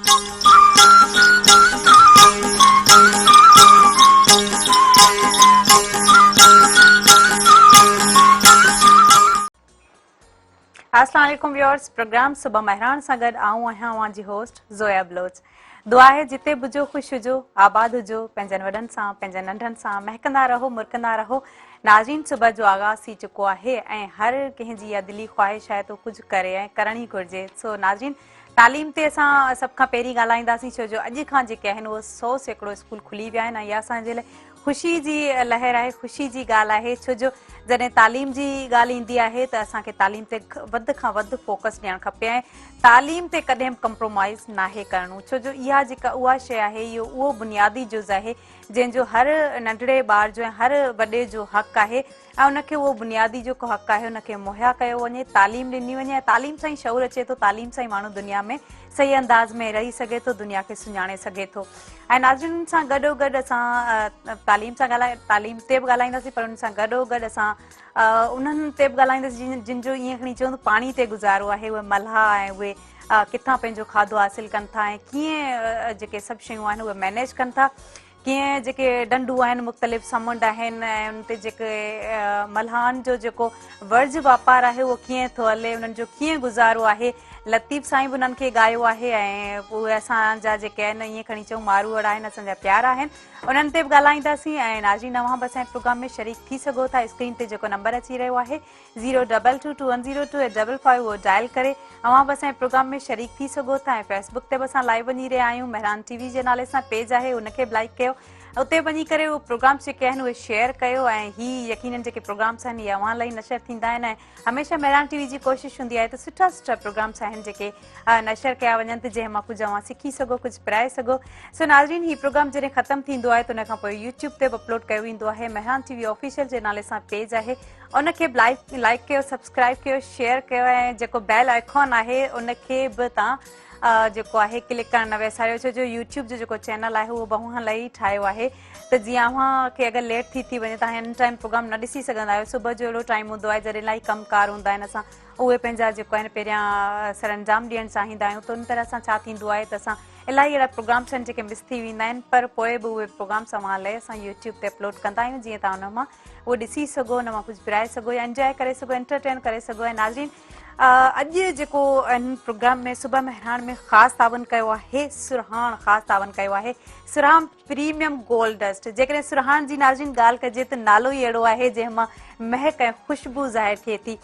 السلام عليڪم viewers programme صبح مهراڻ سان گڏ آئون آهيان اوهان جي هوسٽ زويا بلوچ دعا آهي جتي به هجو خوش هجو آباد هجو پنهنجن وڏن سان پنهنجن ننڍن سان مهڪندا رهو مرڪندا رهو ناظرين صبح جو آغاز ٿي چڪو آهي ۽ هر ڪنهن جي اها دلي خواهش آهي ته ڪجهه ڪري ۽ ڪرڻ ئي گهرجي سو ناظرين تعليم تي اسان سڀ کان پهرين ڳالهائينداسين ڇو جو اڄ کان جيڪي آهن اهي 100% اسڪول کلي ويا آهن ۽ اها اسان جي لاء خوشي جي لهر آهي خوشي جي ڳالهه آهي ڇو جو جڏهن تعليم جي ڳالهه ايندي آهي ته اسان کي تعليم تي وڌ کان وڌ فوڪس ڏيڻ کپي ۽ تعليم تي ڪڏهن به ڪمپرومائز ناهي ڪرڻو ڇو جو اها جيڪا اها شيء آهي اهو اهو بنيادي جز آهي جنهن جو هر ننڍڙي ٻار جو ۽ هر وڏي جو حق آهي ۽ ان کي اهو بنيادي جيڪو حق آهي ان کي مهيا ڪيو وڃي، تعليم ڏني وڃي ۽ تعليم سان ئي شعور اچي ٿو، تعليم سان ئي ماڻهو دنيا ۾ صحيح انداز ۾ رهي سگهي ٿو، دنيا کي سڃاڻي سگهي ٿو ۽ ناظرين ان سان گڏو گڏ اسان تعليم سان ڳالهائي تعليم تي به ڳالهائينداسين پر ان سان گڏو گڏ اسان انهن تي به ڳالهائينداسين جن جو ائين کڻي چئون ته پاڻي تي گذارو آهي اهي ملاح ۽ اهي ڪٿان پنهنجو کاڌو حاصل ڪن ٿا ۽ ڪيئن جيڪي سڀ شيون آهن اهي مينيج ڪن ٿا. ڪيئن جيڪي ڍنڍون آهن مختلف سمنڊ آهن ۽ ان تي جيڪي ملاحن جو جيڪو ورج واپار آهي اهو ڪيئن ٿو هلي انهن جو ڪيئن گذارو آهي لطيف سائين به انهن کي ڳايو آهي ۽ اهي اسان جا جيڪي آهن ائين کڻي چئون ماروئڙا آهن اسان جا پيارا آهن انهن تي به ڳالهائينداسين ۽ ناظرين اوهان به اسان جي پروگرام ۾ شريڪ ٿي سگهو ٿا اسڪرين تي جيڪو نمبر اچي رهيو آهي zero double two two one zero two eight double five اهو ڊائل ڪري اوهان به اسان جي پروگرام ۾ شريڪ ٿي سگهو ٿا ۽ فيس بڪ تي به اسان لائيو وڃي رهيا آهيون مهراڻ ٽي وي جي نالي سان پيج آهي ان کي به لائيڪ ڪيو اتي وڃي ڪري اهي پروگرامس جيڪي آهن اهي شيئر ڪيو ۽ هي يقينن جيڪي پروگرامس آهن اهي اوهان لاء نشر ٿيندا آهن ۽ هميشه مهراڻ ٽي وي جي ڪوشش هوندي آهي ته سٺا سٺا پروگرامس آهن جيڪي نشر ڪيا وڃن ته جنهن مان ڪجهه اوهان سکي سگهو ڪجهه پرائي سگهو سو ناظرين هي پروگرام جڏهن ختم ٿيندو آهي ته ان کان پوء يوٽيوب تي به اپلوڊ ڪيو ويندو آهي مهراڻ ٽي وي آفيشل جي نالي سان پيج آهي ان کي به لائيڪ لائيڪ ڪيو سبسڪرائيب ڪيو شيئر ڪيو ۽ جيڪو بيل آئيڪان آهي ان کي به تان جيڪو آهي ڪلڪ ڪرڻ نه وساريو ڇو جو يوٽيوب جو جيڪو چينل آهي اهو به اوهان لاء ئي ٺاهيو آهي ته جيئن اوهان کي اگر ليٽ ٿي ٿي وڃي تان هن ٽائيم پروگرام نه ڏسي سگهندا آهيو صبح جو اهڙو ٽائيم هوندو آهي جڏهن الاهي ڪم ڪار هوندا آهن اسان اهي پنهنجا جيڪو آهن پهريان سر انجام ڏيڻ چاهيندا آهيون ته ان طرح سان ڇا ٿيندو آهي ته اسان الاهي اهڙا پروگرامس آهن جيڪي مس ٿي ويندا آهن پر پوء به اهي پروگرامس اوهان لاء اسان يوٽيوب تي اپلوڊ ڪندا آهيون جيئن تان ان مان اهو ڏسي سگهو ان مان ڪجهه پرائي سگهو يا انجواء ڪري سگهو انٽرٽين ڪري سگهو ۽ ناظرين اڄ جيڪو ان پروگرام ۾ صبح مهراڻ ۾ خاص تعاون ڪيو آهي سرهاڻ خاص تعاون ڪيو آهي سرهاڻ پريميم گولڊ ڊسٽ جيڪڏهن سرهاڻ جي ناظرين ڳالهه ڪجي ته نالو ئي اهڙو آهي جنهن مان مهڪ ۽ خوشبو ظاهر ٿئي ٿي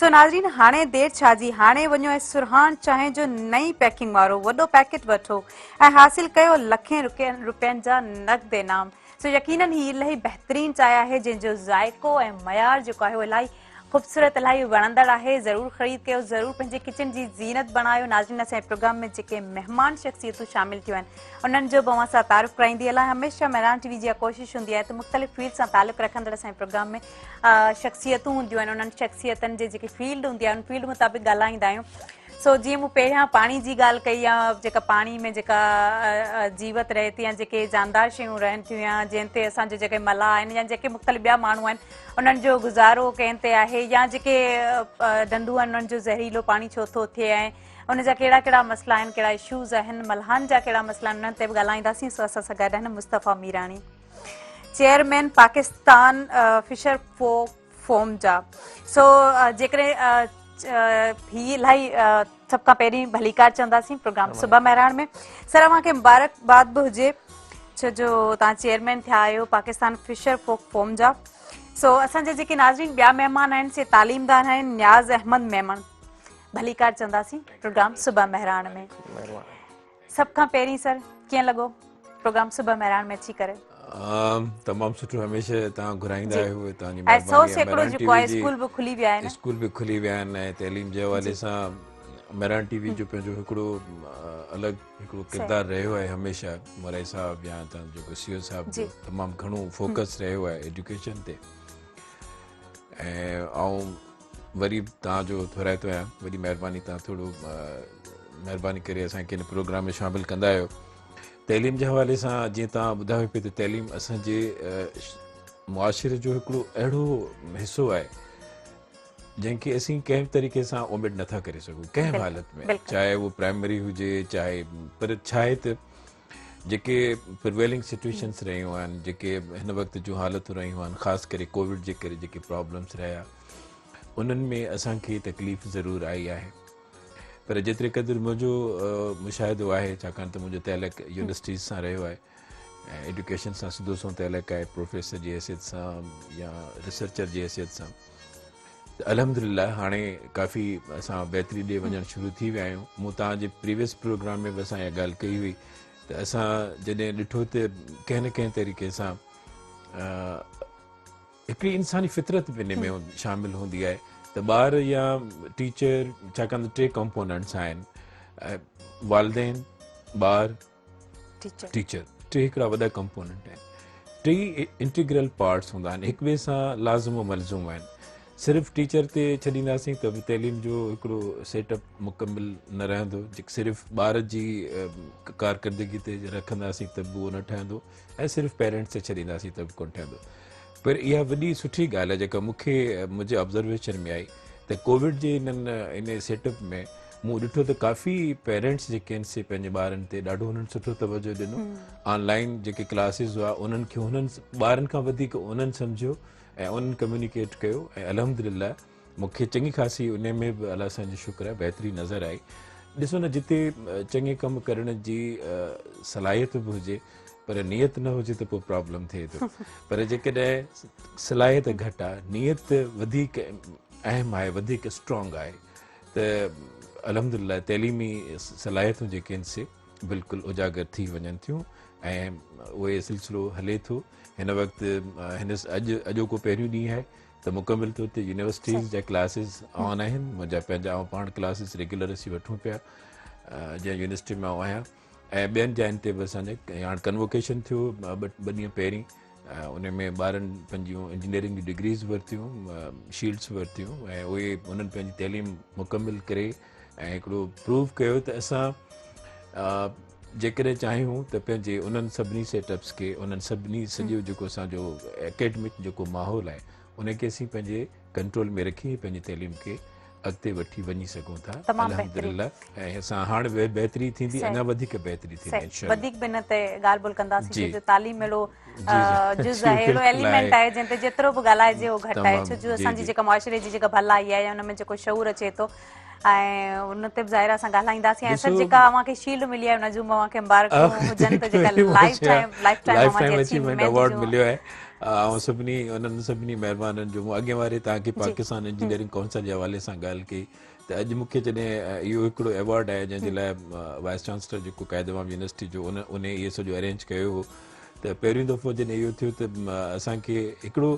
سو ناظرين هاڻي دير ڇا جي هاڻي وڃو ۽ سرهاڻ چانهه جو نئين پيڪنگ وارو وڏو پيڪيٽ وٺو ۽ حاصل ڪيو لکين روپين جا نقد انعام سو يقينن هي الاهي بهترين چاء آهي جنهن جو ذائقو ۽ معيار جيڪو آهي اهو الاهي خوبصورت الاهي وڻندڙ آهي ضرور خريد ڪيو ضرور پنهنجي ڪچن جي زينت بڻايو ناظرين اسان جي پروگرام ۾ جيڪي مهمان شخصيتون شامل ٿيون آهن انهن جو به اوهان سان تعارف ڪرائيندي هلان هميشه مهراڻ ٽي وي جي اها ڪوشش هوندي آهي ته مختلف فيلڊ سان تعلق رکندڙ اسان جي پروگرام ۾ شخصيتون هونديون آهن انهن شخصيتن جي جيڪي فيلڊ هوندي آهي ان فيلڊ مطابق ڳالهائيندا آهيون سو جيئن مون پهريان پاڻي جي ڳالهه ڪئي يا جيڪا پاڻي ۾ جيڪا جيوت رهي ٿي يا جيڪي جاندار شيون رهن ٿيون يا جنهن تي اسان جو جيڪي ملاح آهن يا جيڪي مختلف ٻيا ماڻهو آهن انهن جو گذارو ڪنهن تي آهي يا جيڪي ڍنڍون آهن انهن جو زهريلو پاڻي ڇو ٿو ٿئي ۽ ان جا ڪهڙا ڪهڙا مسئلا آهن ڪهڙا اشوز آهن ملاحن جا ڪهڙا مسئلا آهن انهن تي به ڳالهائينداسين سو اسان سان گڏ آهن Mustafa Mirani chairman Pakistan fisher folk forum جا سو جيڪڏهن هي الاهي سڀ کان پهرين ڀليڪار چونداسين پروگرام صبح مهراڻ ۾ سر اوهان کي مبارڪ باد به هجي ڇو جو توهان چيئرمين ٿيا آهيو پاڪستان فشر فوڪ فورم جا سو اسان جا جيڪي ناظرين ٻيا مهمان آهن سي تعليمدان آهن نياز احمد ميمڻ ڀليڪار چونداسين پروگرام صبح مهراڻ ۾ سڀ کان پهرين سر ڪيئن لڳو پروگرام صبح مهراڻ ۾ اچي ڪري؟ تمام سٺو هميشه توهان گهرائيندا آهيو توهان جي مهرباني آهي 100% جيڪو آهي اسڪول به کلي ويا آهن اسڪول به کلي ويا آهن ۽ تعليم جي حوالي سان مهراڻ ٽي وي جو پنهنجو هڪڙو الڳ هڪڙو ڪردار رهيو آهي هميشه مورائي صاحب يا توهان جيڪو سي او صاحب جو تمام گهڻو فوڪس رهيو آهي ايجوڪيشن تي ۽ آئون وري به توهان جو ٿورائتو آهيان وڏي مهرباني توهان ٿورو مهرباني ڪري اسان کي هن پروگرام ۾ شامل ڪندا آهيو تعليم جي حوالي سان جيئن توهان ٻڌايو پئي ته تعليم اسان جي معاشري جو هڪڙو اهڙو حصو آهي جنهن کي اسين ڪنهن به طريقي سان اومٽ نٿا ڪري سگهون ڪنهن به حالت ۾ چاهي اهو پرائمري هجي چاهي پر ڇا آهي ته جيڪي پرويلنگ سچويشنس رهيون آهن جيڪي هن وقت جون حالتون رهيون آهن خاص ڪري ڪووڊ جي ڪري جيڪي پرابلمس رهيا انهن ۾ اسان کي تڪليف ضرور آئي آهي پر جيتري قدر منهنجو مشاهدو آهي ڇاڪاڻ ته منهنجو تعلق يونيورسٽيز سان رهيو آهي ۽ ايڊيوڪيشن سان سڌو سنئون تعلق آهي پروفيسر جي حيثيت سان يا ريسرچر جي حيثيت سان ته الحمد لله هاڻي ڪافي اسان بهتري ڏي وڃڻ شروع ٿي ويا آهيون مون توهان جي پريويس پروگرام ۾ به اسان اها ڳالهه ڪئي هئي ته اسان جڏهن ڏٺو ته ڪنهن نه ڪنهن طريقي سان هڪڙي انساني فطرت به ان ۾ شامل هوندي آهي ته ٻار يا ٽيچر ڇاڪاڻ ته ٽي ڪمپوننٽس آهن والدين ٻار ٽيچر ٽي هڪڙا وڏا ڪمپوننٽ آهن ٽئي انٽيگرل پارٽس هوندا آهن هڪ ٻئي سان لازم و ملزوم آهن صرف ٽيچر تي ڇڏينداسين ته به تعليم جو هڪڙو سيٽ اپ مڪمل نه رهندو صرف ٻار جي ڪارڪردگي تي رکنداسين ته به اهو نه ٺهندو ۽ صرف پيرنٽس تي ڇڏينداسين ته به ڪونه ٺهندو پر اها وڏي سٺي ڳالهه آهي جيڪا مون کي منهنجي آبزرويشن ۾ آئي ته ڪووڊ جي انهن ان سيٽ اپ ۾ مون ڏٺو ته ڪافي پيرنٽس جيڪي آهن سي پنهنجي ٻارن تي ڏاڍو انهن سٺو توجه ڏنو آن لائن جيڪي ڪلاسز هئا انهن کي انهن ٻارن کان وڌيڪ انهن سمجهيو ۽ انهن ڪميونيڪيٽ ڪيو ۽ الحمد لله مون کي چڱي خاصي انهي ۾ به الله سائين جو شڪر آهي بهتري نظر آئي. ڏسو نه جتي چڱي ڪم ڪرڻ جي صلاحيت به هجي پر نيت نه هجي ته پوء پرابلم ٿئي ٿو پر جيڪڏهن صلاحيت گهٽ آهي نيت وڌيڪ اهم آهي وڌيڪ اسٽرانگ آهي ته الحمدلله تعليمي صلاحيتون جيڪي آهن سي بلڪل اجاگر ٿي وڃن ٿيون ۽ اهي سلسلو هلي ٿو هن وقت هن اڄ اڄوڪو پهريون ڏينهن آهي ته مڪمل طور تي يونيورسٽيز جا ڪلاسز آن آهن منهنجا پنهنجا آئون پاڻ ڪلاسز ريگيولر اسين وٺون پيا جنهن يونيورسٽي ۾ آئون آهيان ۽ ٻين جاين تي به اسان جي هاڻ ڪنووڪيشن ٿيو ٻه ڏينهن پهرين ان ۾ ٻارن پنهنجون انجنيئرنگ جون ڊگريز ورتيون شيلڊس ورتيون ۽ اهي انهن پنهنجي تعليم مڪمل ڪري ۽ هڪڙو پروو ڪيو ته اسان جيڪڏهن چاهيون ته پنهنجي انهن سڀني سيٽ اپس کي انهن سڀني سڄو جيڪو اسان جو اڪيڊمڪ جيڪو ماحول آهي ان کي اسين پنهنجي ڪنٽرول ۾ رکي پنهنجي تعليم کي اڳتي وٺي وڃي سگهون ٿا الحمدلله ۽ اسان هاڻ بهتري ٿيندي اڃا وڌيڪ بهتري ٿيندي انشاءالله وڌيڪ به ان تي ڳالهه ٻولهه ڪنداسين ڇو جو تعليم اهڙو جز آهي اهڙو ايليمينٽ آهي جنهن تي جيترو به ڳالهائجي اهو گهٽ آهي ڇو جو اسان جي جيڪا معاشري جي جيڪا ڀلائي آهي ان ۾ جيڪو شعور اچي ٿو ۽ ان تي به ظاهر آهي اسان ڳالهائينداسين ۽ سر جيڪا اوهان کي شيلڊ ملي آهي ان جون به اوهان کي مبارڪون هجن ته جيڪا لائف ٽائيم لائف ٽائيم اوهان جي اچيومينٽ ايوارڊ مليو آهي آئون سڀني انهن سڀني مهربانن جو مون اڳين واري توهان کي پاڪستان انجنيئرنگ ڪائونسل جي حوالي سان ڳالهه ڪئي ته اڄ مون کي جڏهن اهو هڪڙو ايوارڊ آهي جنهن جي لاء وائس چانسلر جيڪو قائد عوام يونيورسٽي جو ان ان اهو سڄو ارينج ڪيو هو ته پهريون دفعو جڏهن اهو ٿيو ته اسان کي هڪڙو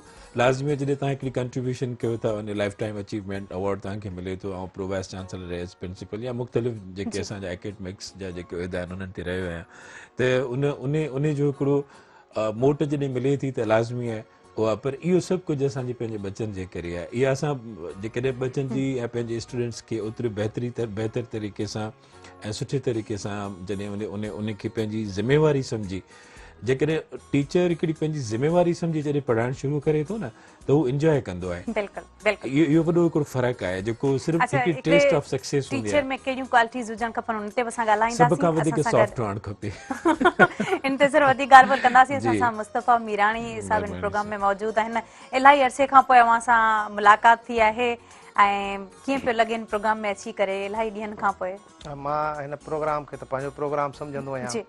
لازمي آهي جڏهن توهان هڪڙي ڪنٽريبيوشن ڪيو ٿا in life time achievement award توهان کي ملي ٿو آئون پرو وائس چانسلر رهيس پرنسپل يا مختلف جيڪي اسان جا اڪيڊمڪس جا جيڪي عهدا آهن انهن تي رهيو آهيان ته ان ان ان جو هڪڙو موٽ جڏهن ملي ٿي ته لازمي آهي اها پر اهو سڀ ڪجهه اسان جي پنهنجي ٻچن جي ڪري آهي اها اسان جيڪڏهن ٻچن جي يا پنهنجي اسٽوڊنٽس کي اوتري بهتري بهتر طريقي سان ۽ سٺي طريقي سان جڏهن ان ان ان کي پنهنجي ذميواري سمجهي جيڪڏهن ٽيچر هڪڙي پنهنجي ذميواري سمجهي جڏهن پڙهائڻ شروع ڪري ٿو نه ته هو انجواء ڪندو آهي. بلڪل بلڪل. اهو وڏو هڪڙو فرق آهي جيڪو صرف هڪڙي ٽيسٽ آف سڪسيس هوندي آهي. ٽيچر ۾ ڪهڙيون ڪوالٽيز هجڻ کپن ان تي به اسان ڳالهائينداسين. سڀ کان وڌيڪ سافٽ هئڻ کپي. ان تي سر وڌيڪ ڳالهه ٻولهه ڪنداسين. اسان سان مصطفيٰ ميراڻي صاحب ان پروگرام ۾ موجود آهن. الاهي عرصي کان پوء اوهان سان ملاقات ٿي آهي ۽ ڪيئن پيو لڳي ان پروگرام ۾ اچي ڪري الاهي ڏينهن کان پوء. مان هن پروگرام کي ته پنهنجو پروگرام سمجهندو آهيان.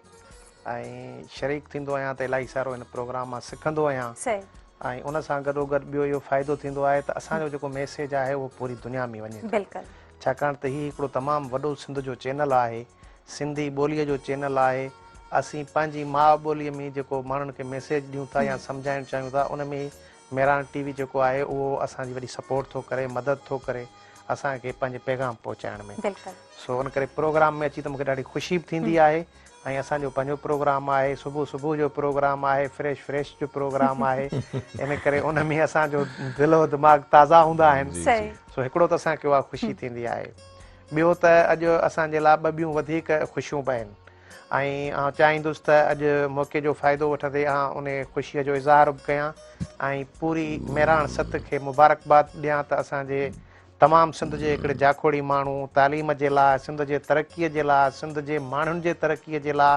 ۽ شريڪ ٿيندو آهيان ته الاهي سارو هن پروگرام مان سکندو آهيان ۽ ان سان گڏو گڏ ٻيو اهو فائدو ٿيندو آهي ته اسان جو جيڪو ميسيج آهي اهو پوري دنيا ۾ وڃي ٿو ڇاڪاڻ ته هي هڪڙو تمام وڏو سنڌ جو چينل آهي سنڌي ٻوليء جو چينل آهي اسين پنهنجي ماء ٻوليء ۾ جيڪو ماڻهن کي ميسيج ڏيون ٿا يا سمجهائڻ چاهيون ٿا ان ۾ مهراڻ ٽي وي جيڪو آهي اهو اسان جي وڏي سپورٽ ٿو ڪري مدد ٿو ڪري اسان کي پنهنجي پيغام پهچائڻ ۾ سو ان ڪري پروگرام ۾ اچي ته مون کي ڏاڍي خوشي به ٿيندي آهي ۽ اسان جو پنهنجو پروگرام آهي صبح صبح جو پروگرام آهي فريش فريش جو پروگرام آهي ان ڪري ان ۾ اسان جو دل و دماغ تازا هوندا آهن سو هڪڙو ته اسان کي اها خوشي ٿيندي آهي ٻيو ته اڄ اسان جي لاء ٻه ٻيون وڌيڪ خوشيون به آهن ۽ آئون چاهيندس ته اڄ موقعي جو فائدو وٺندي آئون ان خوشيء جو اظهار به ڪيان ۽ پوري مهراڻ ست کي مبارڪباد ڏيان ته اسان جي تمام سنڌ جي هڪڙي جاکوڙي ماڻهو تعليم جي لاء سنڌ جي ترقي جي لاء سنڌ جي ماڻهن جي ترقي جي لاء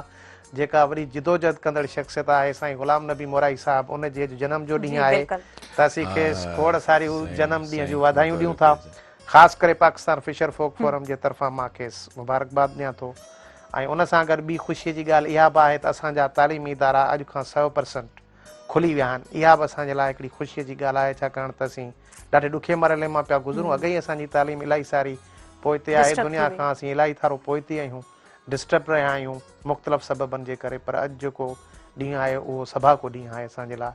جيڪا وڏي جدوجهد ڪندڙ شخصيت آهي سائين غلام نبي مورائي صاحب ان جي اڄ جنم جو ڏينهن آهي ته اسين کيس کوڙ ساريون جنم ڏينهن جون واڌايون ڏيون ٿا خاص ڪري پاڪستان فشر فوڪ فورم جي طرفان مان کيس مبارڪباد ڏيان ٿو ۽ ان سان گڏ ٻي خوشي جي ڳالهه اها به آهي ته اسان جا تعليمي ادارا اڄ کان 100% کلي ويا آهن اها به اسان جي لاء هڪڙي خوشي جي ڳالهه آهي ڇاڪاڻ ته اسين ڏاڍي ڏکي مرحلي مان پيا گذرون اڳ ئي اسان جي تعليم الاهي ساري پوئتي آهي دنيا کان اسين الاهي ٿارو پوئتي آهيون ڊسٽرب رهيا آهيون مختلف سببن جي ڪري پر اڄ جيڪو ڏينهن آهي اهو سڀاڳو ڏينهن آهي اسان جي لاء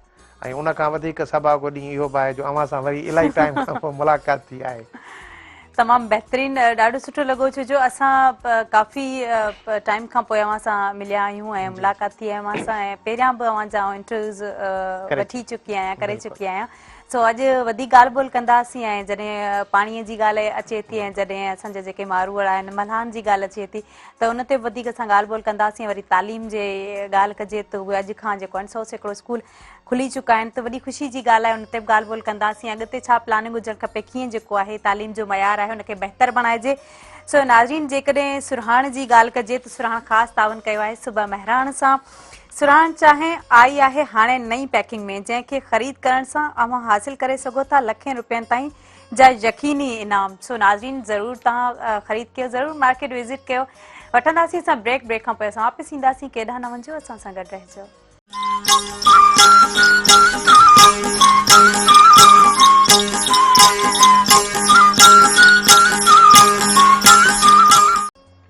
۽ ان کان وڌيڪ سڀاڳو ڏينهن اهو به آهي جو اوهان سان وري الاهي ٽائيم کان پوء ملاقات ٿي آهي. تمام بهترين ڏاڍو سٺو لڳو ڇو جو اسان ڪافي ٽائيم کان پوء اوهان سان مليا آهيون ۽ ملاقات ٿي آهي اوهان سان ۽ پهريان به اوهان جا انٽرويوز وٺي چڪي آهيان ڪري چڪي آهيان سو اڄ وڌيڪ ڳالهه ٻولهه ڪنداسين ۽ جڏهن پاڻي جي ڳالهه اچي ٿي ۽ جڏهن اسان جا جيڪي ماروئڙا آهن ملاحن جي ڳالهه اچي ٿي ته ان تي به وڌيڪ اسان ڳالهه ٻولهه ڪنداسين وري تعليم جي ڳالهه ڪجي ته اهي اڄ کان جيڪو آهن 100% اسڪول کلي چڪا آهن ته وڏي خوشي جي ڳالهه آهي ان تي به ڳالهه ٻولهه ڪنداسين اڳتي ڇا پلاننگ هجڻ کپي ڪيئن جيڪو آهي تعليم جو معيار آهي ان کي بهتر بڻائجي سو ناظرين جيڪڏهن سرهاڻ جي ڳالهه ڪجي ته سرهاڻ خاص تعاون ڪيو آهي صبح مهراڻ سان سرهاڻ چانهه آئي آهي هاڻي نئين پيڪنگ ۾ جنهن کي خريد ڪرڻ سان اوهان حاصل ڪري سگهو ٿا لکين روپين تائين جا يقيني انعام سو ناظرين ضرور توهان خريد ڪيو ضرور مارڪيٽ وزٽ ڪيو وٺنداسين اسان بريڪ بريڪ کان پوء اسان واپس اينداسين ڪيڏانهن نه وڃجو اسان سان گڏ رهجو.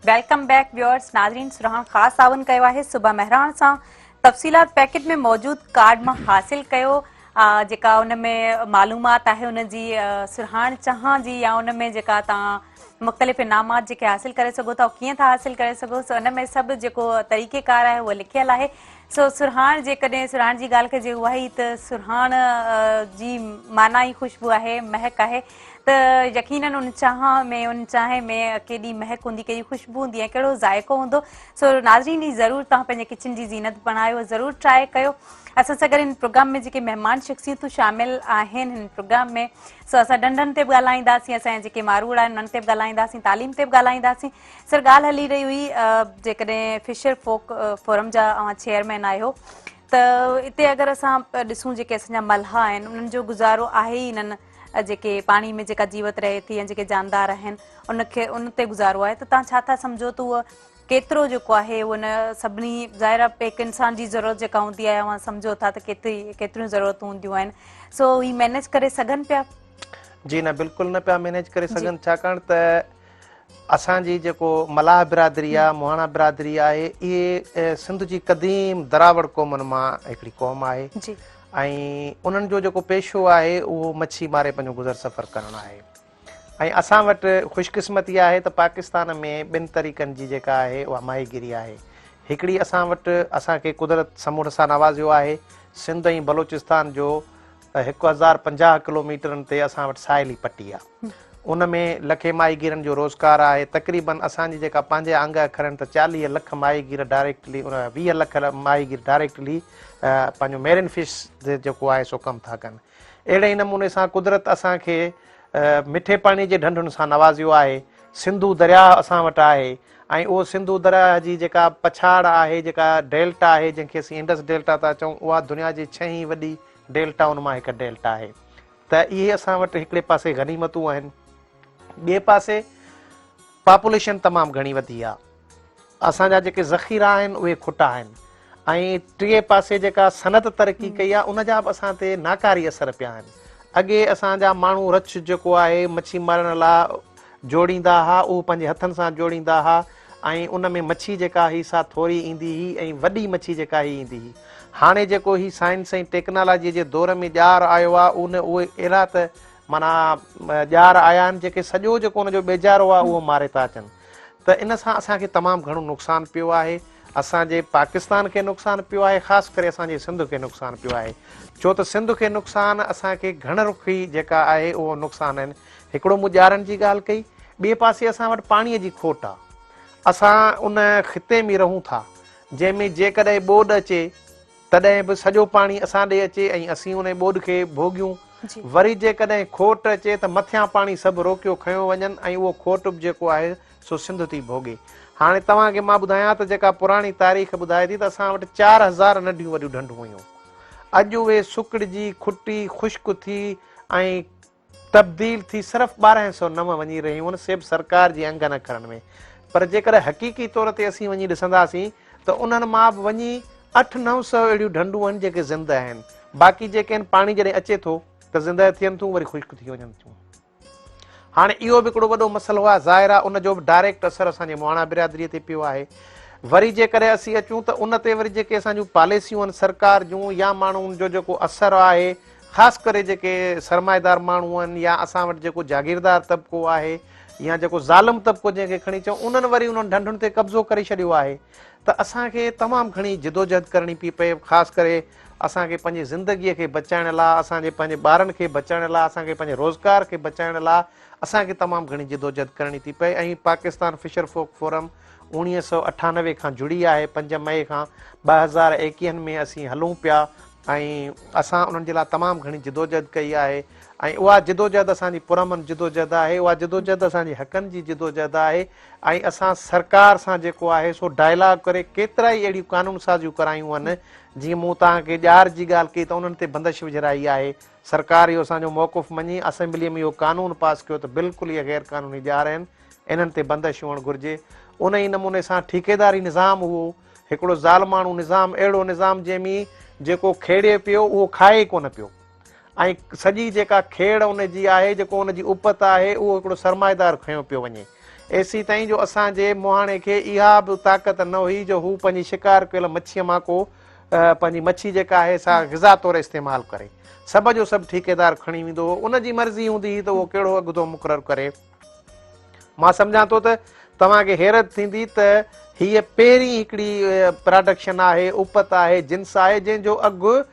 Welcome back viewers ناظرين سرهاڻ خاص تعاون ڪيو آهي صبح مهراڻ سان تفصيلات پيڪيٽ ۾ موجود ڪارڊ مان حاصل ڪيو جيڪا ان ۾ معلومات آهي ان جي سرهاڻ چانهه جي يا ان ۾ جيڪا توهان مختلف انعامات جيڪي حاصل ڪري سگهو ٿا ڪيئن ٿا حاصل ڪري سگهو سو ان ۾ سڀ جيڪو طريقي ڪار آهي اهو لکيل آهي سو سرهاڻ جيڪڏهن سرهاڻ جي ڳالهه ڪجي اها ئي ته سرهاڻ جي معنيٰ ئي خوشبو آهي مهڪ آهي ته يقينن ان چانهه ۾ ان چانهه ۾ ڪيڏي مهڪ هوندي ڪيڏي خوشبو هوندي ۽ ڪهڙو ذائقو هوندو سو ناظرين هي ضرور توهان پنهنجي ڪچن جي زينت بڻايو ضرور ٽرائي ڪيو اسان سان گڏ هن پروگرام ۾ جيڪي مهمان شخصيتون شامل آهن هن پروگرام ۾ سو اسان ڍنڍن تي به ڳالهائينداسين اسان جا جيڪي ماروئڙا آهن انهن تي به ڳالهائينداسين تعليم تي به ڳالهائينداسين سر ڳالهه هلي رهي هئي جيڪڏهن فشر فوڪ فورم جا اوهان چيئرمين آهيو ته اتي اگر اسان ڏسون جيڪي اسان جا ملاح آهن انهن جو گذارو آهي ئي انهن جيڪي پاڻي ۾ جيڪا جيوت رهي ٿي يا جيڪي جاندار آهن ان کي ان تي گذارو آهي ته تان ڇا ٿا سمجهو ته اهو ڪيترو جيڪو آهي ان سڀني ظاهر آهي هڪ انسان جي ضرورت جيڪا هوندي آهي اوهان سمجهو ٿا ته ڪيتري ڪيتريون ضرورتون هونديون آهن سو هي مينيج ڪري سگهن پيا؟ جي نه بلڪل نه پيا مينيج ڪري سگهن ڇاڪاڻ ته اسان جي جيڪو ملاح برادري آهي مهاڻا برادري آهي اهي سنڌ جي قديم دراوڙ قومن مان هڪڙي قوم آهي جي ۽ انهن جو جيڪو پيشو آهي اهو مڇي ماري پنهنجو گذر سفر ڪرڻ آهي ۽ اسان وٽ خوش قسمتي آهي ته پاڪستان ۾ ٻن طريقن جي جيڪا آهي اها ماهيگيري آهي هڪڙي اسان وٽ اسان کي قدرت سمنڊ سان نوازيو آهي سنڌ ۽ بلوچستان جو 1050 ڪلوميٽرن تي اسان وٽ ساحلي پٽي آ ان ۾ لکين ماهيگيرن جو روزگار آهي تقريبن اسان جي جيڪا پنهنجي آنگ اکرن ته 40 لک ماهيگير ڊائريڪٽلي 20 لک ماهيگير ڊائريڪٽلي پنهنجو ميرين فش تي جيڪو آهي سو ڪم ٿا ڪن اهڙي ئي نموني سان قدرت اسان کي مٺي پاڻي جي ڍنڍن سان نوازيو آهي سنڌو درياهه اسان وٽ آهي ۽ اهو سنڌو درياهه جي جيڪا پڇاڙ آهي جيڪا ڊيلٽا آهي جنهن کي اسين انڊس ڊيلٽا ٿا چئون اها دنيا جي ڇهين وڏي ڊيلٽائن مان هڪ ڊيلٽا آهي ته اهي اسان وٽ هڪڙي پاسي غنيمتون آهن ٻئي پاسي پاپوليشن تمام گهڻي وڌي آهي اسان جا جيڪي ذخيرا آهن اهي کٽا آهن ۽ ٽئين پاسي جيڪا صنعت ترقي ڪئي آهي ان جا به اسان تي ناڪاري اثر پيا آهن اڳي اسان جا ماڻهو رڇ جيڪو آهي مڇي مارڻ لاء جوڙيندا ها اهو پنهنجي هٿن سان جوڙيندا ها ۽ ان ۾ مڇي جيڪا هئي سا ٿوري ايندي هئي ۽ وڏي مڇي جيڪا هئي ايندي هئي. هاڻي جيڪو هي سائنس ۽ ٽيڪنالاجيء جي دور ۾ ڄار آيو آهي ان اهي اهڙا ته معنيٰ ڄار آيا آهن جيڪي سڄو جيڪو ان جو ٻيجارو آهي اهو ماري ٿا اچن ته ان سان اسان کي تمام گهڻو نقصان پيو آهي. اسان جي پاڪستان کي نقصان پيو آهي خاص ڪري اسان جي سنڌ کي نقصان پيو آهي ڇو ته سنڌ کي نقصان اسان کي گهڻ رخي جيڪا آهي اهو نقصان آهن هڪڙو مون ڄارن جي ڳالهه ڪئي، ٻئي پاسي اسان وٽ پاڻيء جي کوٽ آ. اسان ان خطي ۾ رهون ٿا، جنهن ۾ جيڪڏهن ٻوڏ اچي، تڏهن به سڄو پاڻي اسان ڏي اچي ۽ اسين ان ٻوڏ کي ڀوڳيون. وري جيڪڏهن کوٽ اچي ته مٿيان پاڻي سڀ روڪيو کنيو وڃن ۽ اهو کوٽ به جيڪو آهي سو سنڌ ٿي ڀوڳي. هاڻي توهان کي مان ٻڌايان ته جيڪا پراڻي تاريخ ٻڌائي ٿي ته اسان وٽ 4000 ننڍيون وڏيون ڍنڍون هيون. اڄ اهي سڪڙجي، کٽي، خشڪ ٿي ۽ تبديل ٿي صرف 1209 وڃي رهيون آهن سي به سرڪار جي انگن اکرن ۾. پر جيڪڏهن حقيقي طور تي اسين وڃي ڏسنداسين ته انهن مان به وڃي اٺ نو سئو اهڙيون ڍنڍون آهن جيڪي زنده آهن. باقي جيڪي آهن پاڻي جڏهن اچي ٿو ته زنده ٿين ٿيون وري خشڪ ٿي وڃن ٿيون. هاڻي اهو به هڪڙو وڏو مسئلو آهي، ظاهر آهي ان جو به ڊائريڪٽ اثر اسان جي مهاڻا برادريء تي پيو آهي. وري جيڪڏهن اسين اچون ته ان تي وري جيڪي اسان جون پاليسيون آهن سرڪار جون يا ماڻهن جو جيڪو اثر آهي خاص ڪري جيڪي سرمائيدار ماڻهو آهن يا اسان وٽ جيڪو جاگيردار طبقو آهي يا جيڪو ظالم طبقو جنهن کي کڻي چئون انهن وري انهن ڍنڍن تي قبضو ڪري ڇڏيو آهي ته اسان کي تمام گهڻي جدوجهد ڪرڻي پئي پئي خاص ڪري اسان کي پنهنجي زندگيء کي بچائڻ لاء، اسان جي پنهنجي ٻارن کي بچائڻ لاء، اسان کي پنهنجي روزگار کي بچائڻ لاء اسان کي تمام گهڻي جدوجهد ڪرڻي ٿي پئي ۽ پاڪستان فشر فوڪ فورم 1998 کان جڙي آهي 5 مئي کان 2021 ۾ اسين هلون پيا ۽ اسان انهن جي لاء تمام گهڻي جدوجهد ڪئي آهي ۽ اها جدوجهد اسان جي پرامن جدوجهد آهي اها جدوجهد اسان جي حقن جي جدوجهد آهي ۽ اسان سرڪار سان جيڪو آهي سو ڊائلاگ ڪري ڪيترائي اهڙيون قانون سازيون ڪرايون آهن جيئن مون توهان کي ڄار جي ڳالهه ڪئي ته انهن تي بندش وجهرائي آهي، سرڪار اهو اسان جو موقف مڃي اسيمبليء ۾ اهو قانون پاس ڪيو ته بلڪل اهي غير قانوني ڄار آهن، انهن تي بندش هئڻ گهرجي. ان ئي نموني سان ٺيڪيداري نظام اهو هڪڙو ظالماڻو نظام، اهڙو نظام جنهن ۾ جيڪو کيڙي پيو اهو کائي ئي ڪونه پيو ۽ سڄي جيڪا کيڙ ان جي آهي، جيڪو ان جي اپت آهي اهو هڪڙو سرمائيدار کنيو پيو وڃي. ايسيتائين جو اسان جي مهاڻي کي اها به طاقت نه هئي جو هو پنهنجي شڪار ڪيل مڇيء مان ڪو پنهنجي مڇي جيڪا آهي سا غذا طور استعمال ڪري. سڀ جو سڀ ٺيڪيدار کڻي ويندو هو. ان جي مرضي هوندي هئي ته اهو ڪهڙو اگهه ٿو مقرر ڪري. مان سمجهان ٿو ته توهان کي حيرت ٿيندي ته هيء پهرين هڪڙي پراڊڪشن آهي، اپت آهي، جنس آهي جنهن جو اگهه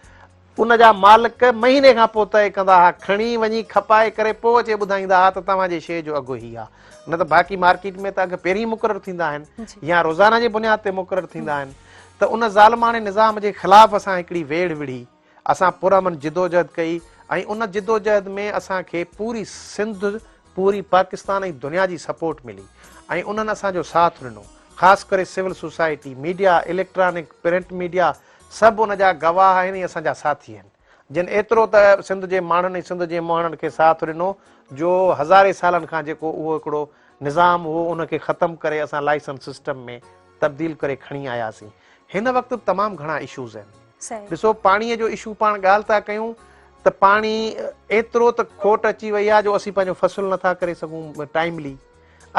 ان جا مالڪ مهيني کان پوء طئي ڪندا ها، کڻي وڃي کپائي ڪري پوء اچي ٻڌائيندا ها ته توهان جي شيء جو اگهه هي آ. نه ته باقي مارڪيٽ ۾ ته اگهه پهرين مقرر ٿيندا آهن يا روزانه جي بنياد تي مقرر ٿيندا آهن ته ان ظالماڻي نظام جي خلاف اسان هڪڙي ويڙهه وڙهي، اسان پرامن جدوجهد ڪئي ۽ ان جدوجهد ۾ اسان کي پوري سنڌ، پوري پاڪستان ۽ دنيا جي سپورٽ ملي ۽ انهن اسان جو ساٿ ڏنو. خاص ڪري civil society, media, electronic, print media, سڀ ان جا گواهه آهن ۽ اسان جا ساٿي آهن، جن ايترو ته سنڌ جي ماڻهن ۽ سنڌ جي مهاڻن کي ساٿ ڏنو جو هزارين سالن کان جيڪو اهو هڪڙو نظام هو ان کي ختم ڪري اسان لائسنس سسٽم ۾ تبديل ڪري کڻي آياسين. هن وقت به تمام گهڻا اشوز آهن. ڏسو پاڻي جو اشو پاڻ ڳالهه ٿا ڪيون ته پاڻي ايترو ته کوٽ اچي وئي آهي جو اسين پنهنجو فصل نٿا ڪري سگهون ٽائملي.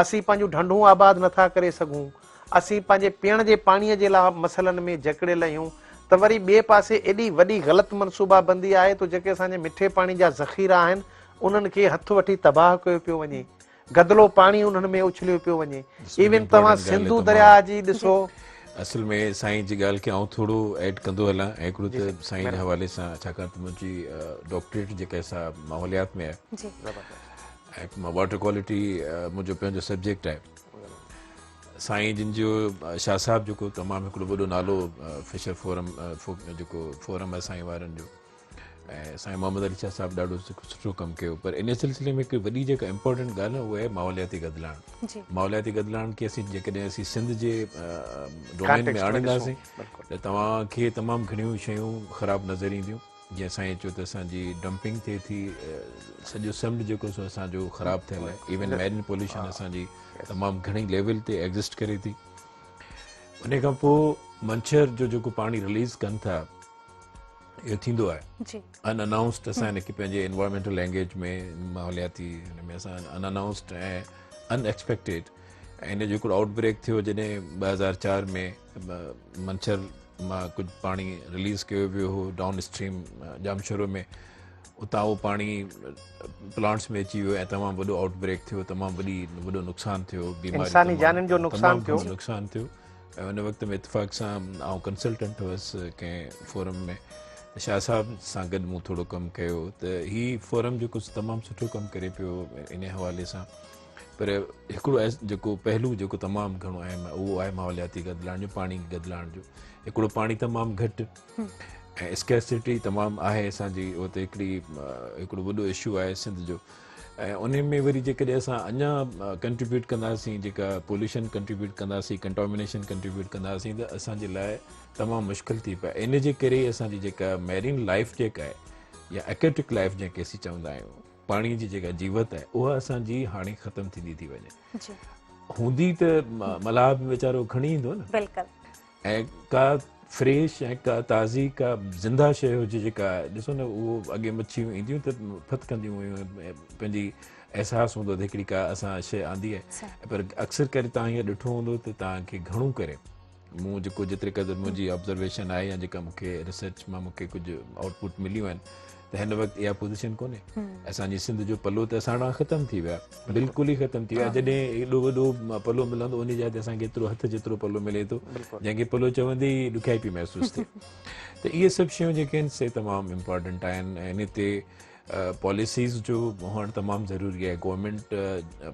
اسين پنهنجون ڍنڍون آباد نه ٿا ڪري سگهون، اسين پنهنجي پيئڻ جي پاڻيء جي لاء مسئلن ۾ جڪڙيل آهيون ته وري ٻئي پاسي ايڏي وڏي غلط منصوبا بندي آهي ته جيڪي اسان جي مٺي پاڻي جا ذخيرا آهن انهن کي هٿ وٺي تباهه ڪيو پيو وڃي، گدلو پاڻي انهن ۾ اڇليو پيو وڃي، ايون توهان سنڌو درياهه جي ڏسو. اصل ۾ سائين جي ڳالهه کي آئون ٿورو ايڊ ڪندو هلان ۽ هڪڙو ته سائين جي حوالي سان ڇاڪاڻ ته منهنجي ڊاڪٽريٽ جيڪا سا ماحوليات ۾ آهي. ۽ واٽر ڪوالٽي منهنجو پنهنجو سبجيڪٽ آهي. سائين جن جو شاهه صاحب جيڪو تمام هڪڙو وڏو نالو فشر فورم جيڪو فورم آهي سائين وارن جو ۽ سائين محمد علي شاهه صاحب ڏاڍو سٺو ڪم ڪيو پر ان سلسلي ۾ هڪ وڏي جيڪا امپورٽنٽ ڳالهه آهي اها آهي ماحولياتي گدلاڻ. ماحولياتي گدلاڻ کي اسين جيڪڏهن اسين سنڌ جي ڊومين ۾ آڻينداسين ته توهان کي تمام گهڻيون شيون خراب نظر اينديون. جيئن سائين چيو ته اسان جي ڊمپنگ ٿئي ٿي سڄو سمنڊ جيڪو سو اسان جو خراب ٿيل آهي ايون ميرين پوليوشن اسان جي تمام گهڻي ليول تي ايگزسٽ ڪري ٿي ان کان پوء منڇر جو جيڪو پاڻي رليز ڪن ٿا اهو ٿيندو آهي ان اناؤنسڊ اسان هن کي پنهنجي انوائرمينٽل لينگويج ۾ ماحولياتي هن ۾ اسان ان اناؤنسڊ ۽ ان ايڪسپيڪٽيڊ ۽ ان جو هڪڙو آئوٽ بريڪ ٿيو جڏهن 2004 ۾ منڇر مان ڪجهه پاڻي رليز ڪيو ويو هو ڊائون اسٽريم ڄامشورو ۾ اتان اهو پاڻي پلانٽس ۾ اچي ويو ۽ تمام وڏو آئوٽ بريڪ ٿيو تمام وڏي وڏو نقصان ٿيو بيماري انساني جانين جو نقصان ٿيو نقصان ٿيو ۽ ان وقت ۾ اتفاق سان آئون ڪنسلٽنٽ هئس ڪنهن فورم ۾ شاهه صاحب سان گڏ مون ٿورو ڪم ڪيو ته هي فورم جيڪو تمام سٺو ڪم ڪري پيو ان حوالي سان پر هڪڙو جيڪو پهلو جيڪو تمام گهڻو اهم آهي اهو آهي ماحولياتي گدلاڻ جو پاڻي گدلاڻ جو هڪڙو پاڻي تمام گهٽ ۽ اسڪيرسٽي تمام آهي اسان جي اهو ته هڪڙي هڪڙو وڏو اشو آهي سنڌ جو ۽ ان ۾ وري جيڪڏهن اسان اڃا ڪنٽريبيوٽ ڪنداسين جيڪا پوليوشن ڪنٽريبيوٽ ڪنداسين ڪنٽامينيشن ڪنٽريبيوٽ ڪنداسين ته اسان جي لاء تمام مشڪل ٿي پئي ان جي ڪري اسان جي جيڪا ميرين لائف جيڪا آهي يا اڪيٽڪ لائف جنهن کي اسين چوندا آهيون پاڻي جي جيڪا جيوت آهي اها اسان جي هاڻي ختم ٿيندي ٿي وڃي هوندي ته ملاح به ويچارو کڻي ايندو نه بلڪل ۽ ڪا فريش ۽ ڪا تازي ڪا زنده شيء هجي جيڪا ڏسو نه اهو اڳي مڇيون اينديون ته ڦٿڪنديون هيون پنهنجي احساس هوندو ته هڪڙي ڪا اسان شيء آندي آهي پر اڪثر ڪري توهان هيئن ڏٺو هوندو ته توهان کي گهڻو ڪري مون جيڪو جيتري قدر منهنجي آبزرويشن آهي يا جيڪا مون کي ريسرچ مان مون کي ڪجهه آئوٽ پٽ مليون آهن ته هن وقت اها پوزيشن ڪونهي اسان جي سنڌ جو پلو ته اسان ڏانهن ختم ٿي ويا بلڪل ئي ختم ٿي ويا جڏهن ايڏو وڏو پلو ملندو ان جاء تي اسان کي ايترو هٿ جيترو پلو ملي ٿو جنهن کي پلو چوندي ئي ڏکيائي پئي محسوس ٿئي ته اهي سڀ شيون جيڪي آهن سي تمام امپارٽنٽ آهن ۽ ان تي پاليسيز جو هئڻ تمام ضروري آهي گورنمينٽ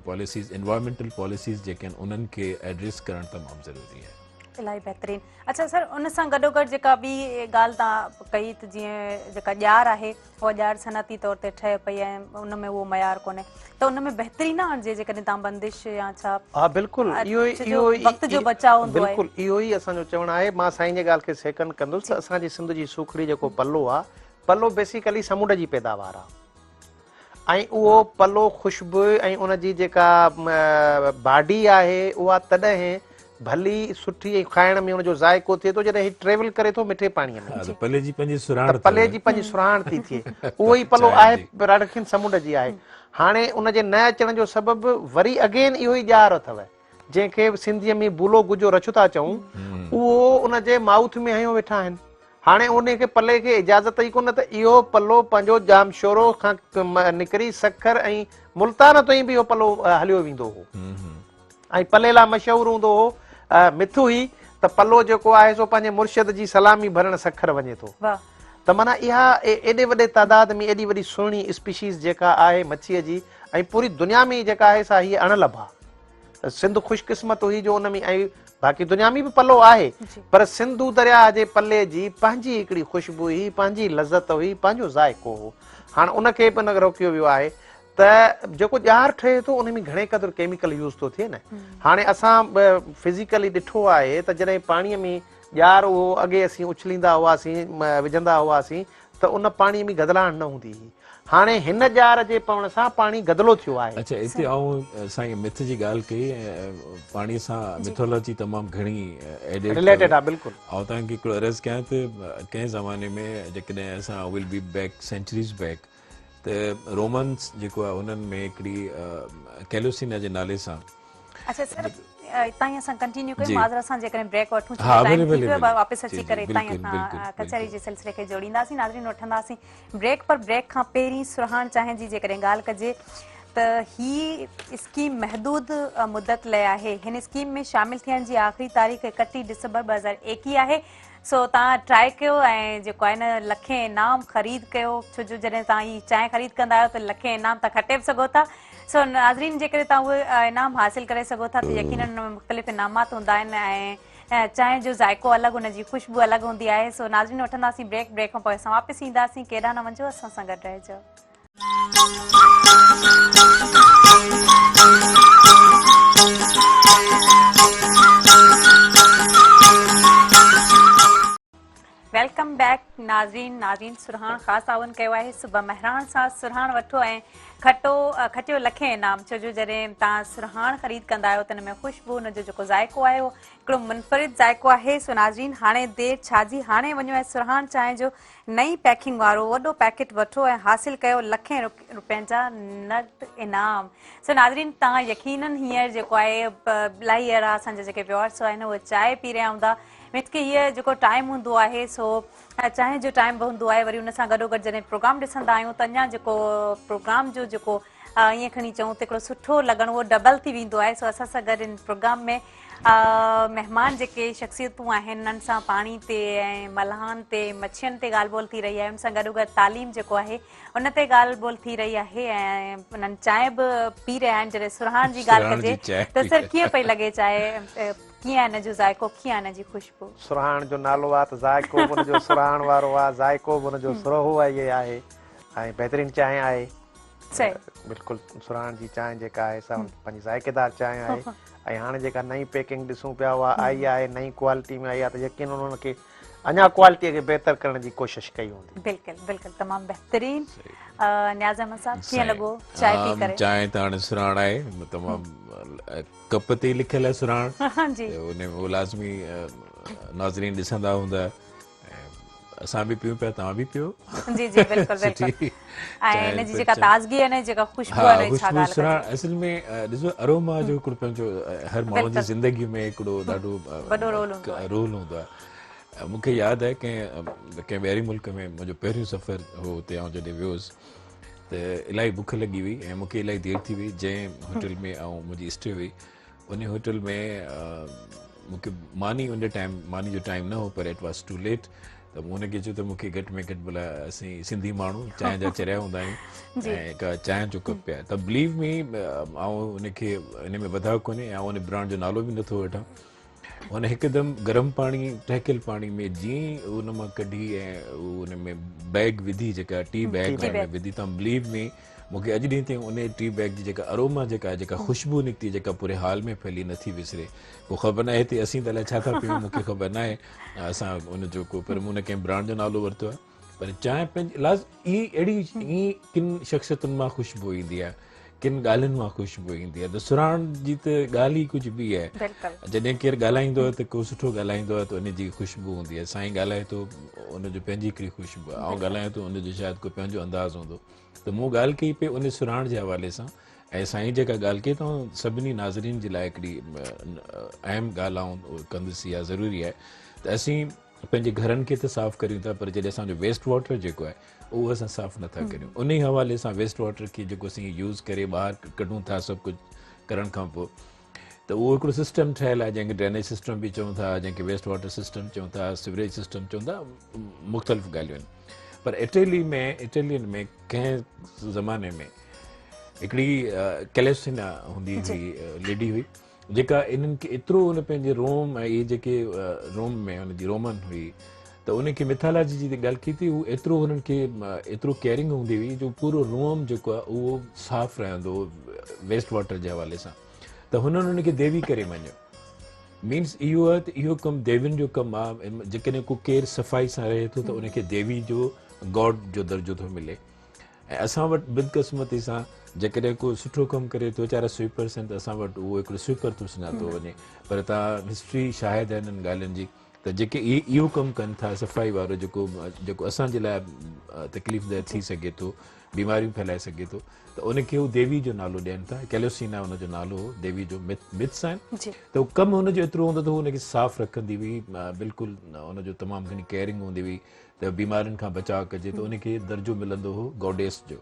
پاليسيز انوائرمينٽل پاليسيز جيڪي آهن انهن کي ايڊريس ڪرڻ تمام ضروري آهي. الاهي بهترين اڇا سر ان سان گڏو گڏ جيڪا ٻي ڳالهه تان ڪئي ته جيئن جيڪا ڄار آهي اها ڄار صنعتي طور تي ٺهي پئي ۽ ان ۾ اهو معيار ڪونهي ته ان ۾ بهتري نه آڻجي جيڪڏهن تان بندش يا ڇا. ها بلڪل اهو ئي اهو ئي وقت جو بچاء هوندو آهي. بلڪل اهو ئي اسان جو چوڻ آهي مان سائين جي ڳالهه کي سيڪنڊ ڪندس ته اسان جي سنڌ جي سوکڙي جيڪو پلو آهي پلو بيسيڪلي سمنڊ جي پيداوار آهي ۽ اهو پلو خوشبوء ۽ ان جي جيڪا باڊي آهي اها تڏهن ڀلي سٺي ۽ کائڻ ۾ ان جو ذائقو ٿئي ٿو جڏهن هي ٽريول ڪري ٿو مٺي پاڻيء ۾. ها ته پلي جي پنهنجي سرهاڻ ته پلي جي پنهنجي سرهاڻ ٿي ٿئي. اهو ئي پلو آهي راڙکين سمنڊ جي آهي. هاڻي ان جي نه اچڻ جو سبب وري اگين اهو ئي ڄار اٿو جنهن کي سنڌيء ۾ بولو گجو رڇ ٿا چئون اهو ان جي مائوٿ ۾ هنيو ويٺا آهن. هاڻي انهي کي پلي کي اجازت ئي ڪونه ته اهو پلو پنهنجو ڄامشورو کان نڪري سکر ۽ ملتان تائين به اهو پلو هليو ويندو هو ۽ پلي لاء مشهور هوندو هو. مٿ هئي ته پلو جيڪو آهي سو پنهنجي مرشد جي سلامي ڀرڻ سکر وڃي ٿو ته معنيٰ اها ايڏي وڏي تعداد ۾ ايڏي وڏي سهڻي اسپيشيز جيڪا آهي مڇيء جي ۽ پوري دنيا ۾ جيڪا آهي سا هيء اڻ لڀ آهي. سنڌ خوش قسمت هئي جو ان ۾ ۽ باقي دنيا ۾ به پلو آهي پر سنڌو درياهه جي پلي جي پنهنجي هڪڙي خوشبو هئي، پنهنجي لذت هئي، پنهنجو ذائقو هو. هاڻ ان کي به ان روڪيو ويو آهي ته جيڪو ڄار ٺهي ٿو ان ۾ گهڻي قدر ڪيميڪل يوز ٿو ٿئي نه. هاڻي اسان فزيڪلي ڏٺو آهي ته جڏهن پاڻي ۾ ڄار اهو اڳي اسين اڇليندا هئاسين وجهندا هئاسين ته ان پاڻي ۾ گدلاڻ نه هوندي هئي. هاڻي هن ڄار جي پوڻ سان پاڻي گدلو ٿيو آهي. اڇا اتي آئون سائين مٿ جي ڳالهه ڪئي ۽ پاڻي سان مٿالاجي تمام گهڻي ايڊيڊ رليٽيڊ آهي بلڪل. آئون توهان کي هڪڙو عرض ڪيان ته ڪنهن زماني ۾ جيڪڏهن اسان will be back centuries back ته رومنس جيڪو آهي انهن ۾ هڪڙي ڪيلوسينا جي نالي سان اڇا سر اتان ئي اسان ڪنٽينيو ڪيون معذرت سان جيڪڏهن بريڪ وٺون ڇو ته ٽائيم ٿي ويو آهي واپس اچي ڪري اتان ئي اسان ڪچهري جي سلسلي کي جوڙينداسين ناظرين وٺنداسين بريڪ پر بريڪ کان پهرين سرهاڻ چانهه جي جيڪڏهن ڳالهه ڪجي ته هي اسڪيم محدود مدت لاء آهي هن اسڪيم ۾ شامل ٿيڻ جي آخري تاريخ 31 ڊسمبر 2021 آهي سو توهان ٽرائي ڪيو ۽ جيڪو آهي نه لکين انعام خريد ڪيو ڇو جو جڏهن توهان هي چانهه خريد ڪندا آهيو ته لکين انعام توهان کٽي به سگهو ٿا سو ناظرين جيڪڏهن توهان اهي انعام حاصل ڪري سگهو ٿا ته يقينن ان ۾ مختلف انعامات هوندا آهن ۽ چانهه جو ذائقو الڳ ان جي خوشبو الڳ هوندي آهي سو ناظرين وٺنداسين بريڪ بريڪ کان پوء اسان واپس اينداسين ڪيڏانهن نه وڃجو اسان سان گڏ رهجو. Welcome back ناظرين ناظرين سرهاڻ خاص تعاون ڪيو آهي صبح مهراڻ سان سرهاڻ وٺو ۽ کٽو کٽيو لکين انعام ڇو جو جڏهن توهان سرهاڻ خريد ڪندا آهيو ته ان ۾ خوشبو ان جو جيڪو ذائقو آهي اهو هڪڙو منفرد ذائقو آهي سو ناظرين هاڻي دير ڇا جي هاڻي وڃو ۽ سرهاڻ چانهه جو نئين پيڪنگ وارو وڏو پيڪيٽ وٺو ۽ حاصل ڪيو لکين روپين جا نقد انعام. سو ناظرين توهان يقينن هينئر جيڪو آهي الاهي اهڙا اسان جا جيڪي ويورس آهن اهي چانهه پي رهيا هوندا مينس ڪي هيء جيڪو ٽائيم هوندو آهي سو چانهه جو ٽائيم به هوندو آهي وري ان سان گڏو گڏ جڏهن پروگرام ڏسندا آهيون ته اڃا جيڪو پروگرام جو جيڪو ائين کڻي چئون ته هڪڙو سٺو لڳڻ اهو ڊبل ٿي ويندو آهي سو اسان سان گڏ ان پروگرام ۾ مهمان جيڪي شخصيتون آهن انهن سان پاڻي تي ۽ ملاحن تي مڇين تي ڳالهه ٻولهه ٿي رهي آهي ان سان گڏو گڏ تعليم جيڪو آهي ان تي ڳالهه ٻولهه ٿي رهي آهي ۽ انهن چانهه به پي رهيا آهن جڏهن سرهاڻ جي ڳالهه ڪجي ته سر ڪيئن پئي لڳي چانهه؟ ڪيئن آهي ان جو ذائقو ڪيئن آهي ان جي خوشبو. سرهاڻ جو نالو آ ته ذائقو به ان جو سرهاڻ وارو آ ذائقو به ان جو سرهو آهي آهي ۽ بهترين چانهه آهي. صحيح. بلڪل سرهاڻ جي چانهه جيڪا آهي سا پنهنجي ذائقيدار چانهه آهي ۽ هاڻي جيڪا نئين پيڪنگ ڏسون پيا اها آئي آهي نئين ڪوالٽي ۾ آئي آهي ته يقينن ان کي اڃا ڪوالٽي کي بهتر ڪرڻ جي ڪوشش ڪئي هوندي. بلڪل بلڪل تمام بهترين نياز احمد صاحب ڪيئن لڳو چانهه پي ڪري؟ چانهه ته هاڻي سرهاڻ آهي تمام ڪپ تي ئي لکيل آهي سرهاڻ جي ان ۾ لازمي ناظرين ڏسندا هوندا اسان به پيون پيا توهان به پيو. جي جي بلڪل بلڪل ۽ ان جي جيڪا تازگي آهي نه جيڪا خوشبو آهي نه ڇا ڳالهه ڪجي اصل ۾ ڏسو اروما جو هڪڙو پنهنجو هر ماڻهو جي زندگي ۾ هڪڙو ڏاڍو وڏو رول هوندو آهي رول هوندو آهي مون کي ياد آهي ڪنهن ڪنهن ٻاهرين ملڪ ۾ منهنجو پهريون سفر هو اتي آئون جڏهن ويو هوس ته الاهي بک لڳي هئي ۽ مون کي الاهي دير ٿي وئي جنهن هوٽل ۾ آئون منهنجي اسٽي هئي ان هوٽل ۾ مون کي ماني ان ٽائيم ماني جو ٽائيم نه هو پر it was two late ته مون هن کي چيو ته مون کي گهٽ ۾ گهٽ ڀلا اسين سنڌي ماڻهو چانهه جا چريا هوندا آهيون ۽ هڪ چانهه جو ڪپ پيا ته بليو مي آئون ان کي ان ۾ وڌاء ڪونهي ۽ آئون ان برانڊ جو نالو به نٿو وٺان هن هڪدم گرم پاڻي ٽهڪيل پاڻي ۾ جيئن ئي ان مان ڪڍي ۽ ان ۾ بيگ وڌي جيڪا ٽي بيگ ۾ وڌي ته بليو مي مون کي اڄ ڏينهن تائين ان ٽي بيگ جي جيڪا اروما جيڪا جيڪا خوشبو نڪتي جيڪا پوري هال ۾ ڦهلي نٿي وسري پوء خبر ناهي هتي اسين ته الائي ڇا ٿا پيون مون کي خبر ناهي اسان ان جو ڪو پر مون نه ڪنهن برانڊ جو نالو ورتو آهي پر چانهه پنهنجي لاز ئي اهڙي ئي ڪن شخصيتن مان خوشبو ايندي آهي ڪن ڳالهين مان خوشبو ايندي آهي ته سرهاڻ جي ته ڳالهه ئي ڪجهه ٻي آهي جڏهن ڪير ڳالهائيندو آهي ته ڪو سٺو ڳالهائيندو آهي ته ان جي خوشبو هوندي آهي سائين ڳالهائي ٿو ان جو پنهنجي هڪڙي خوشبو آهي آئون ڳالهايان ٿو ان جو شايد ڪو پنهنجو انداز هوندو ته مون ڳالهه ڪئي پئي ان سرهاڻ جي حوالي سان ۽ سائين جيڪا ڳالهه ڪئي ته سڀني ناظرين جي لاء هڪڙي اهم ڳالهه آئون ڪندس اها ضروري آهي ته اسين پنهنجي گهرن کي ته صاف ڪريون ٿا پر جڏهن اسان جو ويسٽ واٽر جيڪو آهي اهو اسان صاف نٿا ڪريون انهي حوالي سان ويسٽ واٽر کي جيڪو اسين يوز ڪري ٻاهر ڪڍون ٿا سڀ ڪجهه ڪرڻ کان پوء ته اهو هڪڙو سسٽم ٺهيل آهي جنهن کي ڊرينيج سسٽم به چئون ٿا جنهن کي ويسٽ واٽر سسٽم چئون ٿا سيوريج سسٽم چئون ٿا مختلف ڳالهيون آهن پر اٽلي ۾ اٽلين ۾ ڪنهن زماني ۾ هڪڙي ڪيليسينا هوندي هئي ليڊي هئي جيڪا انهن کي ايترو ان پنهنجي روم ۽ اهي جيڪي روم ۾ ان جي رومن هئي ته ان کي ميٿالاجي جي ڳالهه ڪئي ٿي هو ايترو هنن کي ايترو ڪيئرنگ هوندي هئي جو پورو روم جيڪو آهي اهو صاف رهندو هو ويسٽ واٽر جي حوالي سان ته هنن ان کي ديوي ڪري مڃيو مينس اهو آهي ته اهو ڪم ديوين جو ڪم آهي جيڪڏهن ڪو ڪير صفائي سان رهي ٿو ته ان کي ديوي جو گاڊ جو درجو ٿو ملي ۽ اسان وٽ بدقسمتي سان جيڪڏهن ڪو سٺو ڪم ڪري ٿو ويچارا سوئپرس آهن ته اسان وٽ اهو هڪڙو سوئپر ٿو سڃاتو وڃي پر تان هسٽري شاهد آهي انهن ڳالهين جي ته جيڪي اهي اهو ڪم ڪن ٿا صفائي وارو جيڪو جيڪو اسان جي لاء تڪليف ده ٿي سگهي ٿو بيماريون ڦهلائي سگهي ٿو ته ان کي هو ديوي جو نالو ڏين ٿا ڪيلوسينا ان جو نالو هو ديوي جو مٿس آهن ته ڪم هن جو ايترو هوندو ته هو ان کي صاف رکندي هئي بلڪل ان جو تمام گهڻي ڪيئرنگ هوندي هئي ته بيمارين کان بچاء ڪجي ته ان کي درجو ملندو هو گاڊيس جو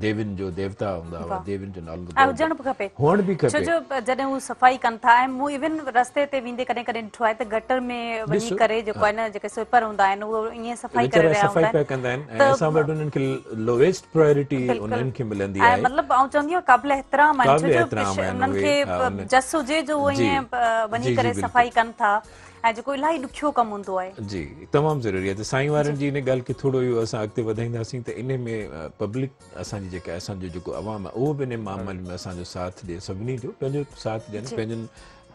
ديوين جو ديوتا هوندا هئا ديوين جو نالو ۽ هجڻ به کپي هئڻ به کپي ڇو جو جڏهن هو صفائي ڪن ٿا ۽ مون ايون رستي تي ويندي ڪڏهن ڪڏهن ڏٺو آهي ته گٽر ۾ وڃي ڪري جيڪو آهي نه جيڪي سوئپر هوندا آهن اهو ائين صفائي ڪري رهيا هوندا آهن صفائي پيا ڪندا آهن ۽ اسان وٽ انهن کي لوئيسٽ پرائرٽي انهن کي ملندي آهي مطلب آئون چوندي آهيان قابل احترام آهن ڇو جو انهن کي جس هجي جو اهي ائين وڃي ڪري صفائي ڪن ٿا ۽ جيڪو الاهي ڏکيو ڪم هوندو آهي. جي تمام ضروري آهي ته سائين وارن جي ان ڳالهه کي ٿورو اهو اسان اڳتي وڌائينداسين ته انهي ۾ پبلڪ اسان جي جيڪا اسان جو جيڪو عوام آهي اهو به انهي معاملي ۾ اسان جو ساٿ ڏي سڀني جو پنهنجو ساٿ ڏين پنهنجن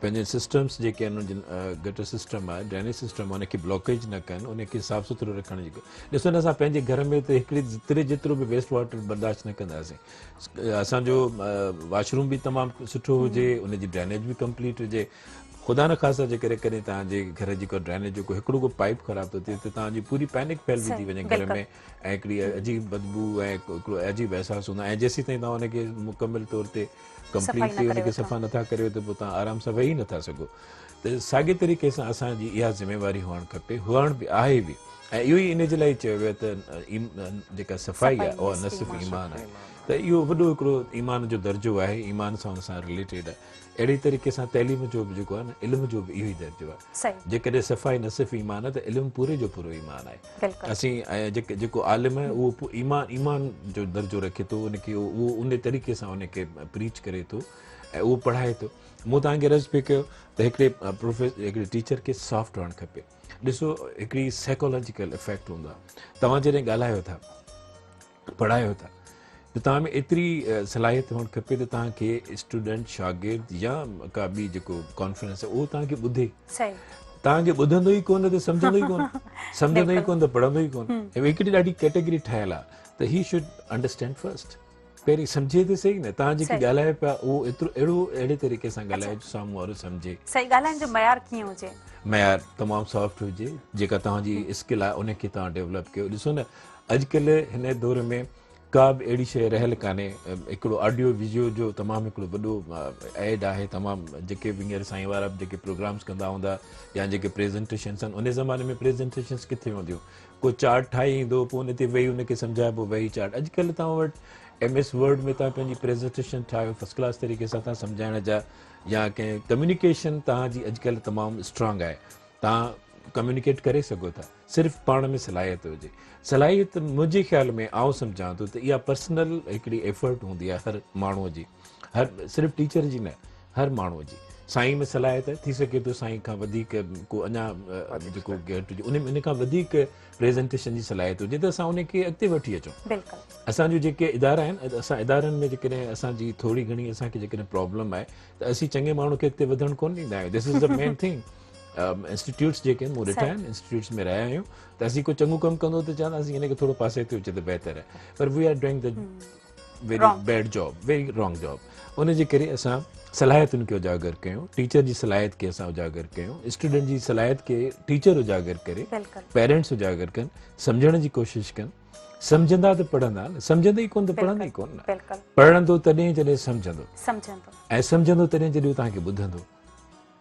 پنهنجن سسٽمس جيڪي آهن انهن گٽر سسٽم آهي ڊرينيج سسٽم آهي ان کي بلاڪيج نه ڪن ان کي صاف سٿرو رکڻ جي ڏسو نه اسان پنهنجي گهر ۾ ته هڪڙي ذري جيترو به ويسٽ واٽر برداشت نه ڪنداسين اسان جو واش روم به تمام سٺو هجي ان جي ڊرينيج به ڪمپليٽ هجي خدا نخواسته جيڪڏهن ڪڏهن توهان جي گهر جي ڪا ڊرينيج جو ڪو هڪڙو ڪو پائيپ خراب ٿو ٿئي ته توهان جي پوري پينڪ ڦهلجي ٿي وڃي گهر ۾ ۽ هڪڙي عجيب بدبو ۽ هڪڙو عجيب احساس هوندو آهي ۽ جيسين تائين توهان ان کي مڪمل طور تي ڪمپليٽلي ان کي صفا نٿا ڪريو ته پوء توهان آرام سان ويهي نٿا سگهو ته ساڳي طريقي سان اسان جي اها ذميواري هئڻ کپي هئڻ به آهي به ۽ اهو ئي ان جي لاء چيو ويو ته جيڪا صفائي آهي اها نصف ايمان آهي ته اهو وڏو هڪڙو ايمان جو درجو آهي ايمان سان ان سان رليٽيڊ آهي اهڙي طريقي سان تعليم جو به جيڪو آهي نه علم جو به اهو ئي درجو آهي جيڪڏهن صفائي نه صرف ايمان آهي ته علم پوري جو پورو ايمان آهي اسين جيڪو عالم آهي اهو ايمان ايمان جو درجو رکي ٿو ان کي اهو ان طريقي سان ان کي پريچ ڪري ٿو ۽ اهو پڙهائي ٿو. مون توهان کي عرض پئي ڪيو ته هڪڙي پروفيسر هڪڙي ٽيچر کي سافٽ هئڻ کپي. ڏسو هڪڙي سائيڪالاجيڪل افيڪٽ هوندو آهي. توهان جڏهن ڳالهايو ٿا پڙهايو ٿا ته توهان ۾ ايتري صلاحيت هئڻ کپي ته توهان کي اسٽوڊنٽ شاگرد يا ڪا ٻي جيڪو ڪانفرنس اهو توهان کي ٻڌي. صحيح. توهان کي ٻڌندو ئي ڪونه ته سمجهندو ئي ڪونه سمجهندو ئي ڪونه ته پڙهندو ئي ڪونه. هڪڙي ڏاڍي ڪيٽيگري ٺهيل آهي ته هي should understand first. پهرين سمجهي ته سهي نه توهان جيڪي ڳالهايو پيا اهو ايترو اهڙو اهڙي طريقي سان ڳالهايو جو سامهون وارو سمجهي. صحيح ڳالهائڻ جو معيار ڪيئن هجي؟ معيار تمام سافٽ هجي جيڪا توهان جي اسڪل آهي ان کي توهان ڊيولپ ڪيو. ڏسو نه اڄڪلهه هن دور ۾ ڪا به اهڙي شيء رهيل ڪانهي. هڪڙو آڊيو ويڊيو جو تمام هڪڙو وڏو ايڊ آهي تمام جيڪي به هينئر سائين وارا به جيڪي پروگرامز ڪندا هوندا يا جيڪي پريزنٽيشنس آهن ان زماني ۾ پريزنٽيشنس ڪٿي هونديون ڪو چارٽ ٺاهي ايندو پوء ان تي ويهي ان کي سمجهائبو ويهي چارٽ اڄڪلهه توهان وٽ ايم ايس ورڊ ۾ توهان پنهنجي پريزنٽيشن ٺاهيو فرسٽ ڪلاس طريقي سان توهان سمجهائڻ جا يا ڪنهن ڪميونيڪيشن توهان جي اڄڪلهه تمام اسٽرانگ آهي توهان ڪميونيڪيٽ ڪري سگهو ٿا صرف پاڻ ۾ صلاحيت هجي صلاحيت منهنجي خيال ۾ آئون سمجهان ٿو ته اها پرسنل هڪڙي ايفرٽ هوندي آهي هر ماڻهوء جي هر صرف ٽيچر جي نه هر ماڻهوء جي سائين ۾ صلاحيت آهي ٿي سگهي ٿو سائين کان وڌيڪ ڪو اڃا جيڪو گهٽ هجي ان ان کان وڌيڪ پريزنٽيشن جي صلاحيت هجي ته اسان ان کي اڳتي وٺي اچون بلڪل اسان جو جيڪي ادارا آهن اسان ادارن ۾ جيڪڏهن اسان جي ٿوري گهڻي اسان کي جيڪڏهن پرابلم آهي ته اسين چڱي ماڻهو کي اڳتي وڌڻ ڪونه ڏيندا آهيون this is the main thing institutes جيڪي آهن مون ڏٺا آهن انسٽيٽيوٽس ۾ رهيا آهيون ته اسين ڪو چڱو ڪم ڪندو ته چونداسين هن کي ٿورو پاسي تي هجي ته بهتر آهي پر we are doing the very bad job very wrong job ان جي ڪري اسان صلاحيتن کي اجاگر ڪيون ٽيچر جي صلاحيت کي اسان اجاگر ڪيون اسٽوڊنٽ جي صلاحيت کي ٽيچر اجاگر ڪري پيرنٽس اجاگر ڪن سمجهڻ جي ڪوشش ڪن سمجهندا ته پڙهندا نه سمجهندا ئي ڪون ته پڙهندا ئي ڪون نه پڙهندو تڏهن جڏهن سمجهندو سمجهندو ۽ سمجهندو تڏهن جڏهن توهان کي ٻڌندو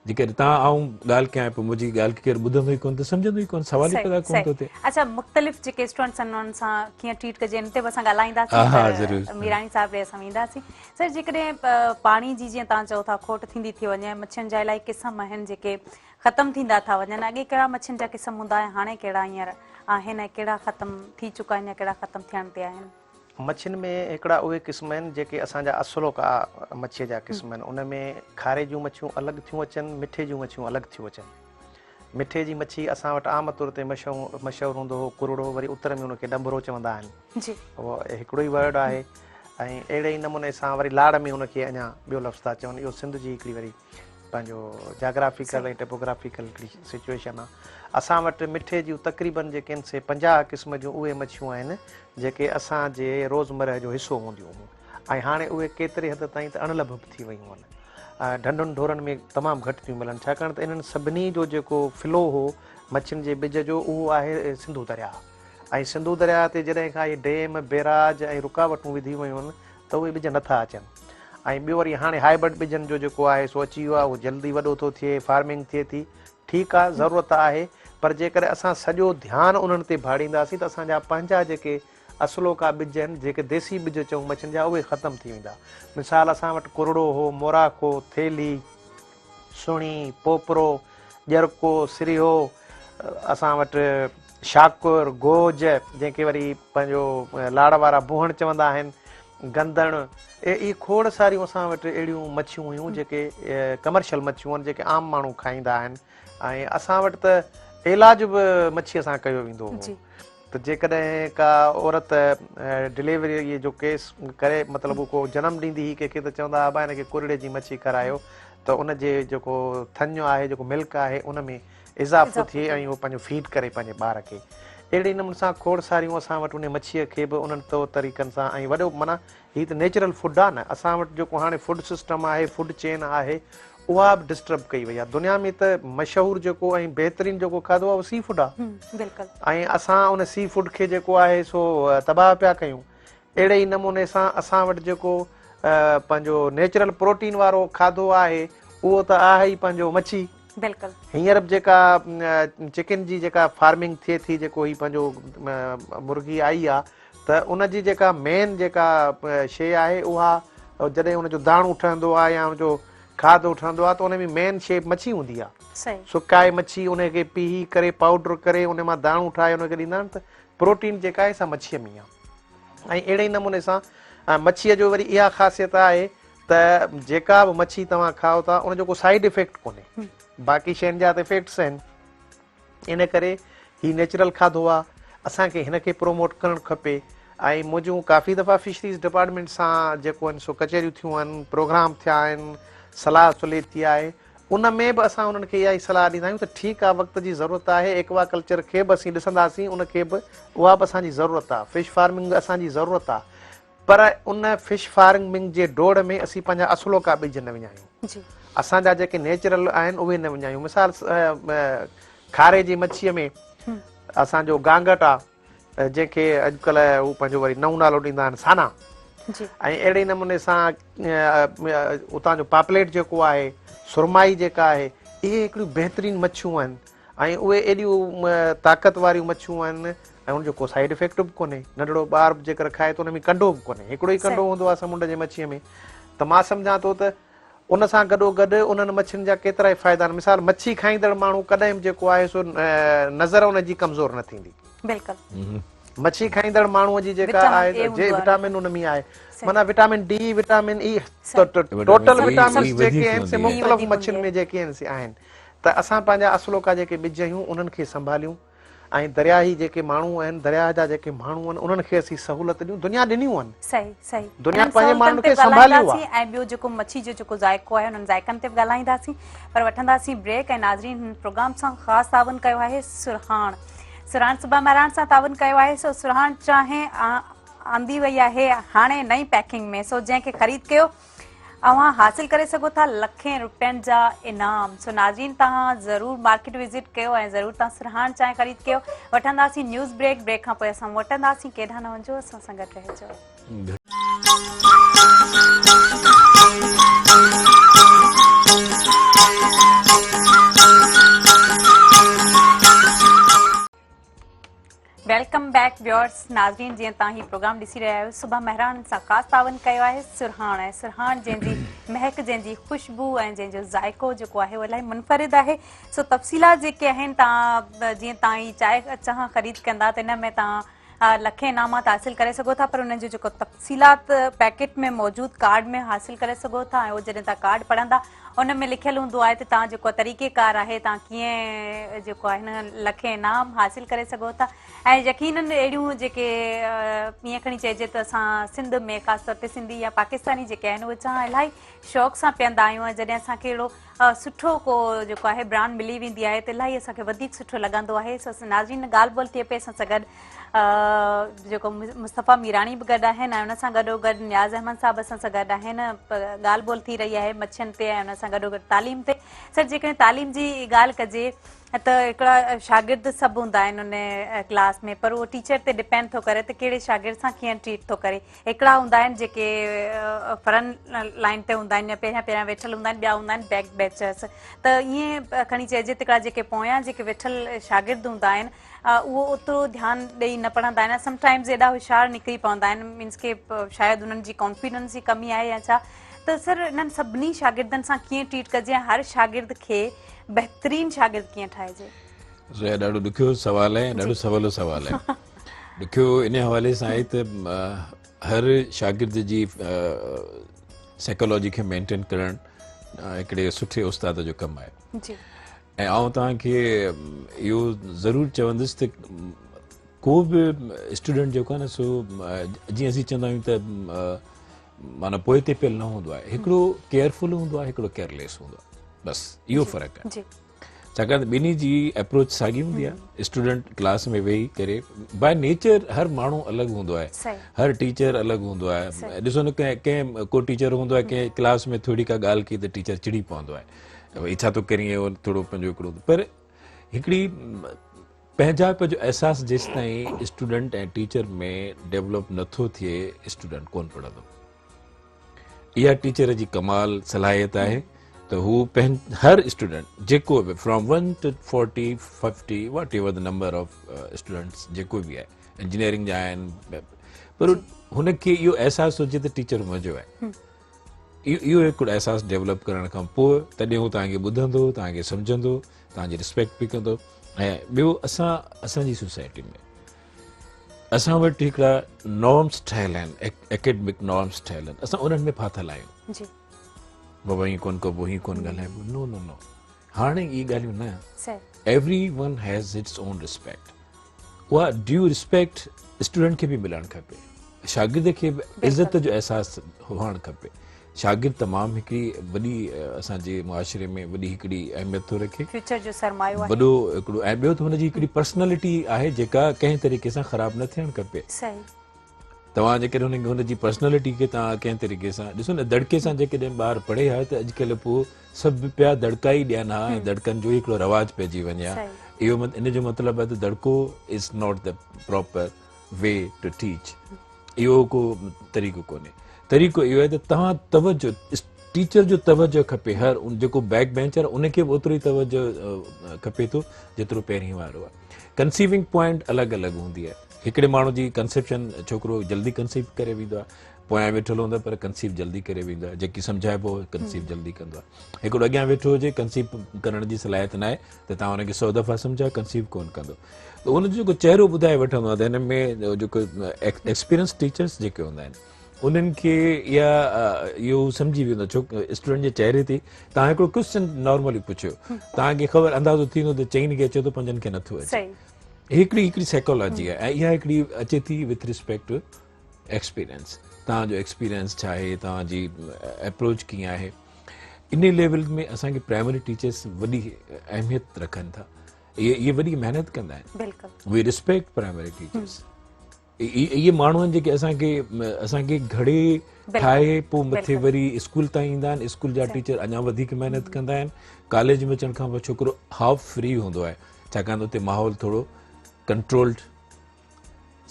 جيڪڏهن توهان آئون ڳالهه ڪيان پيو منهنجي ڳالهه کي ڪير ٻڌندو ئي ڪونه ته سمجهندو ئي ڪونه سوال ئي پيدا ڪونه ٿو ٿئي. اڇا مختلف جيڪي اسٽوڊنٽس آهن انهن سان ڪيئن ٽريٽ ڪجي ان تي به اسان ڳالهائينداسين پر ميراڻي صاحب ڏي اسان وينداسين سر جيڪڏهن پاڻي جي جيئن توهان چئو ٿا کوٽ ٿيندي ٿي وڃي مڇين جا الاهي قسم آهن جيڪي ختم ٿيندا ٿا وڃن اڳي ڪهڙا مڇين جا قسم هوندا ۽ هاڻي ڪهڙا هينئر آهن ۽ ڪهڙا ختم ٿي چڪا آهن يا ڪهڙا ختم ٿيڻ تي آهن. مڇين ۾ هڪڙا اهي قسم آهن جيڪي اسان جا اصلوڪا مڇيء جا قسم آهن. ان ۾ کاري جون مڇيون الڳ ٿيون اچن، مٺي جون مڇيون الڳ ٿيون اچن. مٺي جي مڇي اسان وٽ عام طور تي مشهور هوندو هو ڪرڙو، وري اتر ۾ ان کي ڏنڀرو چوندا آهن. اهو هڪڙو ئي ورڊ آهي ۽ اهڙي ئي نموني سان وري لاڙ ۾ ان کي اڃا ٻيو لفظ ٿا چون. اهو سنڌ جي هڪڙي وري پنهنجو جاگرافيڪل ۽ ٽپوگرافيڪل هڪڙي سچوئيشن آهي. اسان وٽ مٺي جون تقريبن جيڪي آهن سي 50 قسم جون اهي مڇيون آهن جيڪي اسان جي روزمرهه جو حصو هونديون هيون ۽ هاڻي اهي ڪيتري حد تائين ته اڻلڀ به ٿي ويون آهن. ڍنڍن ڍورن ۾ تمام گهٽ ٿيون ملن ڇاڪاڻ ته انهن سڀني جو جيڪو فلو هو مڇين جي ٻج جو اهو آهي سنڌو درياهه ۽ سنڌو درياهه تي جڏهن کان اهي ڊيم، بيراج ۽ رڪاوٽون وڌيون ويون آهن ته اهي ٻج نٿا اچن ۽ ٻيو وري هاڻي هائبرڊ ٻجن جو جيڪو آهي سو اچي ويو آهي اهو جلدي وڏو ٿو ٿئي فارمنگ ٿئي ٿي ٺيڪ آ ضرورت آهي پر جيڪڏهن اسان سڄو ڌيان انهن تي ڀاڙينداسين ته اسان جا پنهنجا جيڪي اصلوڪا ٻج آهن جيڪي ديسي ٻج چئون مڇين جا اهي ختم ٿي ويندا. مثال اسان وٽ ڪرڙو هو، موراکو، ٿيلهي، سڻي، پوپرو، ڄرڪو، سريهو، اسان وٽ شاڪر، گوج جنهن کي وري پنهنجو لاڙ وارا بوهڻ چوندا آهن، گندڻ، اهي کوڙ ساريون اسان وٽ اهڙيون مڇيون هيون جيڪي ڪمرشل مڇيون آهن جيڪي عام ماڻهو کائيندا آهن ۽ اسان وٽ ته علاج به مڇيء سان ڪيو ويندو هو ته جيڪڏهن ڪا عورت ڊليوريء جو ڪيس ڪري مطلب ڪو جنم ڏيندي هئي ڪنهن کي ته چوندا هئا ابا هن کي ڪرڙي جي مڇي کارايو ته ان جي جيڪو ٿڃ آهي جيڪو ملڪ آهي ان ۾ اضافو ٿئي ۽ اهو پنهنجو فيڊ ڪري پنهنجي ٻار کي. اهڙي نموني سان کوڙ ساريون اسان وٽ انهي مڇيء کي به انهن طور طريقن سان ۽ وڏو معنيٰ هي ته نيچرل فوڊ آهي نه اسان وٽ جيڪو هاڻي فوڊ سسٽم آهي فوڊ چين آهي اها به ڊسٽرب ڪئي وئي آهي دنيا ۾ ته مشهور جيڪو ۽ بهترين جيڪو کاڌو آهي اهو سي فوڊ آهي ۽ اسان ان سي فوڊ کي جيڪو آهي سو تباهه پيا ڪيون اهڙي ئي نموني سان اسان وٽ جيڪو پنهنجو نيچرل پروٽين وارو کاڌو آهي اهو ته آهي ئي پنهنجو مڇي. بلڪل. هينئر به جيڪا چڪن جي جيڪا فارمنگ ٿئي ٿي جيڪو هي پنهنجو مرغي آئي آ ته ان جي جيڪا مين جيڪا شي آهي اها جڏهن ان جو داڻو ٺهندو آ يا ان جو کاڌو ٺهندو آ ته ان ۾ مين شي مڇي هوندي آ. سڪائي مڇي ان کي پيهي ڪري پائوڊر ڪري ان مان داڻو ٺاهي ان کي ڏيندا آهن ته پروٽين جيڪا آهي سا مڇيء ۾ آ. ۽ اهڙي ئي نموني سان مڇيء جو وري اها خاصيت آهي ته جيڪا به مڇي توهان کائو ٿا ان جو ڪو سائيڊ افيڪٽ ڪونهي باقي شين جا ته افيڪٽس آهن ان ڪري هي نيچرل کاڌو آ اسان کي هن کي پروموٽ ڪرڻ کپي ۽ منهنجون ڪافي دفعا فشريز ڊپارٽمينٽ سان جيڪو آهن سو ڪچهريون ٿيون آهن پروگرام ٿيا آهن صلاح صلح ٿي آهي ان ۾ به اسان انهن کي اها ئي صلاح ڏيندا آهيون ته ٺيڪ آ وقت جي ضرورت آهي ايڪوا ڪلچر کي به اسين ڏسنداسين ان کي به اها به اسان جي ضرورت آ فش فارمنگ اسان جي ضرورت آ پر ان فش فارمنگ جي ڊوڙ ۾ اسين پنهنجا اصلوڪا ٻج نه وڃايون. اسان جا جيڪي نيچرل آهن اهي نه وڃايون. مثال کاري جي مڇيء ۾ اسان جو گانگٽ آ جنهن کي اڄڪلهه هو پنهنجو وري نئون نالو ڏيندا آهن سانا ۽ اهڙي نموني سان اتان جو پاپليٽ جيڪو آهي سرمائي جيڪا آهي اهي هڪڙيون بهترين مڇيون آهن ۽ اهي ايڏيون طاقت واريون مڇيون آهن ۽ ان جو ڪو سائيڊ افيڪٽ به ڪونهي ننڍڙو ٻار به جيڪر کائي ته ان ۾ ڪنڊو به ڪونهي هڪڙو ئي ڪنڊو هوندو آهي سمنڊ جي مڇيء ۾ ته مان سمجهان ٿو ته ان سان گڏو گڏ انهن مڇين جا ڪيترا ئي فائدا آهن مثال مڇي کائيندڙ ماڻهو ڪڏهن به جيڪو آهي سو نظر ان جي ڪمزور نه ٿيندي بلڪل مڇي کائيندڙ ماڻهو جي جيڪا آهي جي وٽامن ان ۾ آهي معنيٰ vitamin D vitamin E total vitamin جيڪي آهن سي مختلف مڇين ۾ جيڪي آهن سي آهن ته اسان پنهنجا اصلوڪا جيڪي ٻج آهيون انهن کي سنڀاليون ۽ درياهي جيڪي ماڻهو آهن، درياهه جا جيڪي ماڻهو آهن، انهن کي اسين سهولت ڏيون، دنيا ڏنيون آهن. صحيح صحيح دنيا انهن پنهنجي سهولتن ماڻهن تي کي به سنڀاليو آهي. ڳالهائينداسين ۽ ٻيو جيڪو مڇي جو جيڪو ذائقو آهي انهن ذائقن تي به ڳالهائينداسين پر وٺنداسين بريڪ ۽ ناظرين هن پروگرام سان خاص تعاون ڪيو آهي سرهاڻ سرهاڻ صبح مهراڻ سان تعاون ڪيو آهي سو سرهاڻ چانهه آندي وئي آهي هاڻي نئين پيڪنگ ۾ سو جنهن کي خريد ڪيو اوهان حاصل ڪري سگهو ٿا لکين روپين جا انعام سو ناظرين توهان ضرور مارڪيٽ وزٽ ڪيو ۽ ضرور توهان سرهاڻ چانهه خريد ڪيو وٺنداسين نيوز بريڪ بريڪ کان پوء اسان موٽنداسين ڪيڏانهن نه وڃجو اسان سان گڏ رهجو. Welcome back viewers ناظرين جيئن توهان هي پروگرام ڏسي رهيا آهيو صبح مهراڻ سان خاص تعاون ڪيو آهي سرهاڻ ۽ سرهاڻ جنهن جي مهڪ جنهن جي خوشبو ۽ جنهن جو ذائقو جيڪو آهي اهو الاهي منفرد آهي سو تفصيلات جيڪي آهن توهان جيئن توهان هي چانهه چانهه خريد ڪندا ته ان ۾ توهان لکين انعامات حاصل ڪري سگهو ٿا پر انهن جو جيڪو تفصيلات پيڪيٽ ۾ موجود ڪارڊ ۾ حاصل ڪري سگهو ٿا ۽ اهو جڏهن توهان ڪارڊ پڙهندا ان ۾ لکيل هوندو آهي ته توهان جيڪو طريقي ڪار آهي توهان ڪيئن جيڪو آهي هن لکين انعام حاصل ڪري سگهو ٿا ۽ يقينن اهڙيون جيڪي ائين کڻي چئجي ته اسان سنڌ ۾ خاص طور تي سنڌي يا پاڪستاني جيڪي آهن اهي چانهه الاهي شوق سان پيئندا آهيون ۽ جڏهن اسان کي اهڙو سٺو ڪو جيڪو آهي برانڊ ملي ويندي آهي ته الاهي اسان کي وڌيڪ سٺو لڳندو آهي سو ناظرين ڳالهه ٻولهه ٿئي پئي اسان سان گڏ جيڪو مصطفيٰ ميراڻي به گڏ آهن ۽ ان سان گڏو گڏ نياز احمد صاحب اسان سان گڏ آهن ڳالهه ٻولهه ٿي رهي آهي مڇين تي ۽ ان سان گڏو گڏ تعليم تي سر جيڪڏهن تعليم جي ڳالهه ڪجي ته هڪڙا شاگرد سڀ هوندا آهن ان ڪلاس ۾ پر اهو ٽيچر تي ڊپينڊ ٿو ڪري ته ڪهڙي شاگرد سان ڪيئن ٽريٽ ٿو ڪري هڪڙا هوندا آهن جيڪي فرنٽ لائن تي هوندا آهن يا پهريان پهريان ويٺل هوندا آهن ٻيا هوندا آهن بيڪ بيچرس ته ائين کڻي چئجي ته هڪڙا جيڪي پويان جيڪي ويٺل شاگرد هوندا آهن اهو اوترو ڌيان ڏئي نه پڙهندا آهن سم ٽائمز ايڏا هوشيار نڪري پوندا آهن مينس ڪي شايد انهن جي ڪانفيڊنس جي ڪمي آهي يا ڇا ته سر انهن سڀني شاگردن سان ڪيئن ٽريٽ ڪجي ۽ هر شاگرد کي بهترين شاگرد ڪيئن ٺاهجي؟ زويا ڏاڍو ڏکيو سوال آهي ڏاڍو سولو سوال آهي ڏکيو ان حوالي سان آهي ته هر شاگرد جي سائيڪالاجي کي مينٽين ڪرڻ هڪڙي سٺي استاد جو ڪم آهي جي ۽ آئون توهان کي اهو ضرور چوندس ته ڪو به اسٽوڊنٽ جيڪو آهي نه سو جيئن اسين چوندا آهيون ته معنيٰ پوئتي پيل نه هوندو آهي هڪڙو ڪيئرفل هوندو آهي هڪڙو ڪيئرليس هوندو آهي بس اهو فرق آهي ڇاڪاڻ ته ٻنهي جي اپروچ ساڳي هوندي آهي اسٽوڊنٽ ڪلاس ۾ ويهي ڪري باء نيچر هر ماڻهو الڳ هوندو آهي هر ٽيچر الڳ هوندو آهي ڏسو نه ڪنهن ڪو ٽيچر هوندو آهي ڪنهن ڪلاس ۾ ٿوري ڪا ڳالهه ڪئي ته ٽيچر چڙي پوندو آهي ڀئي ڇا ٿو ڪرين اهو ٿورو پنهنجو هڪڙو پر هڪڙي پنهنجائپ جو احساس جيستائين اسٽوڊنٽ ۽ ٽيچر ۾ ڊيولپ نٿو ٿئي اسٽوڊنٽ ڪون پڙهندو اها ٽيچر جي ڪمال صلاحيت آهي ته هو هر اسٽوڊنٽ جيڪو به from 1 to 40 50 whatever the number of students جيڪو به آهي انجنيئرنگ جا آهن پر هن کي اهو احساس هجي ته ٽيچر منهنجو آهي اهو هڪڙو احساس ڊيولپ ڪرڻ کان پوء تڏهن هو توهان کي ٻڌندو توهان کي سمجهندو توهان جي رسپيڪٽ به ڪندو ۽ ٻيو اسان اسان جي سوسائٽي ۾ اسان وٽ هڪڙا نارمس ٺهيل آهن، اڪيڊمڪ نارمس ٺهيل آهن، اسان انهن ۾ ڦاٿل آهيون. بابا ائين ڪونه ڪبو، هيئن ڪونه ڳالهائبو. نو نو نو، هاڻي اهي ڳالهيون نه. Everyone has its own respect. اها ڊيو ريسپيڪٽ اسٽوڊنٽ کي به ملڻ کپي، شاگرد کي به عزت جو احساس هئڻ کپي. شاگرد تمام هڪڙي وڏي اسان جي معاشري ۾ وڏي هڪڙي اهميت ٿو رکي، فيوچر جو سرمايو آهي وڏو هڪڙو، ۽ ٻيو ته هن جي هڪڙي پرسنالٽي آهي جيڪا ڪنهن طريقي سان خراب نه ٿيڻ کپي. توهان جيڪڏهن هن هن جي پرسنالٽي کي توهان ڪنهن طريقي سان ڏسو نه، دڙڪي سان جيڪڏهن ٻار پڙهي ها ته اڄڪلهه پوء سڀ پيا دڙڪا ئي ڏين ها ۽ دڙڪن جو ئي هڪڙو رواج پئجي وڃي ها. اهو ان جو مطلب آهي ته دڙڪو is not the proper way to teach. اهو ڪو طريقو ڪونهي. طريقو اهو آهي ته توهان توجه، ٽيچر جو توجه کپي، هر جيڪو بيڪ بينچر ان کي به اوترو ئي توجه کپي ٿو جيترو پهرين وارو آهي. ڪنسيونگ پوائنٽ الڳ الڳ هوندي آهي. هڪڙي ماڻهو جي ڪنسيپشن ڇوڪرو جلدي ڪنسيو ڪري ويندو آهي، پويان ويٺل هوندو آهي پر ڪنسيو جلدي ڪري ويندو آهي، جيڪي سمجهائبو ڪنسيو جلدي ڪندو آهي. هڪڙو اڳيان ويٺو هجي ڪنسيو ڪرڻ جي صلاحيت ناهي ته توهان هن کي 100 دفعا سمجهايو ڪنسيو ڪونه ڪندو. ته ان جو جيڪو چهرو ٻڌائي وٺندو آهي ته هن ۾ جيڪو ايڪسپيرينس ٽيچرس جيڪي هوندا آهن انهن کي اها اهو سمجهي ويندو، ڇو اسٽوڊنٽ جي چهري تي توهان هڪڙو ڪويشچن نارملي پڇيو توهان کي خبر اندازو ٿيندو ته چئن کي اچي ٿو پنجن کي نٿو اچي. هڪڙي هڪڙي سائيڪالاجي آهي ۽ اها هڪڙي اچي ٿي وٿ ريسپيڪٽ ٽو ايڪسپيرينس. توهان جو ايڪسپيرينس ڇا آهي، توهان جي اپروچ ڪيئن آهي، ان ليول ۾ اسان کي پرائمري ٽيچرس وڏي اهميت رکن ٿا. اهي وڏي محنت ڪندا آهن. V respect primary teachers. اهي ماڻهو آهن جيڪي اسان کي گهڙي ٺاهي پوء مٿي وري اسڪول تائين ايندا آهن. اسڪول جا ٽيچر اڃا وڌيڪ محنت ڪندا آهن. ڪاليج ۾ اچڻ کان پوء ڇوڪرو هاف فري هوندو آهي، ڇاڪاڻ ته اتي ماحول ٿورو ڪنٽرولڊ،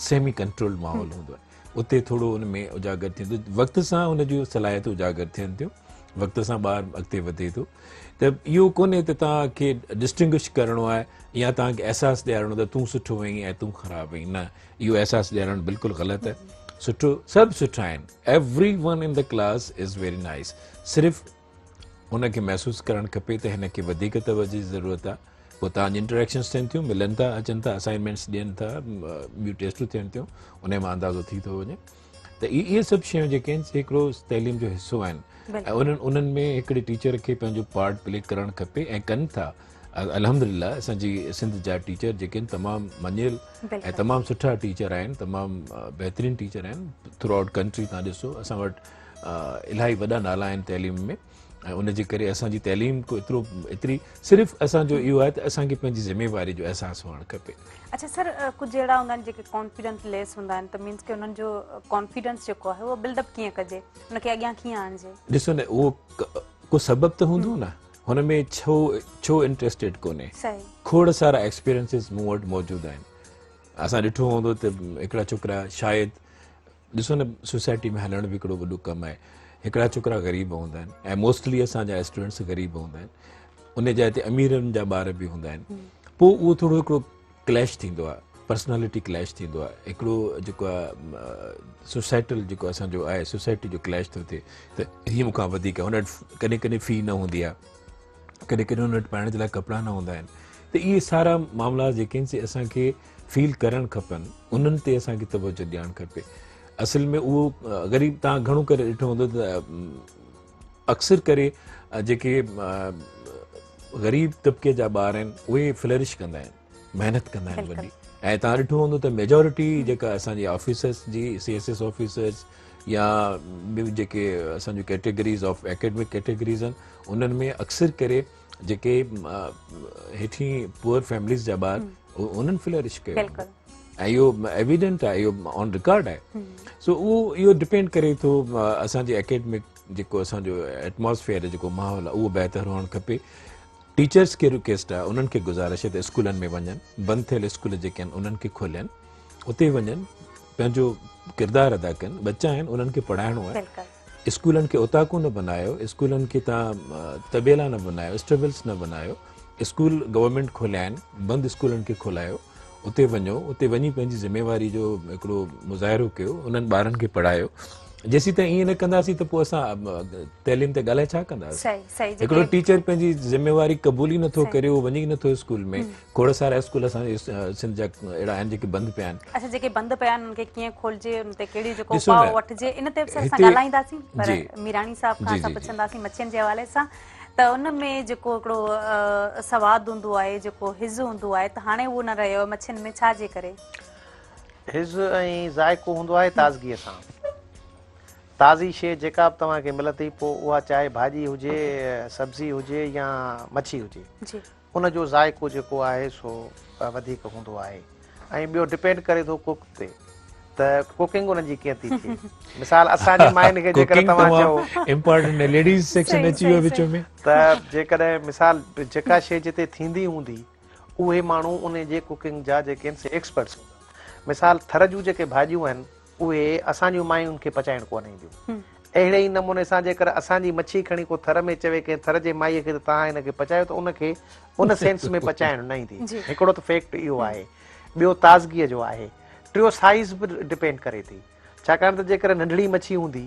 سيمي ڪنٽرولڊ ماحول هوندو آهي. اتي ٿورو ان ۾ اجاگر ٿيندو، وقت سان ان جون صلاحيتون اجاگر ٿين ٿيون، وقت سان ٻار اڳتي وڌي ٿو. ته اهو ڪونهي ته توهان کي ڊسٽنگش ڪرڻو آهي يا توهان کي احساس ڏيارڻو ته تون سٺو آهين ۽ تون خراب آهين، نه، اهو احساس ڏيارڻ بلڪل غلط آهي. سٺو سڀ سٺا آهن، everyone in the class is very nice. صرف ان کي محسوس ڪرڻ کپي ته هن کي وڌيڪ توجه جي ضرورت آهي. پوء توهان جي انٽريڪشنس ٿين ٿيون، ملن ٿا، اچن ٿا، اسائنمينٽس ڏين ٿا، ٻيون ٽيسٽون ٿين ٿيون، ان مان اندازو ٿي ٿو وڃي ته اهي سڀ شيون جيڪي آهن سي هڪڙو تعليم جو حصو آهن ۽ انهن ۾ هڪڙي ٽيچر کي پنهنجو پارٽ پلي ڪرڻ کپي ۽ ڪن ٿا. الحمدلله اسان جي سنڌ جا ٽيچر جيڪي آهن تمام مڃيل ۽ تمام سٺا ٽيچر آهن، تمام بهترين ٽيچر آهن. ٿرو آئوٽ ڪنٽري تان ڏسو اسان وٽ الاهي وڏا نالا آهن تعليم ۾ ۽ ان جي ڪري اسان جي تعليم ڪو ايترو ايتري صرف اسان جو اهو آهي ته اسان کي پنهنجي ذميواري جو احساس هئڻ کپي. اڇا سر، ڪجهه اهڙا هوندا آهن جيڪي ڪانفيڊنس ليس هوندا آهن ته مينس ڪي انهن جو ڪانفيڊنس جيڪو آهي اهو بلڊ اپ ڪيئن ڪجي، ان کي اڳيان ڪيئن آڻجي؟ ڏسو نه اهو ڪو سبب ته هوندو نه هن ۾ ڇو انٽريسٽيڊ ڪونهي. کوڙ سارا ايڪسپيرينسز مون وٽ موجود آهن. اسان ڏٺو هوندو ته هڪڙا ڇوڪرا شايد ڏسو نه سوسائٽي ۾ هلڻ به هڪڙو وڏو ڪم آهي. هڪڙا ڇوڪرا غريب هوندا آهن ۽ موسٽلي اسان جا اسٽوڊنٽس غريب هوندا آهن، ان جاء تي اميرن جا ٻار به هوندا آهن. پوء اهو ٿورو هڪڙو ڪليش ٿيندو آهي، پرسنالٽي ڪليش ٿيندو آهي، هڪڙو جيڪو آهي سوسائٽل جيڪو اسان جو آهي سوسائٽي جو ڪليش ٿو ٿئي ته هي مون کان وڌيڪ هن وٽ ڪڏهن ڪڏهن في نه هوندي آهي، ڪڏهن ڪڏهن هن وٽ پائڻ جي لاء ڪپڙا نه هوندا آهن. ته اهي سارا معاملا جيڪي آهن سي اسان کي فيل ڪرڻ کپن، انهن تي اسان کي توجه ڏيڻ کپي. اصل ۾ اهو غريب توهان گهڻو ڪري ڏٺو هوندو ته اڪثر ڪري جيڪي غريب طبقي جا ٻار آهن اهي فلرش ڪندا آهن، محنت ڪندا آهن وڏي. ۽ توهان ڏٺو هوندو ته ميجورٽي جيڪا اسان جي آفيسرس جي سي ايس ايس آفيسرس يا ٻيون جيڪي اسان جون ڪيٽيگريز آف اڪيڊمڪ ڪيٽيگريز آهن انهن ۾ اڪثر ڪري جيڪي هيٺين پوئر فيمليز جا ٻار انهن فلرش ڪيو ۽ اهو ايويڊنٽ آهي، اهو آن رڪارڊ آهي. سو اهو ڊپينڊ ڪري ٿو اسان جي اڪيڊمڪ جيڪو اسان جو ايٽماسفيئر جيڪو ماحول آهي اهو بهتر هئڻ کپي. ٽيچرس کي رڪويسٽ آهي، انهن کي گذارش آهي ته اسڪولن ۾ وڃن، بند ٿيل اسڪول جيڪي آهن انهن کي کولين، اتي وڃن، پنهنجو ڪردار ادا ڪن. ٻچا آهن انهن کي پڙهائڻو آهي. اسڪولن کي اوطاقون نه بنايو، اسڪولن کي توهان طبيلا نه بنايو، اسٽيبلس نه بنايو. اسڪول گورنمينٽ کوليا آهن، بند اسڪولن کي کولايو، اتي وڃو، اتي وڃي پنهنجي ذميواري جو هڪڙو مظاهرو ڪيو، انهن ٻارن کي پڙهايو. جيسين تائين ائين نه ڪنداسين ته پوء اسان تعليم تي ڳالهائي ڇا ڪنداسين؟ هڪڙو ٽيچر پنهنجي ذميواري قبول ئي نٿو ڪري، اهو وڃي ئي نٿو اسڪول ۾. کوڙ سارا اسڪول اسان جي سنڌ جا اهڙا آهن جيڪي بند پيا آهن. اڇا جيڪي بند پيا آهن انهن کي ڪيئن کولجي، ان تي ڪهڙي جيڪو اپاء وٺجي، ان تي به سر اسان ڳالهائينداسين، پر ميراڻي صاحب کان اسان پڇنداسين مڇين جي حوالي سان ته ان ۾ جيڪو هڪڙو سواد هوندو آهي، جيڪو حز هوندو آهي ته هاڻي اهو نه رهيو آهي مڇين ۾ ڇا جي ڪري؟ حز ۽ ذائقو هوندو آهي تازگيء سان. تازي شيء جيڪا به توهان کي ملندي پوء اها چاهي ڀاڄي هجي، سبزي هجي يا مڇي هجي ان جو ذائقو جيڪو آهي سو وڌيڪ هوندو آهي ۽ ٻيو ڊپينڊ ڪري ٿو ڪوڪ تي ته ڪوڪنگ انهن جي ڪيئن ٿي ٿئي. مثال اسان جي ماين کي جيڪڏهن توهان چئو امپارٽنٽ ليڊيز سيڪشن اچي ويو وچ ۾. ته جيڪڏهن مثال جيڪا شيء جتي ٿيندي هوندي اهي ماڻهو ان جي ڪوڪنگ جا جيڪي آهن سي ايڪسپرٽس هوندا. مثال ٿر جون جيڪي ڀاڄيون آهن اهي اسان جون مايون کي پچائڻ ڪونه اينديون. اهڙي ئي نموني سان جيڪر اسان جي مڇي کڻي ڪو ٿر ۾ چوي ڪنهن ٿر جي مائيء کي ته توهان هن کي پچايو ته ان کي ان سينس ۾ پچائڻ نه ايندي. هڪڙو ته فيڪٽ اهو آهي. ٻيو تازگيء جو آهي. ٽيو سائيز به ڊپينڊ ڪري ٿي. ڇاڪاڻ ته جيڪر ننڍڙي مڇي هوندي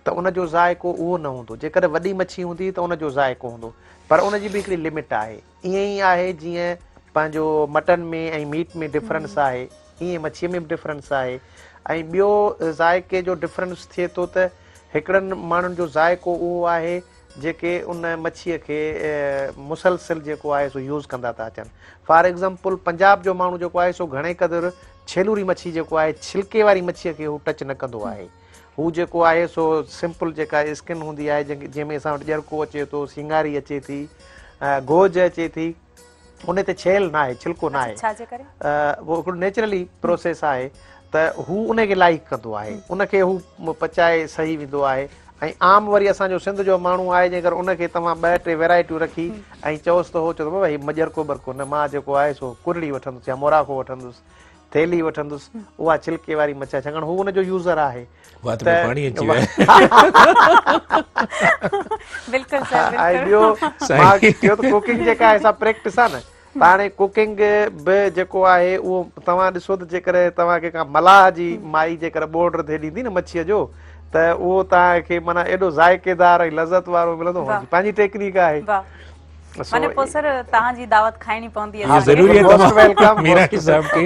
ته ان جو ذائقو اهو نه هوندو. جيڪڏهن وڏي مڇي هوندي ته ان جو ذائقو هوندو. پر ان جي به هڪڙي لمٽ آهي. ائين ئي آهي جيئن پنهنجو مٽن ۾ ۽ ميٽ ۾ ڊفرنس آهي ائين مڇيء ۾ به ڊفرنس آهي ۽ ٻيو ذائقي جو ڊفرنس ٿئي ٿو ته هڪڙن ماڻهن جو ذائقو اهو آهي جيڪي ان مڇيء کي مسلسل جيڪو آهي سو يوز ڪندا ٿا اچن فار ايگزامپل پنجاب جو ماڻهو جيڪو آهي سو گهڻي قدر ڇيلوري مڇي جيڪو آهي ڇلڪي واري مڇيء کي هو ٽچ نه ڪندو آهي هو جيڪو آهي سو سمپل جيڪا اسڪن هوندي آهي جنهن ۾ اسان وٽ ڄرڪو اچي ٿو، سينگاري اچي ٿي، گوج اچي ٿي، ان تي ڇيل ناهي، ڇلڪو ناهي. ڇا جي ڪري؟ اهو هڪڙو نيچرلي پروسيس آهي ته هو ان کي لائيڪ ڪندو آهي، ان کي هو پچائي سهي ويندو آهي ۽ عام وري اسان جو سنڌ جو ماڻهو آهي جنهن ڪري ان کي توهان ٻه ٽي ويرائٽيون رکي ۽ چئوس ته هو چوندو بابا هي ڄرڪو ٻرڪو نه مان جيڪو آهي سو ڪرڙي وٺندس يا موراکو وٺندس. ٿيلهي وٺندس اها ڇلڪي واري مڇي ڇاڪاڻ هو ان جو يوزر آهي وات ۾ پاڻي اچي ويو بلڪل سر بلڪل ۽ ٻيو مان چيو ته ڪوڪنگ جيڪا آهي سا پريڪٽس آهي نه ته هاڻي ڪوڪنگ به جيڪو آهي اهو توهان ڏسو ته جيڪڏهن توهان کي ڪا ملاح جي مائي جيڪر ٻوڙ رڌي ڏيندي نه مڇيء جو ته اهو توهان کي معنيٰ ايڏو ذائقيدار ۽ لذت وارو ملندو هن جي پنهنجي ٽيڪنيڪ آهي معني پوء سر توهان جي دعوت کائڻي پوندي اسان کي. ضروري آهي ته ميراڻي صاحب کي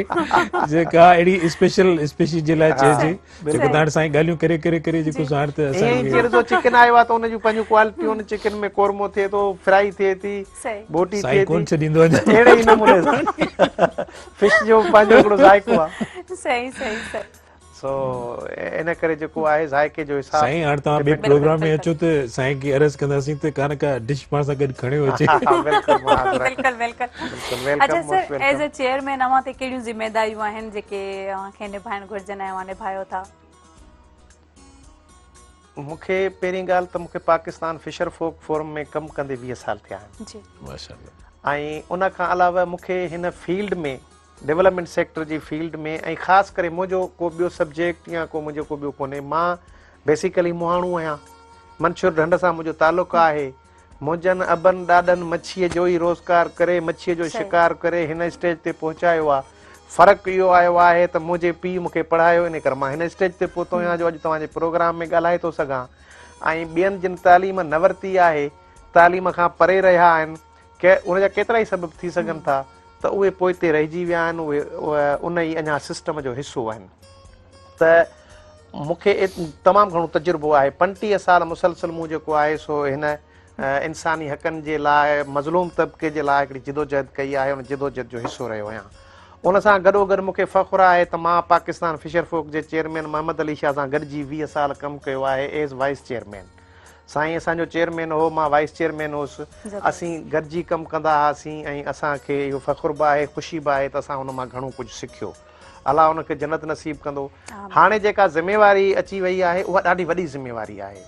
جيڪا اهڙي اسپيشل اسپيشي جي لاء چئجي جيڪو توهان سان ڳالهيون ڪري ڪري ڪري جيڪو سو هاڻ ته اسان کي ائين چيئن چڪن آيو آهي ته ان جون پنهنجون ڪوالٽيون آهن چڪن ۾ قورمو ٿئي ٿو فرائي ٿئي ٿي بوٽي ٿئي ٿي ڪون ڇڏيندو اهڙي ئي نموني سان فش جو پنهنجو هڪڙو ذائقو آهي. صحيح صحيح صحيح. سو ان ڪري جيڪو آهي ذائقي جو حساب. سائين هاڻ توهان ٻئي پروگرام ۾ اچو ته سائين کي عرض ڪنداسين ته ڪا نه ڪا ڊش پاڻ سان گڏ کڻيو اچي. بلڪل بلڪل بلڪل اڇا سر ايز اي چيئرمين اوهان تي ڪهڙيون ذميداريون آهن جيڪي اوهان کي نڀائڻ گهرجن ۽ اوهان نڀايو ٿا؟ مون کي پهرين ڳالهه ته مون کي پاڪستان فشر فوڪ فورم ۾ ڪم ڪندي 20 سال ٿيا آهن. جي ماشاءالله. ۽ ان کان علاوه مون کي هن فيلڊ ۾ ڊولپمينٽ سيڪٽر جي فيلڊ ۾ ۽ خاص ڪري منهنجو ڪو ٻيو سبجيڪٽ يا ڪو منهنجو ڪو ٻيو ڪونهي مان بيسيڪلي مهاڻو آهيان منڇر ڍنڍ سان منهنجو تعلق آهي منهنجن ابن ڏاڏن مڇيء جو ئي روزگار ڪري مڇيء جو شڪار ڪري هن اسٽيج تي پهچايو آهي فرق اهو آيو آهي ته منهنجي پيء مون کي پڙهايو ان ڪري مان هن اسٽيج تي پهتو آهيان جو اڄ توهان جي پروگرام ۾ ڳالهائي ٿو سگهان ۽ ٻين جن تعليم نه ورتي آهي تعليم کان پري رهيا آهن ڪي ان جا ڪيترائي سبب ٿي سگهن ٿا ته اهي پوئتي رهجي ويا آهن اهي ان ئي اڃا سسٽم جو حصو آهن ته مون کي تمام گهڻو تجربو آهي 35 سال مسلسل مون جيڪو آهي سو هن انساني حقن جي لاء مظلوم طبقي جي لاء هڪڙي جدوجهد ڪئي آهي ان جدوجهد جو حصو رهيو آهيان ان سان گڏو گڏ مون کي فخر آهي ته مان پاڪستان فشر فوڪ جي چيئرمين محمد علي شاهه سان گڏجي 20 سال ڪم ڪيو آهي ايز وائيس چيئرمين سائين اسان جو چيئرمين هو، مان وائيس چيئرمين هوس. اسين گڏجي ڪم ڪندا هئاسين ۽ اسان کي اهو فخر به آهي، خوشي به آهي ته اسان هن مان گهڻو ڪجهه سکيو. الله هن کي جنت نصيب ڪندو. هاڻي جيڪا ذميواري اچي وئي آهي، اها ڏاڍي وڏي ذميواري آهي.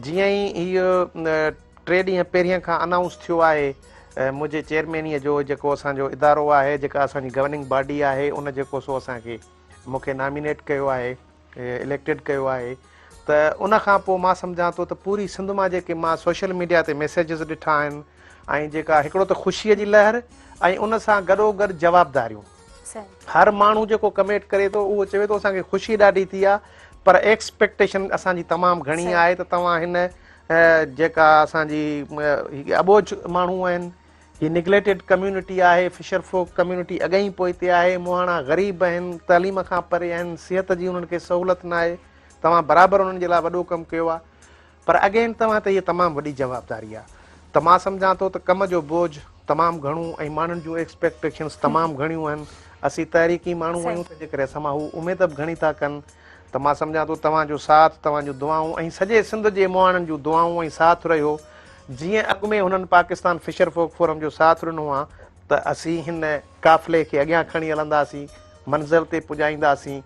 جيئن ئي هيء ٽي ڏينهن پهرين کان انائونس ٿيو آهي، منهنجي چيئرمينيء جو جيڪو اسان جو ادارو آهي، جيڪا اسان جي گورننگ باڊي آهي، ان جيڪو سو اسان کي مون کي نامينيٽ ڪيو آهي. اليڪٽيڊ ڪيو آهي ته ان کان پوء مان سمجهان ٿو ته پوري سنڌ مان جيڪي مان سوشل ميڊيا تي ميسيجز ڏٺا آهن ۽ جيڪا هڪڙو ته خوشيء جي لهر ۽ ان سان گڏو گڏ جوابداريون هر ماڻهو جيڪو ڪمينٽ ڪري ٿو اهو چوي ٿو اسان کي خوشي ڏاڍي ٿي آهي پر ايڪسپيڪٽيشن اسان جي تمام گهڻي آهي ته توهان هن جيڪا اسان جي هي اٻوجهه ماڻهو آهن، هي نگليٽيڊ ڪميونٽي آهي، فشر فوڪ ڪميونٽي اڳي ئي پوئتي آهي، مهاڻا غريب آهن، تعليم کان پري آهن، صحت جي انهن کي سهولت ناهي، توهان برابر انهن جي لاء وڏو ڪم ڪيو آهي پر اگين توهان تي هيء تمام وڏي جوابداري آهي ته مان سمجهان ٿو ته ڪم جو بوجهه تمام گهڻو ۽ ماڻهن جون ايڪسپيڪٽيشنس تمام گهڻيون آهن، اسين تحريڪي ماڻهو آهيون تنهن جي ڪري اسان مان هو اميد به گهڻي ٿا ڪن ته مان سمجهان ٿو توهان جو ساٿ، توهان جون دعائون ۽ سڄي سنڌ جي مهاڻن جون دعائون ۽ ساٿ رهيو جيئن اڳ ۾ هنن پاڪستان فشر فوڪ فورم جو ساٿ ڏنو آ ته اسين هن قافلي کي اڳيان کڻي هلنداسين، منزل تي پڄائينداسين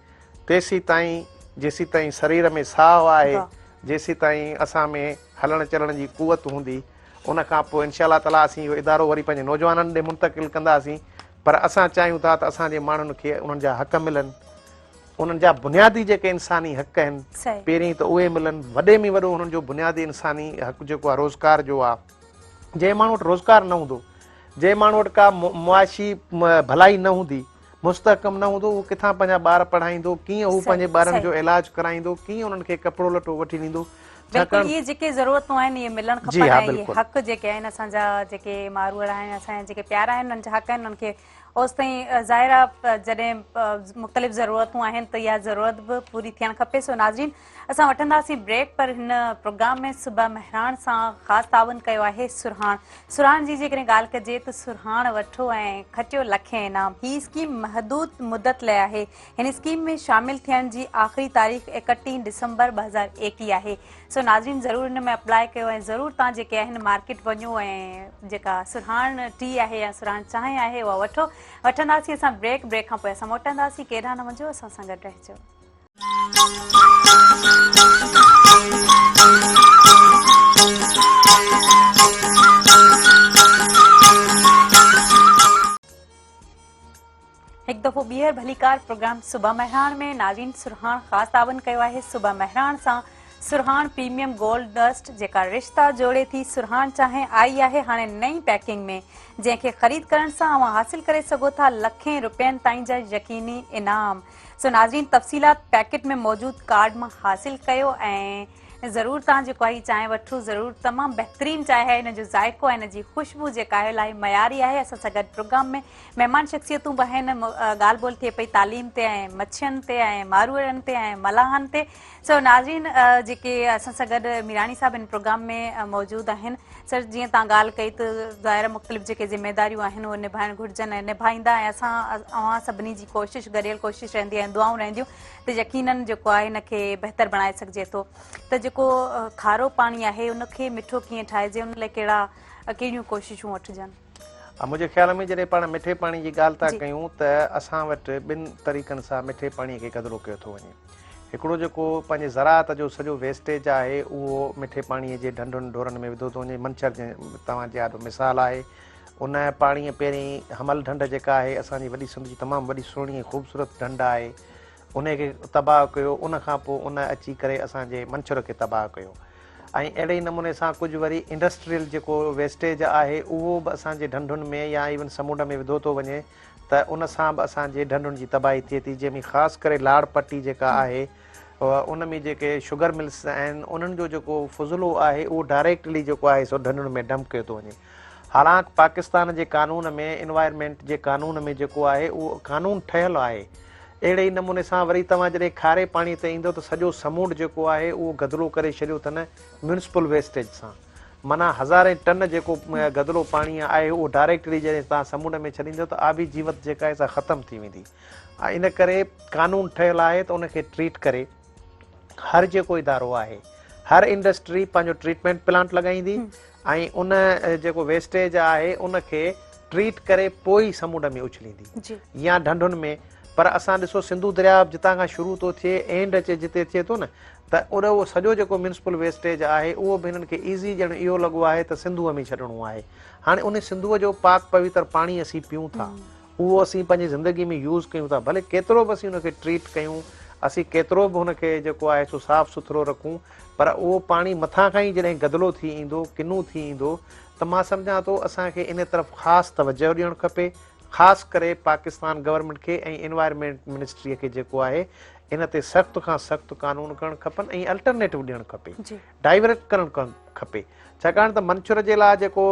تيسيتائين جيسيتائين سرير ۾ ساهه آهي، جيسيتائين اسان ۾ هلڻ چلڻ جي قوت هوندي، ان کان پوء انشاء الله تعاليٰ اسين اهو ادارو وري پنهنجي نوجوانن ڏي منتقل ڪنداسين پر اسان چاهيون ٿا ته اسان جي ماڻهن کي انهن جا حق ملن. انهن جا بنيادي جيڪي انساني حق آهن پهرين ته اهي ملن، وڏي ۾ وڏو انهن جو بنيادي انساني حق جيڪو آهي روزگار جو آهي، جنهن ماڻهو وٽ روزگار نه هوندو، جنهن ماڻهو وٽ ڪا معاشي ڀلائي نه هوندي، مستحڪم نه هوندو، اهو ڪٿان پنهنجا ٻار پڙهائيندو، ڪيئن هو پنهنجي ٻارن جو علاج ڪرائيندو، ڪيئن انهن کي ڪپڙو لٽو وٺي ڏيندو، بلڪل اهي جيڪي ضرورتون آهن اهي ملڻ کپن ۽ اهي حق جيڪي آهن اسان جا جيڪي ماروئڙا آهن اسان جا جيڪي پيارا آهن انهن جا حق آهن انهن کي اوستائين ظاهر آ جڏهن مختلف ضرورتون آهن ته اها ضرورت به پوري ٿيڻ کپي. سو ناظرين اسان وٺنداسين بريڪ پر هن پروگرام ۾ صبح مهراڻ سان خاص تعاون ڪيو آهي سرهاڻ. سرهاڻ جي جيڪڏهن ڳالهه ڪجي ته سرهاڻ وٺو ۽ کٽيو لکين انعام. هي اسڪيم محدود مدت لاء آهي. هن اسڪيم ۾ شامل ٿيڻ جي آخري تاريخ 31 ڊسمبر 2021 آهي. سو ناظرين ضرور ان ۾ اپلائي ڪيو ۽ ضرور تان جيڪي آهن مارڪيٽ وڃو ۽ جيڪا سرهاڻ ٽي آهي يا سرهاڻ چانهه آهي اها وٺو. وٺنداسين اسان بريڪ، بريڪ کان پوء اسان موٽنداسين ڪيڏانهن نه وڃجو اسان سان گڏ رهجو. هڪ دفعو ٻيهر ڀليڪار پروگرام صبح مهراڻ ۾ ناظرين سرهاڻ خاص تعاون ڪيو آهي صبح مهراڻ سان سرهاڻ پريميئم گولڊ ڊسٽ جيڪا رشتا جوڙي ٿي سرهاڻ چانهه آئي آهي هاڻي نئين پيڪنگ ۾ جنهن کي خريد ڪرڻ سان اوهان حاصل ڪري سگهو ٿا لکين روپين تائين جا يقيني انعام سو ناظرين تفصيلات پيڪيٽ ۾ موجود ڪارڊ مان حاصل ڪيو ۽ ضرور تان جيڪو آهي چانهه وٺو ضرور تمام بهترين چانهه آهي ان جو ذائقو ۽ ان جي خوشبو جيڪا آهي الاهي معياري آهي اسان سان گڏ پروگرام ۾ مهمان شخصيتون به آهن، ڳالهه ٻولهه ٿئي پئي تعليم تي ۽ مڇين تي ۽ ماروئڙن تي ۽ ملاحن تي. سو ناظرين جيڪي اسان سان گڏ ميراڻي صاحب هن پروگرام ۾ موجود آهن. سر جيئن توهان ڳالهه ڪئي ته ظاهر آهي مختلف جيڪي ذميداريون آهن اهي نڀائڻ گهرجن ۽ نڀائيندا ۽ اسان اوهان سڀني جي ڪوشش گڏيل ڪوشش رهندي ۽ دعائون رهنديون ته يقينن جيڪو آهي هن کي بهتر بڻائي سگهجي ٿو ته جيڪو کارو پاڻي آهي ان کي مٺو ڪيئن ٺاهجي ان لاء ڪهڙا ڪهڙيون ڪوششون وٺجن. منهنجي خيال ۾ جڏهن پاڻ مٺي پاڻي جي ڳالهه ٿا ڪيون ته اسان وٽ ٻن طريقن سان مٺي پاڻي کي گدلو ڪيو ٿو وڃي. هڪڙو جيڪو پنهنجي زراعت جو سڄو ويسٽيج آهي اهو مٺي پاڻي جي ڍنڍن ڍورن ۾ وڌو ٿو وڃي. منڇر جنهن توهان جي آڏو مثال آهي ان پاڻيء پهرين حمل ڍنڍ جيڪا آهي اسان جي وڏي سنڌ جي تمام وڏي سهڻي ۽ خوبصورت ڍنڍ آهي انهي کي تباهه ڪيو ان کان پوء ان اچي ڪري اسان جي منڇر کي تباهه ڪيو. ۽ اهڙي ئي نموني سان ڪجهه وري انڊسٽريل جيڪو ويسٽيج آهي اهو به اسان جي ڍنڍن ۾ يا ايون سمنڊ ۾ وڌو ٿو وڃي ته ان سان به اسان جي ڍنڍن جي تباهي ٿئي ٿي جنهن ۾ خاص ڪري لاڙ پٽي جيڪا آهي ان ۾ جيڪي شگر ملس آهن انهن جو جيڪو فضلو آهي اهو ڊائريڪٽلي جيڪو آهي سو ڍنڍن ۾ ڊمپ ڪيو ٿو وڃي حالانڪ پاڪستان جي قانون ۾ انوائرمينٽ جي قانون ۾ جيڪو آهي اهو قانون ٺهيل آهي اهڙي ئي نموني سان وري توهان جڏهن کاري پاڻي تي ايندؤ ته سڄو سمونڊ جيڪو آهي اهو گدلو ڪري ڇڏيو اٿن ميونسپل ويسٽيج سان معنيٰ هزارين ٽن جيڪو گدلو پاڻي آهي اهو ڊائريڪٽلي جڏهن توهان سمونڊ ۾ ڇڏيندؤ ته آبي جيوت جيڪا آهي سا ختم ٿي ويندي ان ڪري قانون ٺهيل آهي ته ان کي ٽريٽ ڪري هر جيڪو ادارو آهي هر انڊسٽري پنهنجو ٽريٽمينٽ پلانٽ لڳائيندي ۽ ان جيڪو ويسٽيج آهي ان کي ٽريٽ ڪري پوء ئي سمنڊ ۾ اڇليندي يا ڍنڍن ۾ پر اسان ڏسو سنڌو درياء جتان کان شروع ٿو ٿئي اينڊ اچي جتي ٿئي ٿو نه ته ان اهو سڄو جيڪو ميونسپل ويسٽيج آهي اهو به هنن کي ايزي ڄڻ اهو لڳو آهي ته سنڌوء ۾ ڇڏڻو آهي هاڻي ان سنڌوء جو پاڪ پويتر پاڻي اسين پيون ٿا اهو اسين پنهنجي زندگي ۾ يوز ڪيون ٿا ڀلي ڪيترو به اسين ان کي ٽريٽ ڪيون اسين ڪيترو به ان کي جيڪو آهي سو صاف سٿرو رکون پر اهو پاڻي مٿان کان ئي جڏهن گدلو ٿي ايندو ڪنو ٿي ايندو ته مان سمجهان ٿو اسان کي ان طرف خاص توجهه ڏيڻ کپي خاص ڪري پاڪستان گورنمينٽ کي ۽ انوائرمينٽ منسٽري کي جيڪو آهي ان تي سخت کان سخت قانون ڪرڻ کپن ۽ الٽرنيٽو ڏيڻ کپي ڊائيورٽ ڪرڻ کپي ڇاڪاڻ ته منڇر جي لاء جيڪو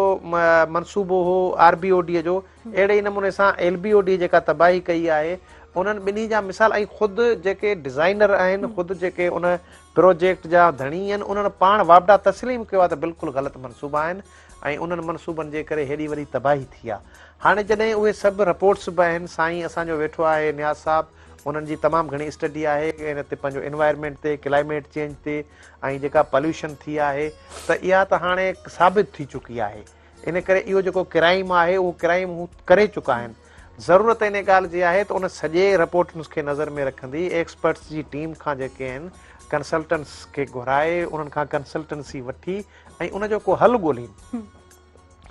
منصوبو هو آر بي او ڊي جو اهڙي ئي نموني سان ايل بي او ڊي جيڪا تباهي ڪئي آهي انهن ٻنهي جا مثال ۽ خود جيڪي ڊزائنر آهن خود جيڪي ان پروجيڪٽ جا ڌڻي آهن انهن پاڻ واپڊا تسليم ڪيو آهي ته بلڪل غلط منصوبا آهن ۽ انهن منصوبن جي ڪري هيڏي وڏي تباهي ٿي آهي هاڻي جڏهن اهي سڀ رپورٽس به آهن سائين اسان جو ويٺو آهي نياز صاحب انهن جي تمام گهڻي اسٽڊي آهي ان تي پنهنجو انوائرمينٽ تي ڪلائميٽ چينج تي ۽ جيڪا پوليوشن ٿي آهي ته اها ته هاڻي ثابت ٿي چڪي آهي ان ڪري اهو جيڪو ڪرائيم آهي اهو ڪرائيم هو ڪري چڪا آهن. ضرورت ان ڳالهه جي آهي ته ان سڄي رپورٽن کي نظر ۾ رکندي ايڪسپرٽس جي ٽيم کان جيڪي آهن ڪنسلٽنٽس کي گهرائي انهن کان ڪنسلٽنسي وٺي ۽ ان جو ڪو حل ڳولين.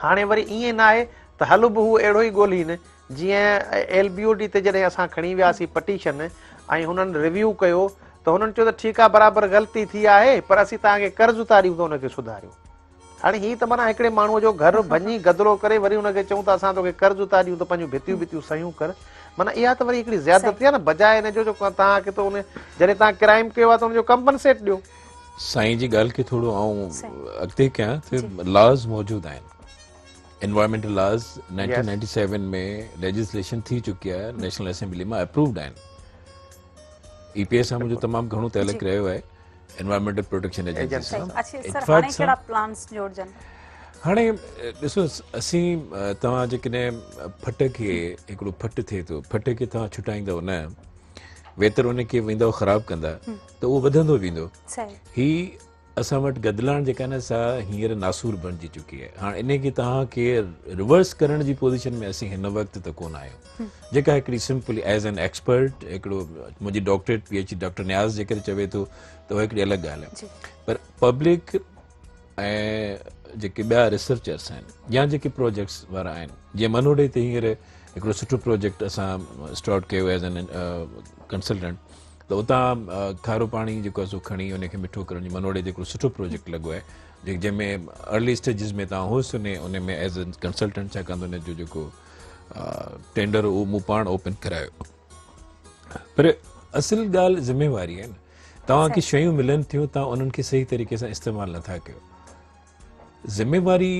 هاڻي وري ائين ناهي ته حل به هو اهڙو ئي ڳولين جيئن ايل بي او ڊي تي جڏهن اسان کڻي وياسين پٽيشن ۽ هنن ريويو ڪيو ته هنن چيو ته ٺيڪ آهي برابر غلطي ٿي آهي پر اسين توهان کي قرض ٿا ڏيون ته ان کي سڌاريو. هاڻي هي ته معنيٰ هڪڙي ماڻهوء جو گهر ڀڃي گدلو ڪري وري ان کي چئون ته اسان توکي قرض ٿا ڏيون ته پنهنجون ڀتيون ڀتيون صحيحون ڪر معنيٰ اها ته وري هڪڙي زيادتي آهي نه بجاء ان جو جو توهان کي ته ان جڏهن توهان ڪرائيم ڪيو آهي ته ان جو ڪمپنسيٽ ڏيو. سائين جي ڳالهه کي ٿورو آئون اڳتي ڪيان ته لاز موجود آهن انوائرمينٽل لاز 1997 ۾ ليجسليشن ٿي چڪي آهي نيشنل اسيمبلي مان اپرووڊ آهن اي پي اي سان منهنجو تمام گهڻو تعلق رهيو آهي انوائرمينٽل پروٽيڪشن ايجنسي سان اتفاق سان ڪهڙا پلانس جوڙجن هاڻي ڏسو اسين توهان جيڪڏهن ڦٽ کي هڪڙو ڦٽ ٿئي ٿو ڦٽ کي توهان ڇٽائيندو نه ويتر ان کي ويندو خراب ڪندا ته اهو وڌندو ويندو هي اسان وٽ گدلاڻ جيڪا نه سا هينئر ناسور بڻجي چڪي آهي هاڻ ان کي توهان کي ريورس ڪرڻ جي پوزيشن ۾ اسين هن وقت ته ڪونه آهيون جيڪا هڪڙي سمپلي ايز اين ايڪسپرٽ هڪڙو منهنجي doctorate P H D doctor Niaz جيڪڏهن چوي ٿو ته اها هڪڙي الڳ ڳالهه آهي پر پبلڪ ۽ جيڪي ٻيا ريسرچرس آهن يا جيڪي پروجيڪٽس وارا آهن جيئن منوڙي تي هينئر هڪڙو سٺو پروجيڪٽ اسان اسٽارٽ ڪيو ايز اين ڪنسلٽنٽ ته اتان کارو پاڻي جيڪو آهي سو کڻي ان کي مٺو ڪرڻ جي منوڙي تي هڪڙو سٺو پروجيڪٽ لڳو آهي جنهن ۾ ارلي اسٽيجز ۾ تان هوس ان ۾ ايز اين ڪنسلٽنٽ ڇاڪاڻ ته ان جو جيڪو ٽينڊر اهو مون پاڻ اوپن ڪرايو پر اصل ڳالهه ذميواري آهي نه توهان کي شيون ملن ٿيون توهان انهن کي صحيح طريقي سان استعمال نٿا ڪيو ذميواري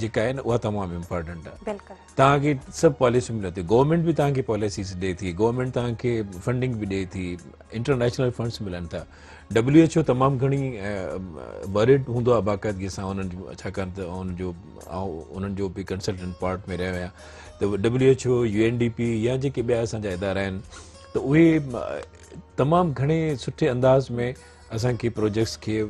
جيڪا آهي نه اها تمام امپارٽنٽ آهي توهان کي سڀ پاليسيون ملن ٿيون گورنمينٽ به توهان کي پاليسيز ڏي ٿي گورنمينٽ توهان کي فنڊنگ به ڏي ٿي انٽرنيشنل فنڊس ملن ٿا ڊبليو ايڇ او تمام گهڻي وريڊ هوندو آهي باقاعدگي سان انهن جو ڇاڪاڻ ته ان جو آئون انهن جو به ڪنسلٽنٽ پارٽ ۾ رهيو آهيان ته W H O U N D P يا جيڪي ٻيا اسان جا ادارا آهن ته اهي تمام گهڻي سٺي انداز ۾ اسان کي پروجيڪٽس کي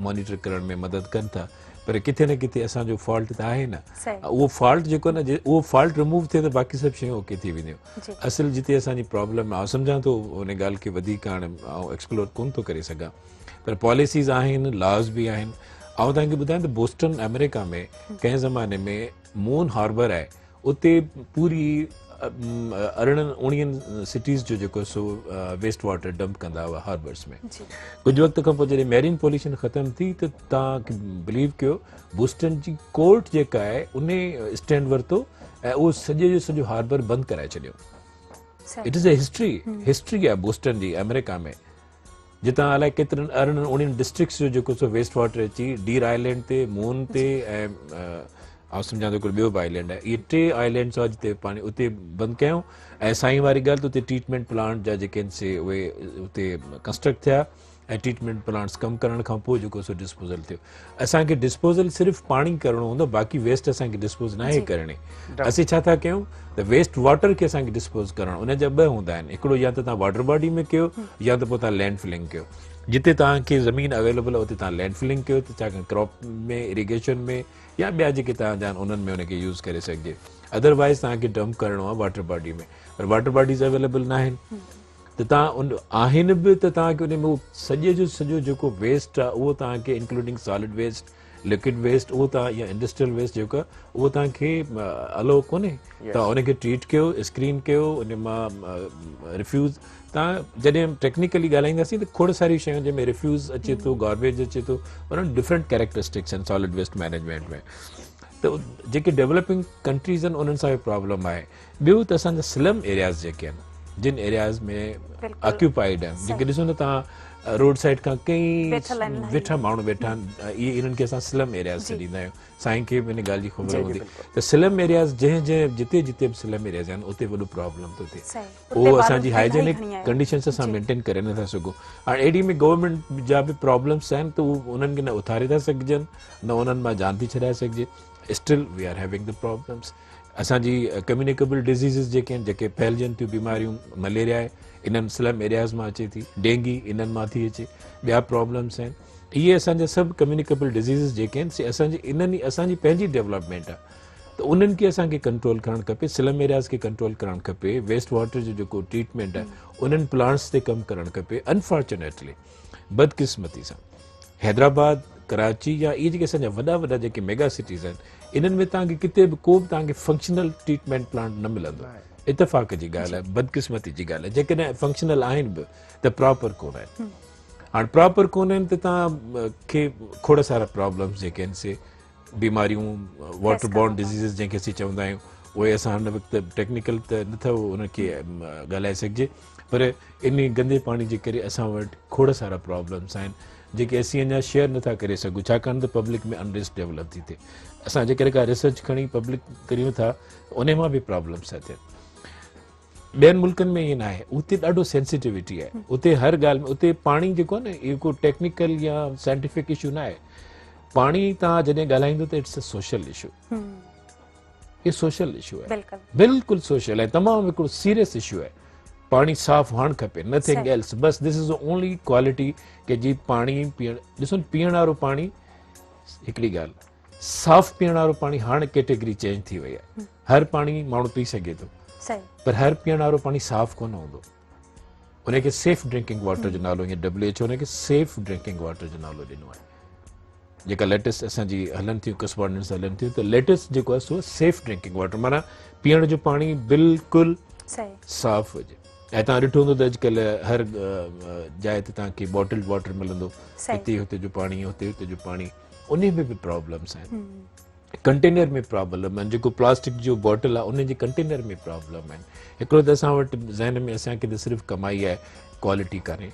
مانيٽر ڪرڻ ۾ مدد ڪن ٿا پر ڪٿي نه ڪٿي اسان جو فالٽ ته آهي نه اهو فالٽ جيڪو نه اهو فالٽ ريموو ٿئي ته باقي سڀ شيون اوڪي ٿي وينديون اصل جتي اسان جي پرابلم آئون سمجهان ٿو ان ڳالهه کي وڌيڪ هاڻي آئون ايڪسپلور ڪون ٿو ڪري سگهان پر پاليسيز آهن لاز به آهن آئون توهان کي ٻڌايان ته بوسٽن آمريڪا ۾ ڪنهن زماني ۾ مون هاربر آهي اتي پوري ارڙهن اوڻيهن سٽيز جو جيڪو سو ويسٽ واٽر ڊمپ ڪندا هئا هاربرس ۾ ڪجهه وقت کان پوء جڏهن ميرين پوليوشن ختم ٿي ته توهان بليو ڪيو بوسٽن جي ڪورٽ جيڪا آهي ان اسٽينڊ ورتو ۽ اهو سڄي جو سڄو هاربر بند ڪرائي ڇڏيو. It is a history, history آهي بوسٽن جي آمريڪا ۾ جتان الائي ڪيترن ارڙهن اوڻيهن ڊسٽرڪٽس جو جيڪو سو ويسٽ واٽر اچي ڊير آئلينڊ تي مون تي ۽ آئون سمجهان ٿو هڪڙو ٻيو به آئلينڊ آهي اهي ٽي آئلينڊس هئا جتي پاڻي اتي بند ڪيائون ۽ سائين واري ڳالهه ته اتي ٽريٽمينٽ پلانٽ جا جيڪي آهن سي اهي اتي ڪنسٽرڪٽ ٿيا ۽ ٽريٽمينٽ پلانٽس ڪم ڪرڻ کان پوء جيڪو سو ڊسپوزل ٿيو اسان کي ڊسپوزل صرف پاڻي ڪرڻو هوندو باقي ويسٽ اسان کي ڊسپوز ناهي ڪرڻي اسين ڇا ٿا ڪيون ته ويسٽ واٽر کي اسان کي ڊسپوز ڪرڻو ان جا ٻه هوندا آهن هڪڙو يا ته توهان واٽر باڊي ۾ ڪيو يا ته پوء توهان لينڊ فلنگ ڪيو جتي توهان کي زمين اويليبل آهي اتي توهان لينڊ فلنگ ڪيو ته ڇاڪاڻ ڪراپ ۾ اريگيشن ۾ يا ٻيا جيڪي توهان جا آهن انهن ۾ ان کي يوز ڪري سگهجي ادروائز توهان کي ڊمپ ڪرڻو آهي واٽر باڊي ۾ پر واٽر باڊيز اويليبل ناهن ته توهان ان آهن به ته توهان کي ان ۾ سڄي جو سڄو جيڪو ويسٽ آهي اهو توهان کي including solid waste liquid waste اهو توهان يا انڊسٽريل ويسٽ جيڪو آهي اهو توهان کي الو ڪونهي توهان ان کي ٽريٽ ڪيو اسڪرين ڪيو ان مان ريفيوز توهان جڏهن ٽيڪنيڪلي ڳالهائينداسين ته کوڙ ساريون شيون جنهن ۾ ريفيوز اچي ٿو گاربيج اچي ٿو انهن ڊفرنٽ ڪيريڪٽرسٽڪس آهن سالڊ ويسٽ مينيجمينٽ ۾ ته جيڪي ڊيولپنگ ڪنٽريز آهن انهن سان به پرابلم آهي. ٻيو ته اسان جا سلم ايرياز جيڪي آهن جن ايرياز ۾ آڪيوپائيڊ آهن جيڪي ڏسو نه توهان روڊ سائيڊ کان ڪئي ويٺا ماڻهو ويٺا آهن اهي انهن کي اسان سلم ايرياز سڏيندا آهيون. سائين کي به ان ڳالهه جي خبر هوندي ته سلم ايرياز جنهن جنهن جتي جتي به سلم ايرياز آهن اتي وڏو پرابلم ٿو ٿئي. اهو اسان جي هائيجينڪ ڪنڊيشنس اسان مينٽين ڪري نٿا سگهون. هاڻي اهڙي ۾ گورنمينٽ جا به پرابلمس آهن ته هو انهن کي نه اٿاري ٿا سگهجن نه انهن مان جان ٿي ڇڏائي سگهجي. Still we are having the problems. اسان جي ڪميونيڪيبل ڊزيزز جيڪي آهن جيڪي ڦهلجن ٿيون بيماريون مليريا آهي انهن سلم ايرياز مان اچي ٿي، ڊينگي انهن مان ٿي اچي، ٻيا پرابلمس آهن. اهي اسان جا سڀ ڪميونيڪيبل ڊزيزز جيڪي آهن سي اسان جي انهن ئي اسان جي پنهنجي ڊيولپمينٽ آهي ته انهن کي اسان کي ڪنٽرول ڪرڻ کپي، سلم ايرياز کي ڪنٽرول ڪرڻ کپي، ويسٽ واٽر جو جيڪو ٽريٽمينٽ آهي انهن پلانٽس تي ڪم ڪرڻ کپي. انفارچونيٽلي بدقسمتي سان حيدرآباد، ڪراچي يا اهي جيڪي اسان جا وڏا وڏا جيڪي ميگا سٽيز آهن انهن ۾ توهان کي ڪٿي به ڪو به توهان کي فنڪشنل ٽريٽمينٽ پلانٽ نه ملندو. اتفاق جي ڳالهه آهي، بدقسمتي جي ڳالهه آهي جيڪڏهن فنڪشنل آهن به ته پراپر ڪونه آهن. هاڻ پراپر ڪونه آهن ته توهان کي کوڙ سارا پرابلمس جيڪي آهن سي بيماريون واٽر بورن ڊزيزز جنهن کي اسين چوندا آهيون اهي اسان هن وقت ٽيڪنيڪل ته نٿو ان کي ڳالهائي سگهجي پر ان گندي پاڻي جي ڪري اسان وٽ کوڙ سارا پرابلمس آهن جيڪي اسين اڃا شيئر نٿا ڪري سگهون ڇاڪاڻ ته پبلڪ ۾ انريسٽ ڊيولپ ٿي ٿئي. اسان جيڪڏهن ڪا ريسرچ کڻي پبلڪ ڪريون ٿا ان مان به پرابلمس ٿا ٿين. ٻين ملڪن ۾ ائين ناهي، اتي ڏاڍو سينسيٽيوٽي آهي، اتي هر ڳالهه ۾ اتي پاڻي جيڪو آهي نه اهو ڪو ٽيڪنيڪل يا سائنٽيفڪ اشو نه آهي. پاڻي تان جڏهن ڳالهائيندو ته it's a social issue, اهو سوشل اشو آهي، بلڪل سوشل آهي، تمام هڪڙو سيريس اشو آهي. پاڻي صاف هئڻ کپي، نٿنگ ايلس، بس دس از اونلي ڪوالٽي ڪي جي پاڻي پيئڻ، ڏسو پيئڻ وارو پاڻي هڪڙي ڳالهه، صاف پيئڻ وارو پاڻي هاڻ ڪيٽيگري چينج ٿي وئي آهي، هر پاڻي ماڻهو پي سگهي ٿو پر هر پيئڻ وارو پاڻي صاف ڪونه هوندو، ان کي سيف ڊرنڪنگ واٽر جو نالو، ائين ڊبليو ايڇ او ان کي سيف ڊرنڪنگ واٽر جو نالو ڏنو آهي. جيڪا ليٽيسٽ اسان جي هلن ٿيون ڪرسپانڊنس هلن ٿيون ته ليٽيسٽ جيڪو آهي سو سيف ڊرنڪنگ واٽر معنيٰ پيئڻ جو پاڻي بلڪل صاف هجي. ۽ توهان ڏٺو هوندو ته اڄڪلهه هر جاء تي توهان کي باٽلڊ واٽر ملندو، هتي هتي جو پاڻي هتي هتي جو پاڻي، انهي ۾ به پرابلمس آهن. ڪنٽينر ۾ پرابلم آهن، جيڪو پلاسٽڪ جو باٽل آهي ان جي ڪنٽينر ۾ پرابلم آهن. هڪڙو ته اسان وٽ ذهن ۾ اسان کي ته صرف ڪمائي آهي، ڪوالٽي ڪانهي.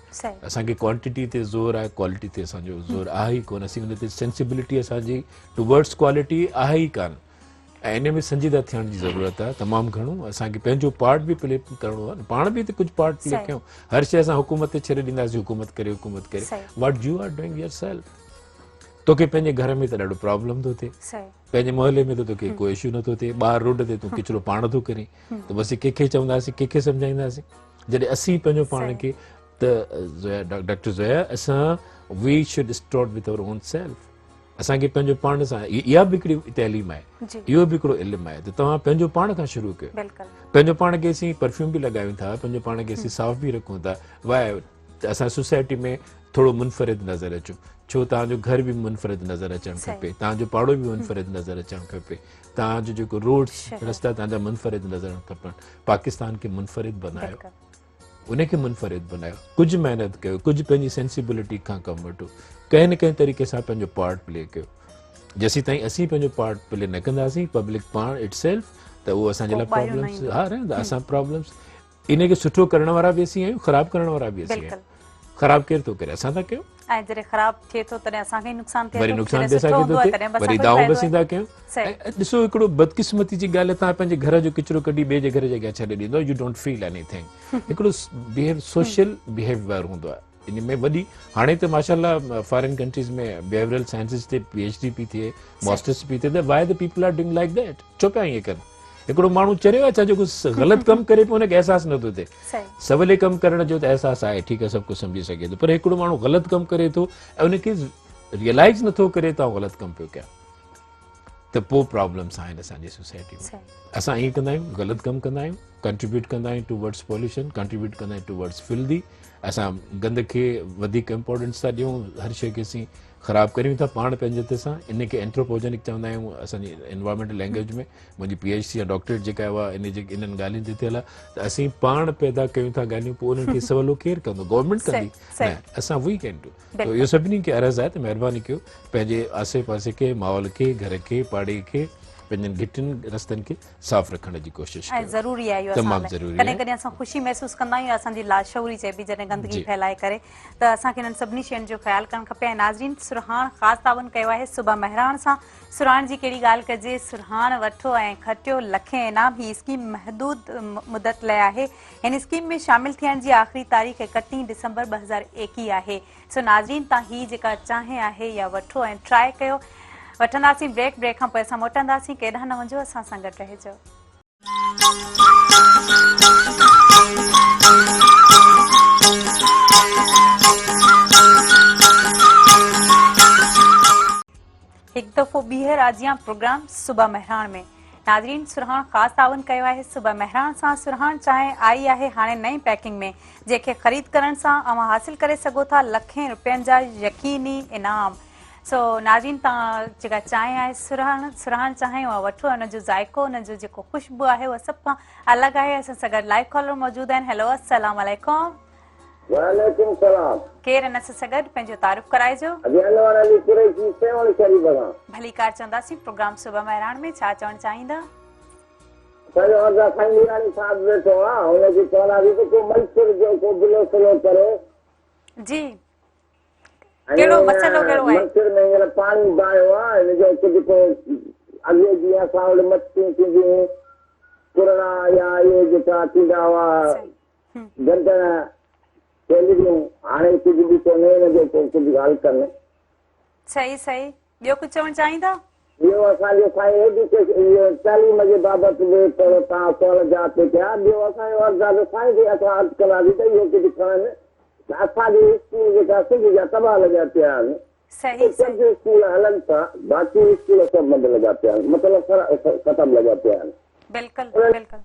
اسان کي ڪوانٽيٽي تي زور آهي، ڪوالٽي تي اسان جو زور آهي ئي ڪونه. اسين ان تي سينسبلٽي اسان جي ٽوورڊس ڪوالٽي آهي ئي ڪانه ۽ ان ۾ سنجيده ٿيڻ جي ضرورت آهي تمام گهڻو. اسان کي پنهنجو پارٽ به پلي ڪرڻو آهي، پاڻ به ته ڪجهه پارٽ پلي ڪيون. هر شيء اسان حڪومت تي ڇڏي ڏينداسين، حڪومت ڪري حڪومت ڪري. What you are doing your self? توکي پنهنجي گهر ۾ ته ڏاڍو پرابلم ٿو ٿئي، پنهنجي محلي ۾ ته توکي ڪو اشو نٿو ٿئي، ٻاهر روڊ تي تون ڪچرو پاڻ ٿو ڪرين ته بس ڪنهن کي چونداسين، ڪنهن کي سمجهائينداسين؟ جڏهن اسين پنهنجو پاڻ کي ته زويا، ڊاڪٽر زويا، اسان we should start with our own self. اسان کي پنهنجو پاڻ سان، اها به هڪڙي تعليم آهي، اهو به هڪڙو علم آهي ته توهان پنهنجو پاڻ کان شروع ڪيو. پنهنجو پاڻ کي اسين پرفيوم به لڳايون ٿا، پنهنجو پاڻ کي اسين صاف به رکون ٿا، واء ته اسان سوسائٽي ۾ ٿورو منفرد نظر اچون. ڇو توهان جو گهر به منفرد نظر اچڻ کپي، توهان جو پاڙو به منفرد نظر اچڻ کپي، توهان جو جيڪو روڊس رستا توهان جا منفرد نظر اچڻ کپن. پاڪستان کي منفرد بنايو، ان کي منفرد بنايو، ڪجهه محنت ڪيو، ڪجهه پنهنجي سينسيبلٽي کان ڪم وٺو، ڪنهن نه ڪنهن طريقي سان پنهنجو پارٽ پلي ڪيو. جيسين تائين اسين پنهنجو پارٽ پلي نه ڪنداسين، پبلڪ پاڻ it self, ته اهو اسان جي لاء پرابلمس ها رهندا. اسان پرابلمس ان کي سٺو ڪرڻ وارا به اسين آهيون، خراب ڪرڻ وارا به اسين آهيون. خراب ڪير ٿو ڪري؟ اسان ٿا ڪيون. ۽ جڏهن خراب ٿئي ٿو تڏهن اسان کي ئي نقصان ٿئي ٿو، وري نقصان به اسان کي ٿو ٿئي، وري دانهون به اسين ٿا ڪيون. ۽ ڏسو هڪڙو بدقسمتي جي ڳالهه آهي، توهان پنهنجي گهر جو ڪچرو ڪڍي ٻئي جي گهر جي اڳيان ڇڏي ڏيندو، you don't feel any thing. هڪڙو سوشل بيهيويئر هوندو آهي ان ۾ وڏي. هاڻي ته ماشاء الله فارين ڪنٽريز ۾ بيهيورل سائنسز تي پي ايڇ ڊي پي ٿئي، ماسٽرس پي ٿئي، ته why the people are doing like that? ڇو پيا ائين ڪن؟ هڪڙو ماڻهو چريو آهي ڇا جيڪو غلط ڪم ڪري پيو ان کي احساس نٿو ٿئي؟ سولي ڪم ڪرڻ جو ته احساس آهي، ٺيڪ آهي، سڀ ڪجهه سمجهي سگهي ٿو، پر هڪڙو ماڻهو غلط ڪم ڪري ٿو ۽ ان کي ريئلائز نٿو ڪري ته آئون غلط ڪم پيو ڪيان، ته پوء پرابلمس آهن اسان جي سوسائٽي ۾. اسان ائين ڪندا آهيون، غلط ڪم ڪندا آهيون، ڪنٽريبيوٽ ڪندا آهيون ٽوورڊس پوليوشن، ڪنٽريبيوٽ ڪندا آهيون ٽوورڊس فلدي. اسان گند کي وڌيڪ امپورٽنس ٿا ڏيون، هر شيء کي اسين خراب ڪريون ٿا پاڻ پنهنجي هٿ سان ان کي اينٿروپوجينڪ چوندا آهيون اسان جي انوائرمينٽل لينگويج ۾ منهنجي پي ايڇ ڊي يا ڊاڪٽريٽ جيڪا آهي اها ان جي انهن ڳالهين تي ٿيل آهي ته اسين پاڻ پيدا ڪيون ٿا ڳالهيون پوء انهن کي سولو ڪير ڪندو گورنمينٽ ڪندي نه اسان وي can do ته اهو سڀني کي عرض آهي ته مهرباني ڪيو پنهنجي آسي پاسي کي ماحول کي گهر کي پاڙي کي پنهنجن گهٽين رستن کي صاف رکڻ جي ڪوشش ڪيو. ۽ ضروري آهي اهو اسان لاء. ڪڏهن ڪڏهن اسان خوشي محسوس ڪندا آهيون يا اسان جي لاشعوري چئبي جڏهن گندگي ڦهلائي ڪري ته اسان کي انهن سڀني شين جو خيال ڪرڻ کپي ۽ ناظرين سرهاڻ خاص تعاون ڪيو آهي صبح مهراڻ سان سرهاڻ جي ڪهڙي ڳالهه ڪجي سرهاڻ وٺو ۽ کٽيو لکين انعام هي اسڪيم محدود مدت لاء آهي هن اسڪيم ۾ شامل ٿيڻ جي آخري تاريخ 31 ڊسمبر 2021 آهي سو ناظرين تان هي جيڪا چانهه آهي اها وٺو ۽ ٽرائي ڪيو وٺنداسين بريڪ بريڪ کان پوء اسان موٽنداسين ڪيڏانهن نه وڃجو اسان سان گڏ رهجو. هڪ دفعو ٻيهر آجيان پروگرام صبح مهراڻ ۾ ناظرين سرهاڻ خاص تعاون ڪيو آهي صبح مهراڻ سان سرهاڻ چانهه آئي آهي هاڻي نئين پيڪنگ ۾ جنهن کي خريد ڪرڻ سان اوهان حاصل ڪري سگهو ٿا لکين روپين جا يقيني انعام سو ناظرين توهان جيڪا چانهه آهي سرهاڻ سرهاڻ چانهه اها وٺو ان جو ذائقو ان جو جيڪو خوشبو آهي اها سڀ کان الڳ آهي اسان سان گڏ لائيو ڪالر موجود آهن هيلو السلام عليڪم وعليڪم السلام. ڪير ان سان گڏ پنهنجو تعارف ڪرائجو. ادي انور علي قريشي سيوهڻ شريف کان. ڀليڪار چونداسين پروگرام صبح مهراڻ ۾ ڇا چوڻ چاهيندا. اسان جو عرض آ سائين ميراڻي صاحب ويٺو آ هن کي چونداسين ته ڪو منڇر جو ڪو بلو سلو ڪري. جي ڪهڙو مسئلو ڪهڙو آهي. منڇر ۾ هينئر پاڻي باهيو آ هن جو ڪجهه ڪو اڳي جيئن اسان وٽ مڇيون ٿينديون هيون ڪرڙا يا اهي جيڪا ٿيندا هئا گندڻ ٿيلهڙيون هاڻي ڪجهه به ڪونهي ان جو ڪو ڪجهه حل ڪن. صحيح صحيح ٻيو ڪجهه چوڻ چاهيندا؟ ٻيو اسان جو سائين ايڊيوڪيشن اهو تعليم جي بابت به ٿورو توهان سوال جواب پئي ڪيا ٻيو اسان جو عرض آهي ته سائين کي اسان عرض ڪنداسين ته اهو ڪجهه کڻن ته اسان جي اسڪول جيڪا سنڌ جا تباهه لڳا پيا آهن صحيح ڪجهه اسڪول هلن ٿا باقي اسڪول سڀ بند لڳا پيا آهن مطلب ختم لڳا پيا آهن. بلڪل بلڪل.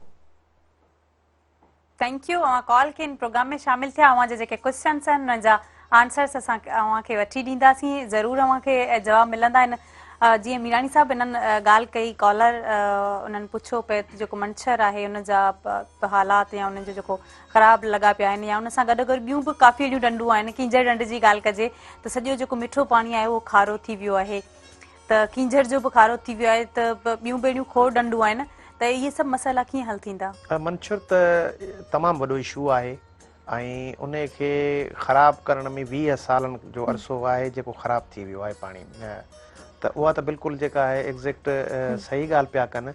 Thank you اوهان ڪال ڪئي ان پروگرام ۾ شامل ٿيا اوهان جا جيڪي ڪويسچنس آهن انهن جا آنسرس اسان اوهان کي وٺي ڏينداسين ضرور اوهان کي جواب ملندا آهن جيئن ميراڻي صاحب انهن ڳالهه ڪئي ڪالر انهن پڇيو پئي ته جيڪو منڇر آهي ان جا حالات يا انهن جو جيڪو خراب لڳا پيا آهن يا ان سان گڏ گڏ ٻيون به ڪافي اهڙيون ڍنڍون آهن ڪينجهر ڍنڍ جي ڳالهه ڪجي ته سڄو جيڪو مٺو پاڻي آهي اهو کارو ٿي ويو آهي ته ڪينجهر جو به کارو ٿي ويو آهي ته ٻيون به اهڙيون کوڙ ڍنڍون آهن ته اهي سڀ مسئلا ڪيئن حل ٿيندا؟ منڇر ته تمام وڏو اشو آهي ۽ ان کي خراب ڪرڻ ۾ 20 سالن جو عرصو آهي جيڪو خراب ٿي ويو آهي پاڻي ته اها ته بلڪل جيڪا آهي ايگزيڪٽ صحيح ڳالهه پيا ڪن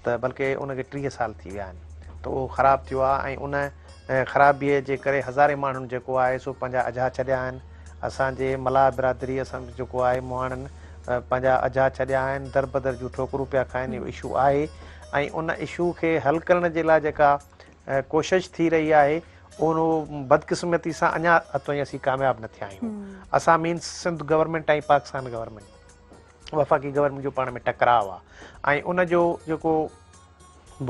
ته بلڪه ان کي 30 سال ٿي ويا آهن ته اهو خراب ٿيو آهي ۽ ان خرابيء جي ڪري هزارين ماڻهن جيڪو آهي سو پنهنجا اجها ڇڏيا آهن. اسان جي ملاح برادري اسان جيڪو آهي مهاڻن پنهنجا اجها ڇڏيا آهن، دربدر جون ٺوڪرون پيا کائن اهو اشو آهي ۽ ان اشو کي حل ڪرڻ جي لاء جيڪا ڪوشش ٿي رهي آهي اهو بدقسمتي سان اڃا تائين اسين ڪامياب نه ٿيا آهيون. اسان means Sindh government ۽ Pakistan government وفاقي گورنمينٽ جو پاڻ ۾ ٽڪراء آهي ۽ ان جو جيڪو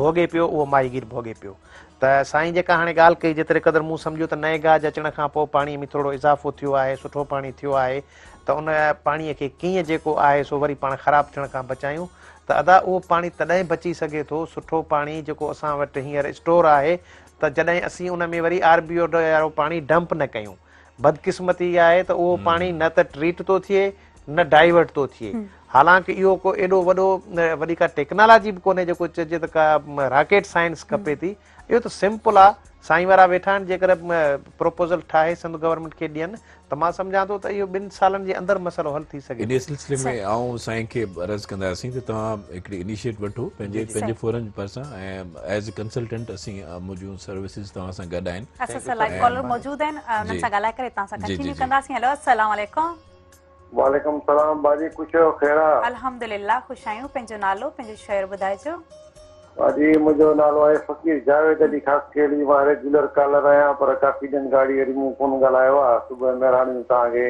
ڀوڳي پيو اهو ماهيگير ڀوڳي پيو ته سائين جيڪا هاڻي ڳالهه ڪئي جيتري قدر مون سمجهيو ته نئين گاج اچڻ کان پوء پاڻي ۾ ٿورڙو اضافو ٿيو آهي سٺو پاڻي ٿيو آهي ته ان پاڻي کي ڪيئن جيڪو آهي سو وري پاڻ خراب ٿيڻ کان بچايون ته ادا اهو پاڻي تڏهن بچي سگهي ٿو سٺو پاڻي جيڪو اسان وٽ هينئر اسٽور آهي ته جڏهن اسين ان ۾ وري آر بي او وارو پاڻي ڊمپ نه ڪيون بدقسمتي اها آهي ته اهو پاڻي نه ته ٽريٽ ٿو ٿئي نه ڊائيورٽ ٿو ٿئي حالانڪ اهو ڪو ايڏو وڏو وڏي ڪا ٽيڪنالاجي به ڪونهي جيڪو چئجي ته ڪا راڪيٽ سائنس کپي ٿي اهو ته سمپل آ سائين وارا ويٺا آهن جيڪڏهن پروپوزل ٺاهي سنڌ گورنمينٽ کي ڏين ته مان سمجهان ٿو ته اهو ٻن سالن جي اندر مسئلو حل ٿي سگهي انهي سلسلي ۾ آئون سائين کي عرض ڪنداسين ته توهان هڪڙي انيشيٽ وٺو پنهنجي پنهنجي فورم پارسان ۽ ايز اي ڪنسلٽنٽ اسين منهنجون سروسز توهان سان گڏ آهن. اسان سان لائيو ڪالر موجود آهن انهن سان ڳالهائي ڪري توهان سان ڪنٽينيو ڪنداسين هيلو السلام عليڪم. وعليڪم السلام باجي خوش آهيو خير آ. الحمدلله خوش آهيون پنهنجو نالو پنهنجو شهر ٻڌائجو. باجي منهنجو نالو آهي فقير جاويد علي خاصخيلي مان ريگيولر ڪالر آهيان پر ڪافي ڏينهن گاڙي وري مون ڪونه ڳالهايو آ صبح مهراڻي ۾ توهان کي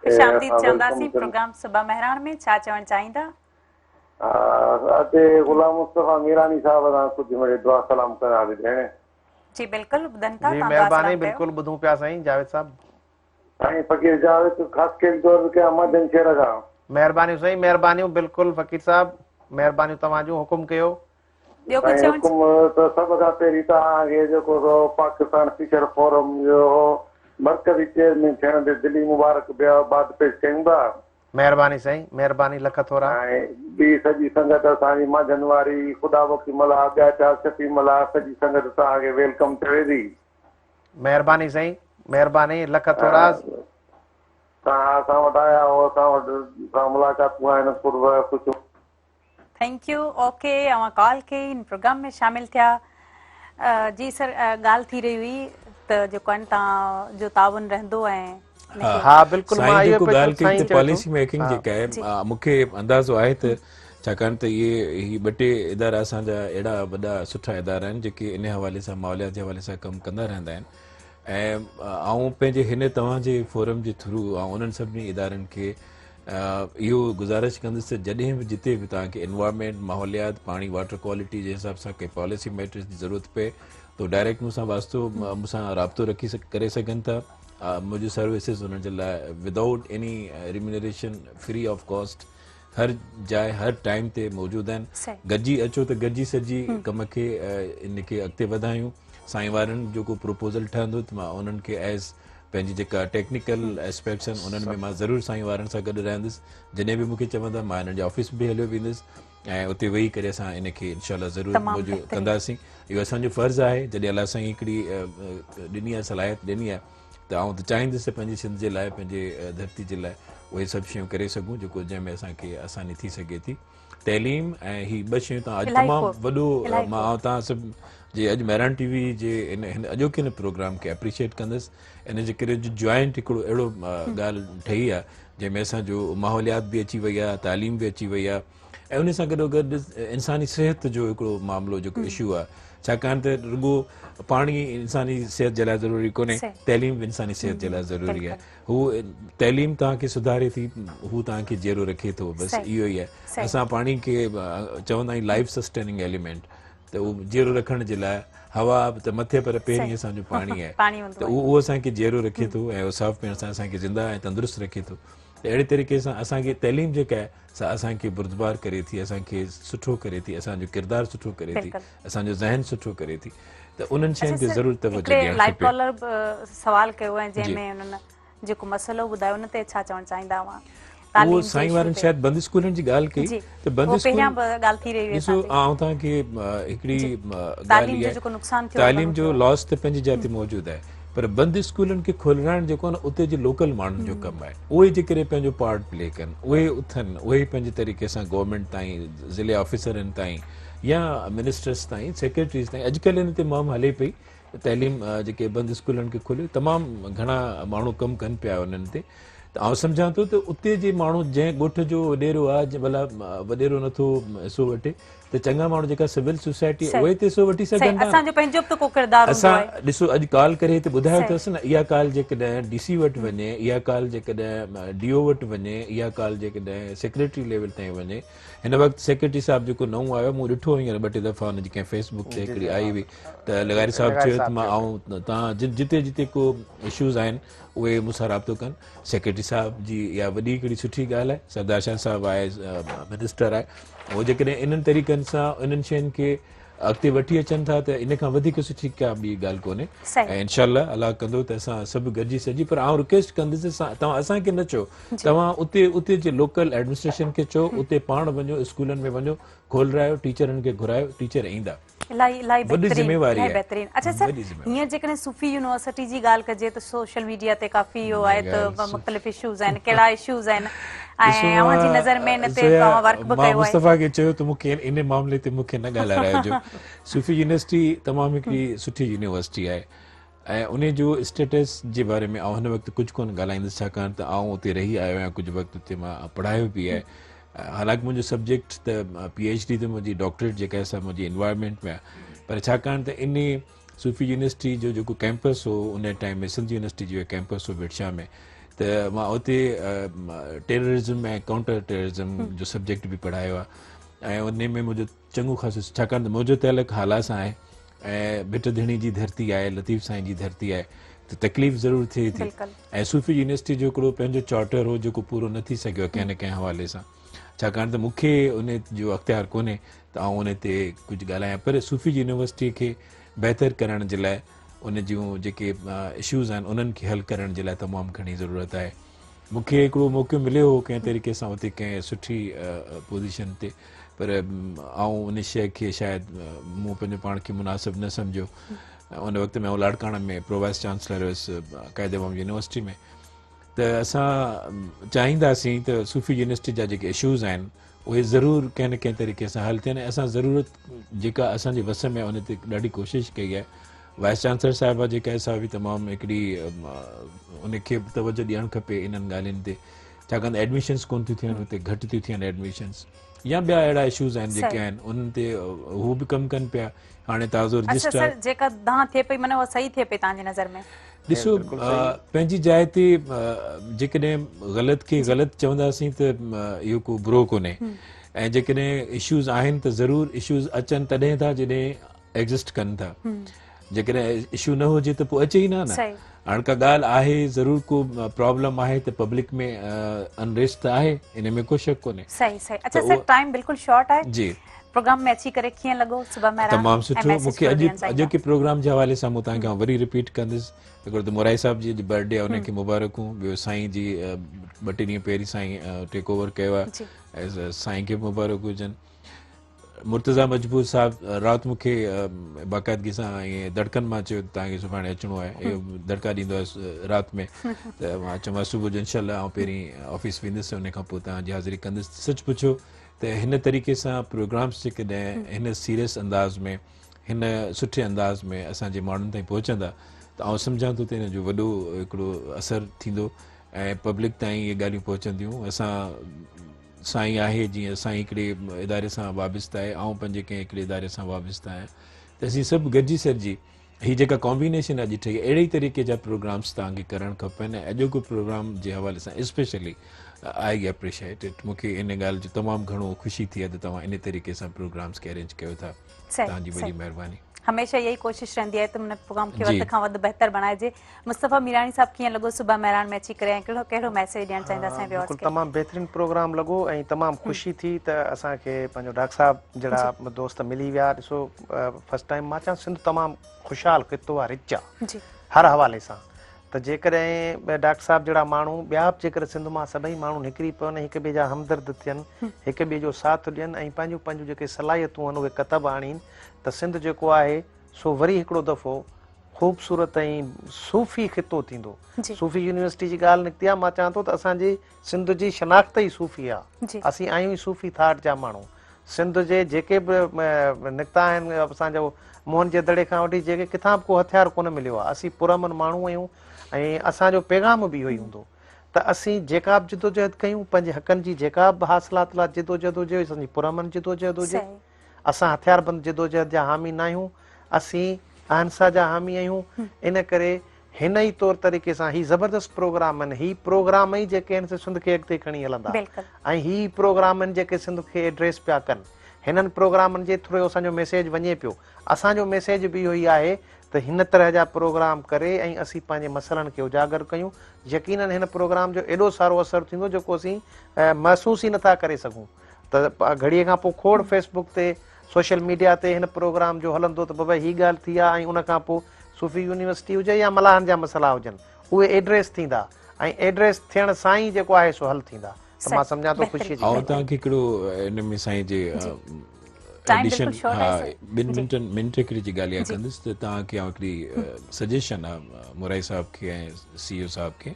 خوش آمديد چونداسين پروگرام صبح مهراڻ ۾ ڇا چوڻ چاهيندا. ها ادي غلام مصطفيٰ ميراڻي صاحب سان ڪجهه مڙئي دعا سلام ڪريان ٿي ڀيڻ. جي بلڪل ٻڌن ٿا جي توهان دعا مهرباني سلام ڪيو. بلڪل ٻڌون پيا سائين جاويد صاحب. سائين فقير جاويد خاصخيلي ٿو عرض ڪيان مانجهند شهر کان. مهربانيون سائين مهربانيون بلڪل فقير صاحب مهربانيون توهان جون حڪم ڪيو. ٻيو ڪجهه سائين چوڻ حڪم ته سڀ کان پهرين توهان کي جيڪو سو پاڪستان فشر فورم جو مرڪزي چيئرمين ٿيڻ تي دلي مبارڪ باد پيش ڪيون ٿا. مهرباني سائين مهرباني لک ٿورا. ۽ ٻي سڄي سنگت اسان جي مانجهند واري خدا بخش ملاح ٻيا چا شفيع ملاح سڄي سنگت توهان کي welcome چوي ٿي. مهرباني سائين مهرباني لک ٿورا. توهان اسان وٽ آيا هو اسان وٽ سان ملاقاتون آهن قرب خوش. Thank you okay اوهان ڪال ڪئي هن پروگرام ۾ شامل ٿيا جي سر ڳالهه ٿي رهي هئي ته جيڪو آهن توهان جو تعاون رهندو ۽ ها بلڪل مان سائين اهو جيڪو پئي چيو ڳالهه ڪئي سائين ته چوي ٿو پاليسي ميڪنگ ها جيڪا جي آهي مون کي اندازو آهي ته ڇاڪاڻ ته اهي هي ٻه ٽي ادارا اسان جا اهڙا وڏا سٺا ادارا آهن جيڪي ان حوالي سان ماحوليات جي حوالي سان ڪم ڪندا رهندا آهن ۽ آئون پنهنجي هن توهان جي فورم جي ٿرو آئون انهن سڀني ادارن کي اهو گذارش ڪندس ته جڏهن به جتي به توهان کي انوائرمينٽ ماحوليات پاڻي واٽر ڪوالٽي جي حساب سان ڪي پاليسي ميٽرز جي ضرورت پئي ته ڊائريڪٽ مون سان واسطو مون سان رابطو رکي ڪري سگهن ٿا منهنجون سروسز انهن جي لاء without any remuneration free of cost هر جاء هر ٽائيم تي موجود آهن گڏجي اچو ته گڏجي سڏجي ڪم کي ان کي اڳتي وڌايون سائين وارن جو ڪو پروپوزل ٺهندو ته مان انهن کي ايز پنهنجي جيڪا ٽيڪنيڪل اسپيڪٽس آهن انهن ۾ مان ضرور سائين وارن سان گڏ رهندس جڏهن به مون کي چوندا مان انهن جي آفيس به هليو ويندس ۽ اتي ويهي ڪري اسان ان کي انشاء الله ضرور موجود ڪنداسين اهو اسان جو فرض آهي جڏهن الله سائين هڪڙي ڏني آهي صلاحيت ڏني آهي ته آئون ته چاهيندس ته پنهنجي سنڌ جي لاء پنهنجي ڌرتي جي لاء اهي سڀ شيون ڪري سگهون جيڪو جنهن ۾ اسان کي آساني ٿي سگهي ٿي تعليم ۽ هي ٻه شيون تان اڄ تمام وڏو مان تان سڀ جي اڄ مهراڻ ٽي وي جي ان هن اڄوڪي هن پروگرام کي اپريشيٽ ڪندس ان جي ڪري جو جوائنٽ هڪڙو اهڙو ڳالهه ٺهي آهي جنهن ۾ اسان جو ماحوليات به اچي وئي آهي تعليم به اچي وئي آهي ۽ ان سان گڏو گڏ انساني صحت جو هڪڙو معاملو جيڪو اشو آهي ڇاڪاڻ ته رڳو پاڻي انساني صحت جي لاء ضروري ڪونهي تعليم به انساني صحت جي لاء ضروري آهي هو تعليم توهان کي سڌاري ٿي هو توهان کي جيئرو رکي ٿو بس اهو ئي آهي اسان پاڻي کي چوندا آهيون لائف سسٽيننگ ايليمينٽ ته اهو جيئرو رکڻ جي لاء هوا ته مٿي پر پهرين اسان جو پاڻي آهي ته اهو اسان کي جيئرو رکي ٿو ۽ اهو صاف پيئڻ سان اسان کي زنده ۽ تندرست رکي ٿو ته اهڙي طريقي سان اسان کي تعليم جيڪا آهي سا اسان کي بردبار ڪري ٿي اسان کي سٺو ڪري ٿي اسان جو ڪردار سٺو ڪري ٿي اسان جو ذهن سٺو ڪري ٿي ته انهن شين تي ضرور توجه ڏيڻ کپي. لائيو ڪالر به سوال ڪيو ۽ جنهن ۾ انهن جيڪو مسئلو ٻڌايو ان تي ڇا چوڻ چاهيندا اوهان؟ اهو سائين وارن شايد بند اسڪولن جي ڳالهه ڪئي ته بند اسڪول ڏسو آئون توهان کي هڪڙي ڳالهه تعليم جو لاس ته پنهنجي جاء تي موجود آهي پر بند اسڪولن کي کولرائڻ جيڪو آهي نه اتي جي لوڪل ماڻهن جو ڪم آهي اهي جيڪڏهن پنهنجو پارٽ پلي ڪن اهي اٿن اهي پنهنجي طريقي سان گورنمينٽ تائين ضلعي آفيسرن تائين يا منسٽرس تائين سيڪريٽريز تائين اڄڪلهه ان تي مهم هلي پئي تعليم جيڪي بند اسڪولن کي کوليو تمام گهڻا ماڻهو ڪم ڪن پيا انهن تي ته آئون سمجهان ٿو ته اتي جي ماڻهو جنهن ڳوٺ جو وڏيرو آهي ڀلا وڏيرو نٿو حصو وٺي ته چڱا ماڻهو جيڪا سول سوسائٽي اهي ته حصو وٺي سگهن ٿا اسان جو پنهنجو به ته ڪو ڪردار هوندو آهي اسان ڏسو اڄ ڪال ڪري هتي ٻڌايو اٿس نه اها ڪال جيڪڏهن ڊي سي وٽ وڃي اها ڪال جيڪڏهن ڊي او وٽ وڃي اها ڪال جيڪڏهن سيڪريٽري ليول تائين وڃي هن وقت سيڪريٽري صاحب جيڪو نئون آيو مون ڏٺو هينئر ٻه ٽي دفعا ان جي ڪنهن فيس بڪ تي هڪڙي آئي هئي ته لغاري صاحب چيو ته مان آئون تان جتي جتي ڪو اشوز آهن اهي مون سان رابطو ڪن. سيڪريٽري صاحب جي اها وڏي هڪڙي سٺي ڳالهه آهي. سردار شاهه صاحب آهي منسٽر آهي اهو جيڪڏهن انهن طريقن سان انهن شين کي اڳتي وٺي اچن ٿا ته ان کان وڌيڪ سٺي ڪا ٻي ڳالهه ڪونهي ۽ انشاء الله الله ڪندو ته اسان سڀ گڏجي سڏجي پر آئون رڪويسٽ ڪندس توهان اسان کي نه چئو توهان اتي اتي جي لوڪل ايڊمنسٽريشن کي چئو اتي پاڻ وڃو اسڪولن ۾ وڃو کولرايو ٽيچرن کي گهرايو ٽيچر ايندا. الاهي الاهي بهترين الاهي بهترين اڇا سر هينئر جيڪڏهن صوفي يونيورسٽي جي ڳالهه ڪجي ته سوشل ميڊيا تي ڪافي اهو آهي ته مختلف اشوز آهن ڪهڙا اشوز آهن ۽ اوهان جي نظر ۾ ان تي اوهان ورڪ به ڪيو آهي. مان مصطفيٰ کي چيو ته مون کي ان معاملي تي مون کي نه ڳالهارائجو صوفي يونيورسٽي تمام هڪڙي سٺي يونيورسٽي آهي ۽ انهي جو اسٽيٽس جي باري ۾ آئون هن وقت ڪجهه ڪونه ڳالهائيندس ڇاڪاڻ ته آئون اتي رهي آيو آهيان ڪجهه وقت اتي مان پڙهايو به آهي حالانڪ منهنجو سبجيڪٽ ته پي ايڇ ڊي ته منهنجي ڊاڪٽريٽ جيڪا آهي سا منهنجي انوائرمينٽ ۾ آهي پر ڇاڪاڻ ته انهي صوفي يونيورسٽي جو جيڪو ڪيمپس هو ان ٽائيم ۾ سنڌ يونيورسٽي جو ڪيمپس هو ڀٽ شاهه ۾ ته مان اتي ٽيررزم ۽ ڪائونٽر ٽيررزم جو سبجيڪٽ به پڙهايو آهي ۽ انهي ۾ منهنجو چڱو خاصو ڇاڪاڻ ته منهنجو تعلق هالا سان آهي ۽ ڀٽ ڌڻي جي ڌرتي آهي لطيف سائين جي ڌرتي آهي ته تڪليف ضرور ٿئي ٿي ۽ صوفي يونيورسٽي جو هڪڙو پنهنجو چارٽر هو جيڪو پورو نه ٿي سگهيو ڪنهن نه ڪنهن حوالي سان ڇاڪاڻ ته مون کي ان جو اختيار ڪونهي ته آئون ان تي ڪجهه ڳالهايان پر صوفي يونيورسٽي کي بهتر ڪرڻ جي لاء ان جون جيڪي اشوز آهن انهن کي حل ڪرڻ جي لاء تمام گهڻي ضرورت آهي مون کي هڪڙو موقعو مليو هو ڪنهن طريقي سان اتي ڪنهن سٺي پوزيشن تي پر آئون ان شيء کي شايد مون پنهنجو پاڻ کي مناسب نه سمجهيو. ان وقت ۾ آئون لاڙڪاڻي ۾ پرو وائيس چانسلر هيس قائد عوام يونيورسٽي ۾ ته اسان چاهينداسين ته صوفي يونيورسٽي جا جيڪي اشوز آهن اهي ضرور ڪنهن نه ڪنهن طريقي سان حل ٿين ۽ اسان ضرورت جيڪا اسان جي وس ۾ ان تي ڏاڍي ڪوشش ڪئي آهي. وائيس چانسلر صاحبه جيڪا آهي سا به تمام هڪڙي ان کي به توجه ڏيڻ کپي انهن ڳالهين تي ڇاڪاڻ ته ايڊميشنس ڪون ٿيون ٿين اتي گهٽ ٿيون ٿين ايڊميشنس يا ٻيا اهڙا اشوز آهن جيڪي آهن انهن تي هو به ڪم ڪن پيا هاڻي تازو رجسٽرار اچها سر جيڪا دانهن ٿئي پئي معنيٰ اها صحيح ٿئي پئي توهان جي نظر ۾؟ ڏسو پنهنجي جاء تي جيڪڏهن غلط کي غلط چونداسين ته اهو ڪو برو ڪونهي ۽ جيڪڏهن اشوز آهن ته ضرور اشوز اچن تڏهن ٿا جڏهن ايگزسٽ ڪن ٿا جيڪڏهن اشو نه هجي ته پوء اچي ئي نه نه هاڻ ڪا ڳالهه آهي ضرور ڪو پرابلم آهي ته پبلڪ ۾ انريسٽ ته آهي ان ۾ ڪو شڪ ڪونهي. صحيح صحيح اچها سر ٽائيم بلڪل شارٽ آهي جي پروگرام ۾ اچي ڪري ڪيئن لڳو صبح مهراڻ تمام سٺو مون کي اڄ اڄوڪي پروگرام جي حوالي سان مون توهان کي وري رپيٽ ڪندس هڪڙو ته مورائي صاحب جي اڄ برٿ ڊي آهي ان کي مبارڪون ٻيو سائين جي ٻه ٽي ڏينهن پهرين سائين ٽيڪ اوور ڪيو آهي سائين کي به مبارڪ هجن مرتضيٰ مجبور صاحب رات مون کي باقاعدگي سان ائين دڙڪن مان چيو ته توهان کي سڀاڻي اچڻو آهي اهو دڙڪا ڏيندو آهي رات ۾ ته مان چيومانس صبح جو انشاء الله آئون پهرين آفيس ويندس ان کان پوء توهان جي حاضري ڪندس سچ پڇو ته هن طريقي سان پروگرامس جيڪڏهن هن سيريس انداز ۾ هن سٺي انداز ۾ اسان جي ماڻهن تائين پهچندا ته آئون سمجهان ٿو ته هن جو وڏو هڪڙو اثر ٿيندو ۽ پبلڪ تائين اهي ڳالهيون پهچنديون اسان سائين آهي جيئن سائين هڪڙي اداري سان وابسته آهي آئون پنهنجي ڪنهن هڪڙي اداري سان وابسته آهيان ته اسين سڀ گڏجي سڏجي هي جيڪا ڪامبينيشن اڄ ٺهي اهڙي ئي طريقي جا پروگرامس توهان کي ڪرڻ کپن ۽ اڄوڪو پروگرام جي حوالي سان اسپيشلي آئي اپريشيٽ it مون کي ان ڳالهه جو تمام گهڻو خوشي ٿي آهي ته توهان ان طريقي سان پروگرامس کي ارينج ڪيو ٿا توهان جي وڏي مهرباني. هميشه اها ئي ڪوشش رهندي آهي ته ان پروگرام کي وڌ کان وڌ بهتر بڻائجي. مصطفيٰ ميراڻي صاحب ڪيئن لڳو صبح مهراڻ ۾ اچي ڪري ۽ ڪهڙو ڪهڙو ميسيج ڏيڻ چاهيندا اسان جي ويورز بلڪل کي. تمام بهترين پروگرام لڳو ۽ تمام خوشي ٿي ته اسان کي پنهنجو ڊاڪٽر صاحب جهڙا دوست ملي ويا ڏسو فرسٽ ٽائيم مان چوان سنڌ تمام خوشحال خطو آ رچ آ هر حوالي سان ته جيڪڏهن ڊاڪٽر صاحب جهڙا ماڻهو ٻيا به جيڪڏهن سنڌ مان سڀئي ماڻهو نڪري پون ۽ هڪ ٻئي جا همدرد ٿين هڪ ٻئي جو ساٿ ڏين ۽ پنهنجون پنهنجون جيڪي صلاحيتون آهن اهي ڪتب آڻين ته سنڌ جيڪو آهي سو وري هڪڙو دفعو خوبصورت ۽ صوفي خطو ٿيندو. صوفي يونيورسٽي جي ڳالهه نڪتي آهي، مان چوان ٿو ته اسان جي سنڌ جي شناخت ئي صوفي آهي. اسين آهيون ئي صوفي ٿاٽ جا ماڻهو. سنڌ جي جيڪي به نڪتا آهن اسان جو موهن جي دڙي کان وٺي جيڪي ڪٿان به ڪو هٿيار ڪونه مليو آهي. اسين پرامن ماڻهو آهيون ۽ اسان جو پيغام به اهو ئي هوندو ته اسين جيڪا به جدوجهد ڪيون پنهنجي حقن جي جيڪا به حاصلات لاء جدوجهد هجي اسان جي پرامن جدوجهد هجي. اسان هٿياربند جدوجهد جا حامي ناهيون، اسين اهنسا جا حامي آهيون، ان ڪري هن ئي طور طريقي سان هي زبردست پروگرام آهن، هي پروگرام ئي جيڪي آهن سي سنڌ کي اڳتي کڻي هلندا ۽ هي ئي پروگرام آهن جيڪي سنڌ کي ايڊريس پيا ڪن، هنن پروگرامن جي ٿرو اسان جو ميسيج وڃي پيو، اسان جو ميسيج به اهو ئي آهي ته هن طرح جا پروگرام ڪري ۽ اسين پنهنجي مسئلن کي اجاگر ڪيون، يقينن هن پروگرام جو ايڏو سارو اثر ٿيندو جيڪو اسين محسوس ئي نٿا ڪري سگهون. ته گهڙيء کان پوء کوڙ فيس بڪ تي سوشل ميڊيا تي هن پروگرام جو هلندو ته بابا هي ڳالهه ٿي آ ۽ ان کان پوء صوفي يونيورسٽي هجي يا ملاحن جا مسئلا هجن اهي ايڊريس ٿيندا ۽ ايڊريس ٿيڻ سان ئي جيڪو آهي سو حل ٿيندا ته مان سمجهان ٿو خوشيء جي آئون ڳالهه آهي. توهان کي هڪڙو ان ۾ سائين جي ٽائيم ايڊيشن بلڪل شارٽ ها آهي سر ٻن جي منٽن منٽ هڪڙي جي ڳالهه اها جي ڪندس ته توهان کي آئون هڪڙي سجيشن آ مورائي صاحب کي ۽ سي او صاحب کي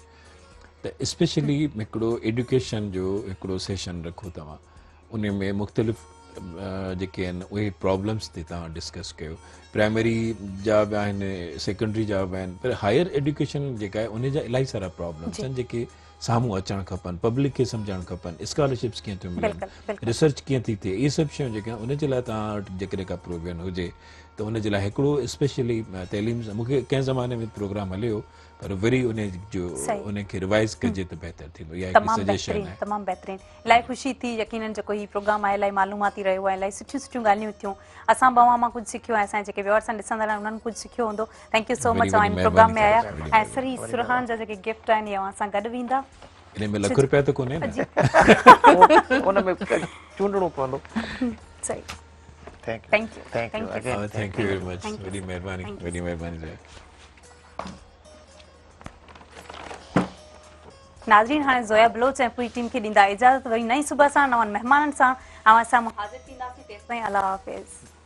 ته اسپيشلي هڪڙو ايڊيوڪيشن جو هڪڙو سيشن رکو توهان ان ۾ مختلف جيڪي آهن اهي پرابلمس تي توهان ڊسڪس ڪيو پرائمري جا به آهن سيڪنڊري جا به آهن پر هائر ايڊيوڪيشن جيڪا آهي ان جا الاهي سارا پرابلمس آهن جيڪي سامهون اچڻ کپن پبلڪ کي سمجهڻ کپن اسڪالرشپس ڪيئن ٿيون ملن ريسرچ ڪيئن ٿي ٿئي اهي سڀ شيون جيڪي آهن ان جي لاء توهان وٽ جيڪڏهن ڪا پروويزن هجي. ته ان جي لاء هڪڙو اسپيشلي تعليم مون کي ڪنهن زماني ۾ پروگرام هليو پر وري ان جو ان کي ريوائز ڪجي ته بهتر ٿيندو. اها هڪڙي سجيشن آهي. تمام بهترين، الاهي خوشي ٿي. يقينن جيڪو هي پروگرام آهي الاهي معلوماتي رهيو ۽ الاهي سٺيون سٺيون ڳالهيون ٿيون. اسان به اوهان مان ڪجهه سکيو ۽ اسان جي جيڪي ويورس آهن ڏسندڙ آهن انهن ڪجهه سکيو هوندو. Thank you سو مچ اوهان هن پروگرام ۾ آيا ۽ سري سرهاڻ جا جيڪي گفٽ آهن اهي اوهان سان گڏ ويندا. ان ۾ لک روپيا ته ڪونهي نه؟ ان ۾ چونڊڻو پوندو. صحيح. Thank you. Thank you. Thank you again. Thank you very much. وڏي مهرباني، وڏي مهرباني. ناظرين هاڻي زويا بلوچ ۽ پوري ٽيم کي ڏيندا اجازت. وري نئين صبح سان نون مهمانن سان اوهان سامهون حاضر ٿينداسين. تيستائين الله حافظ.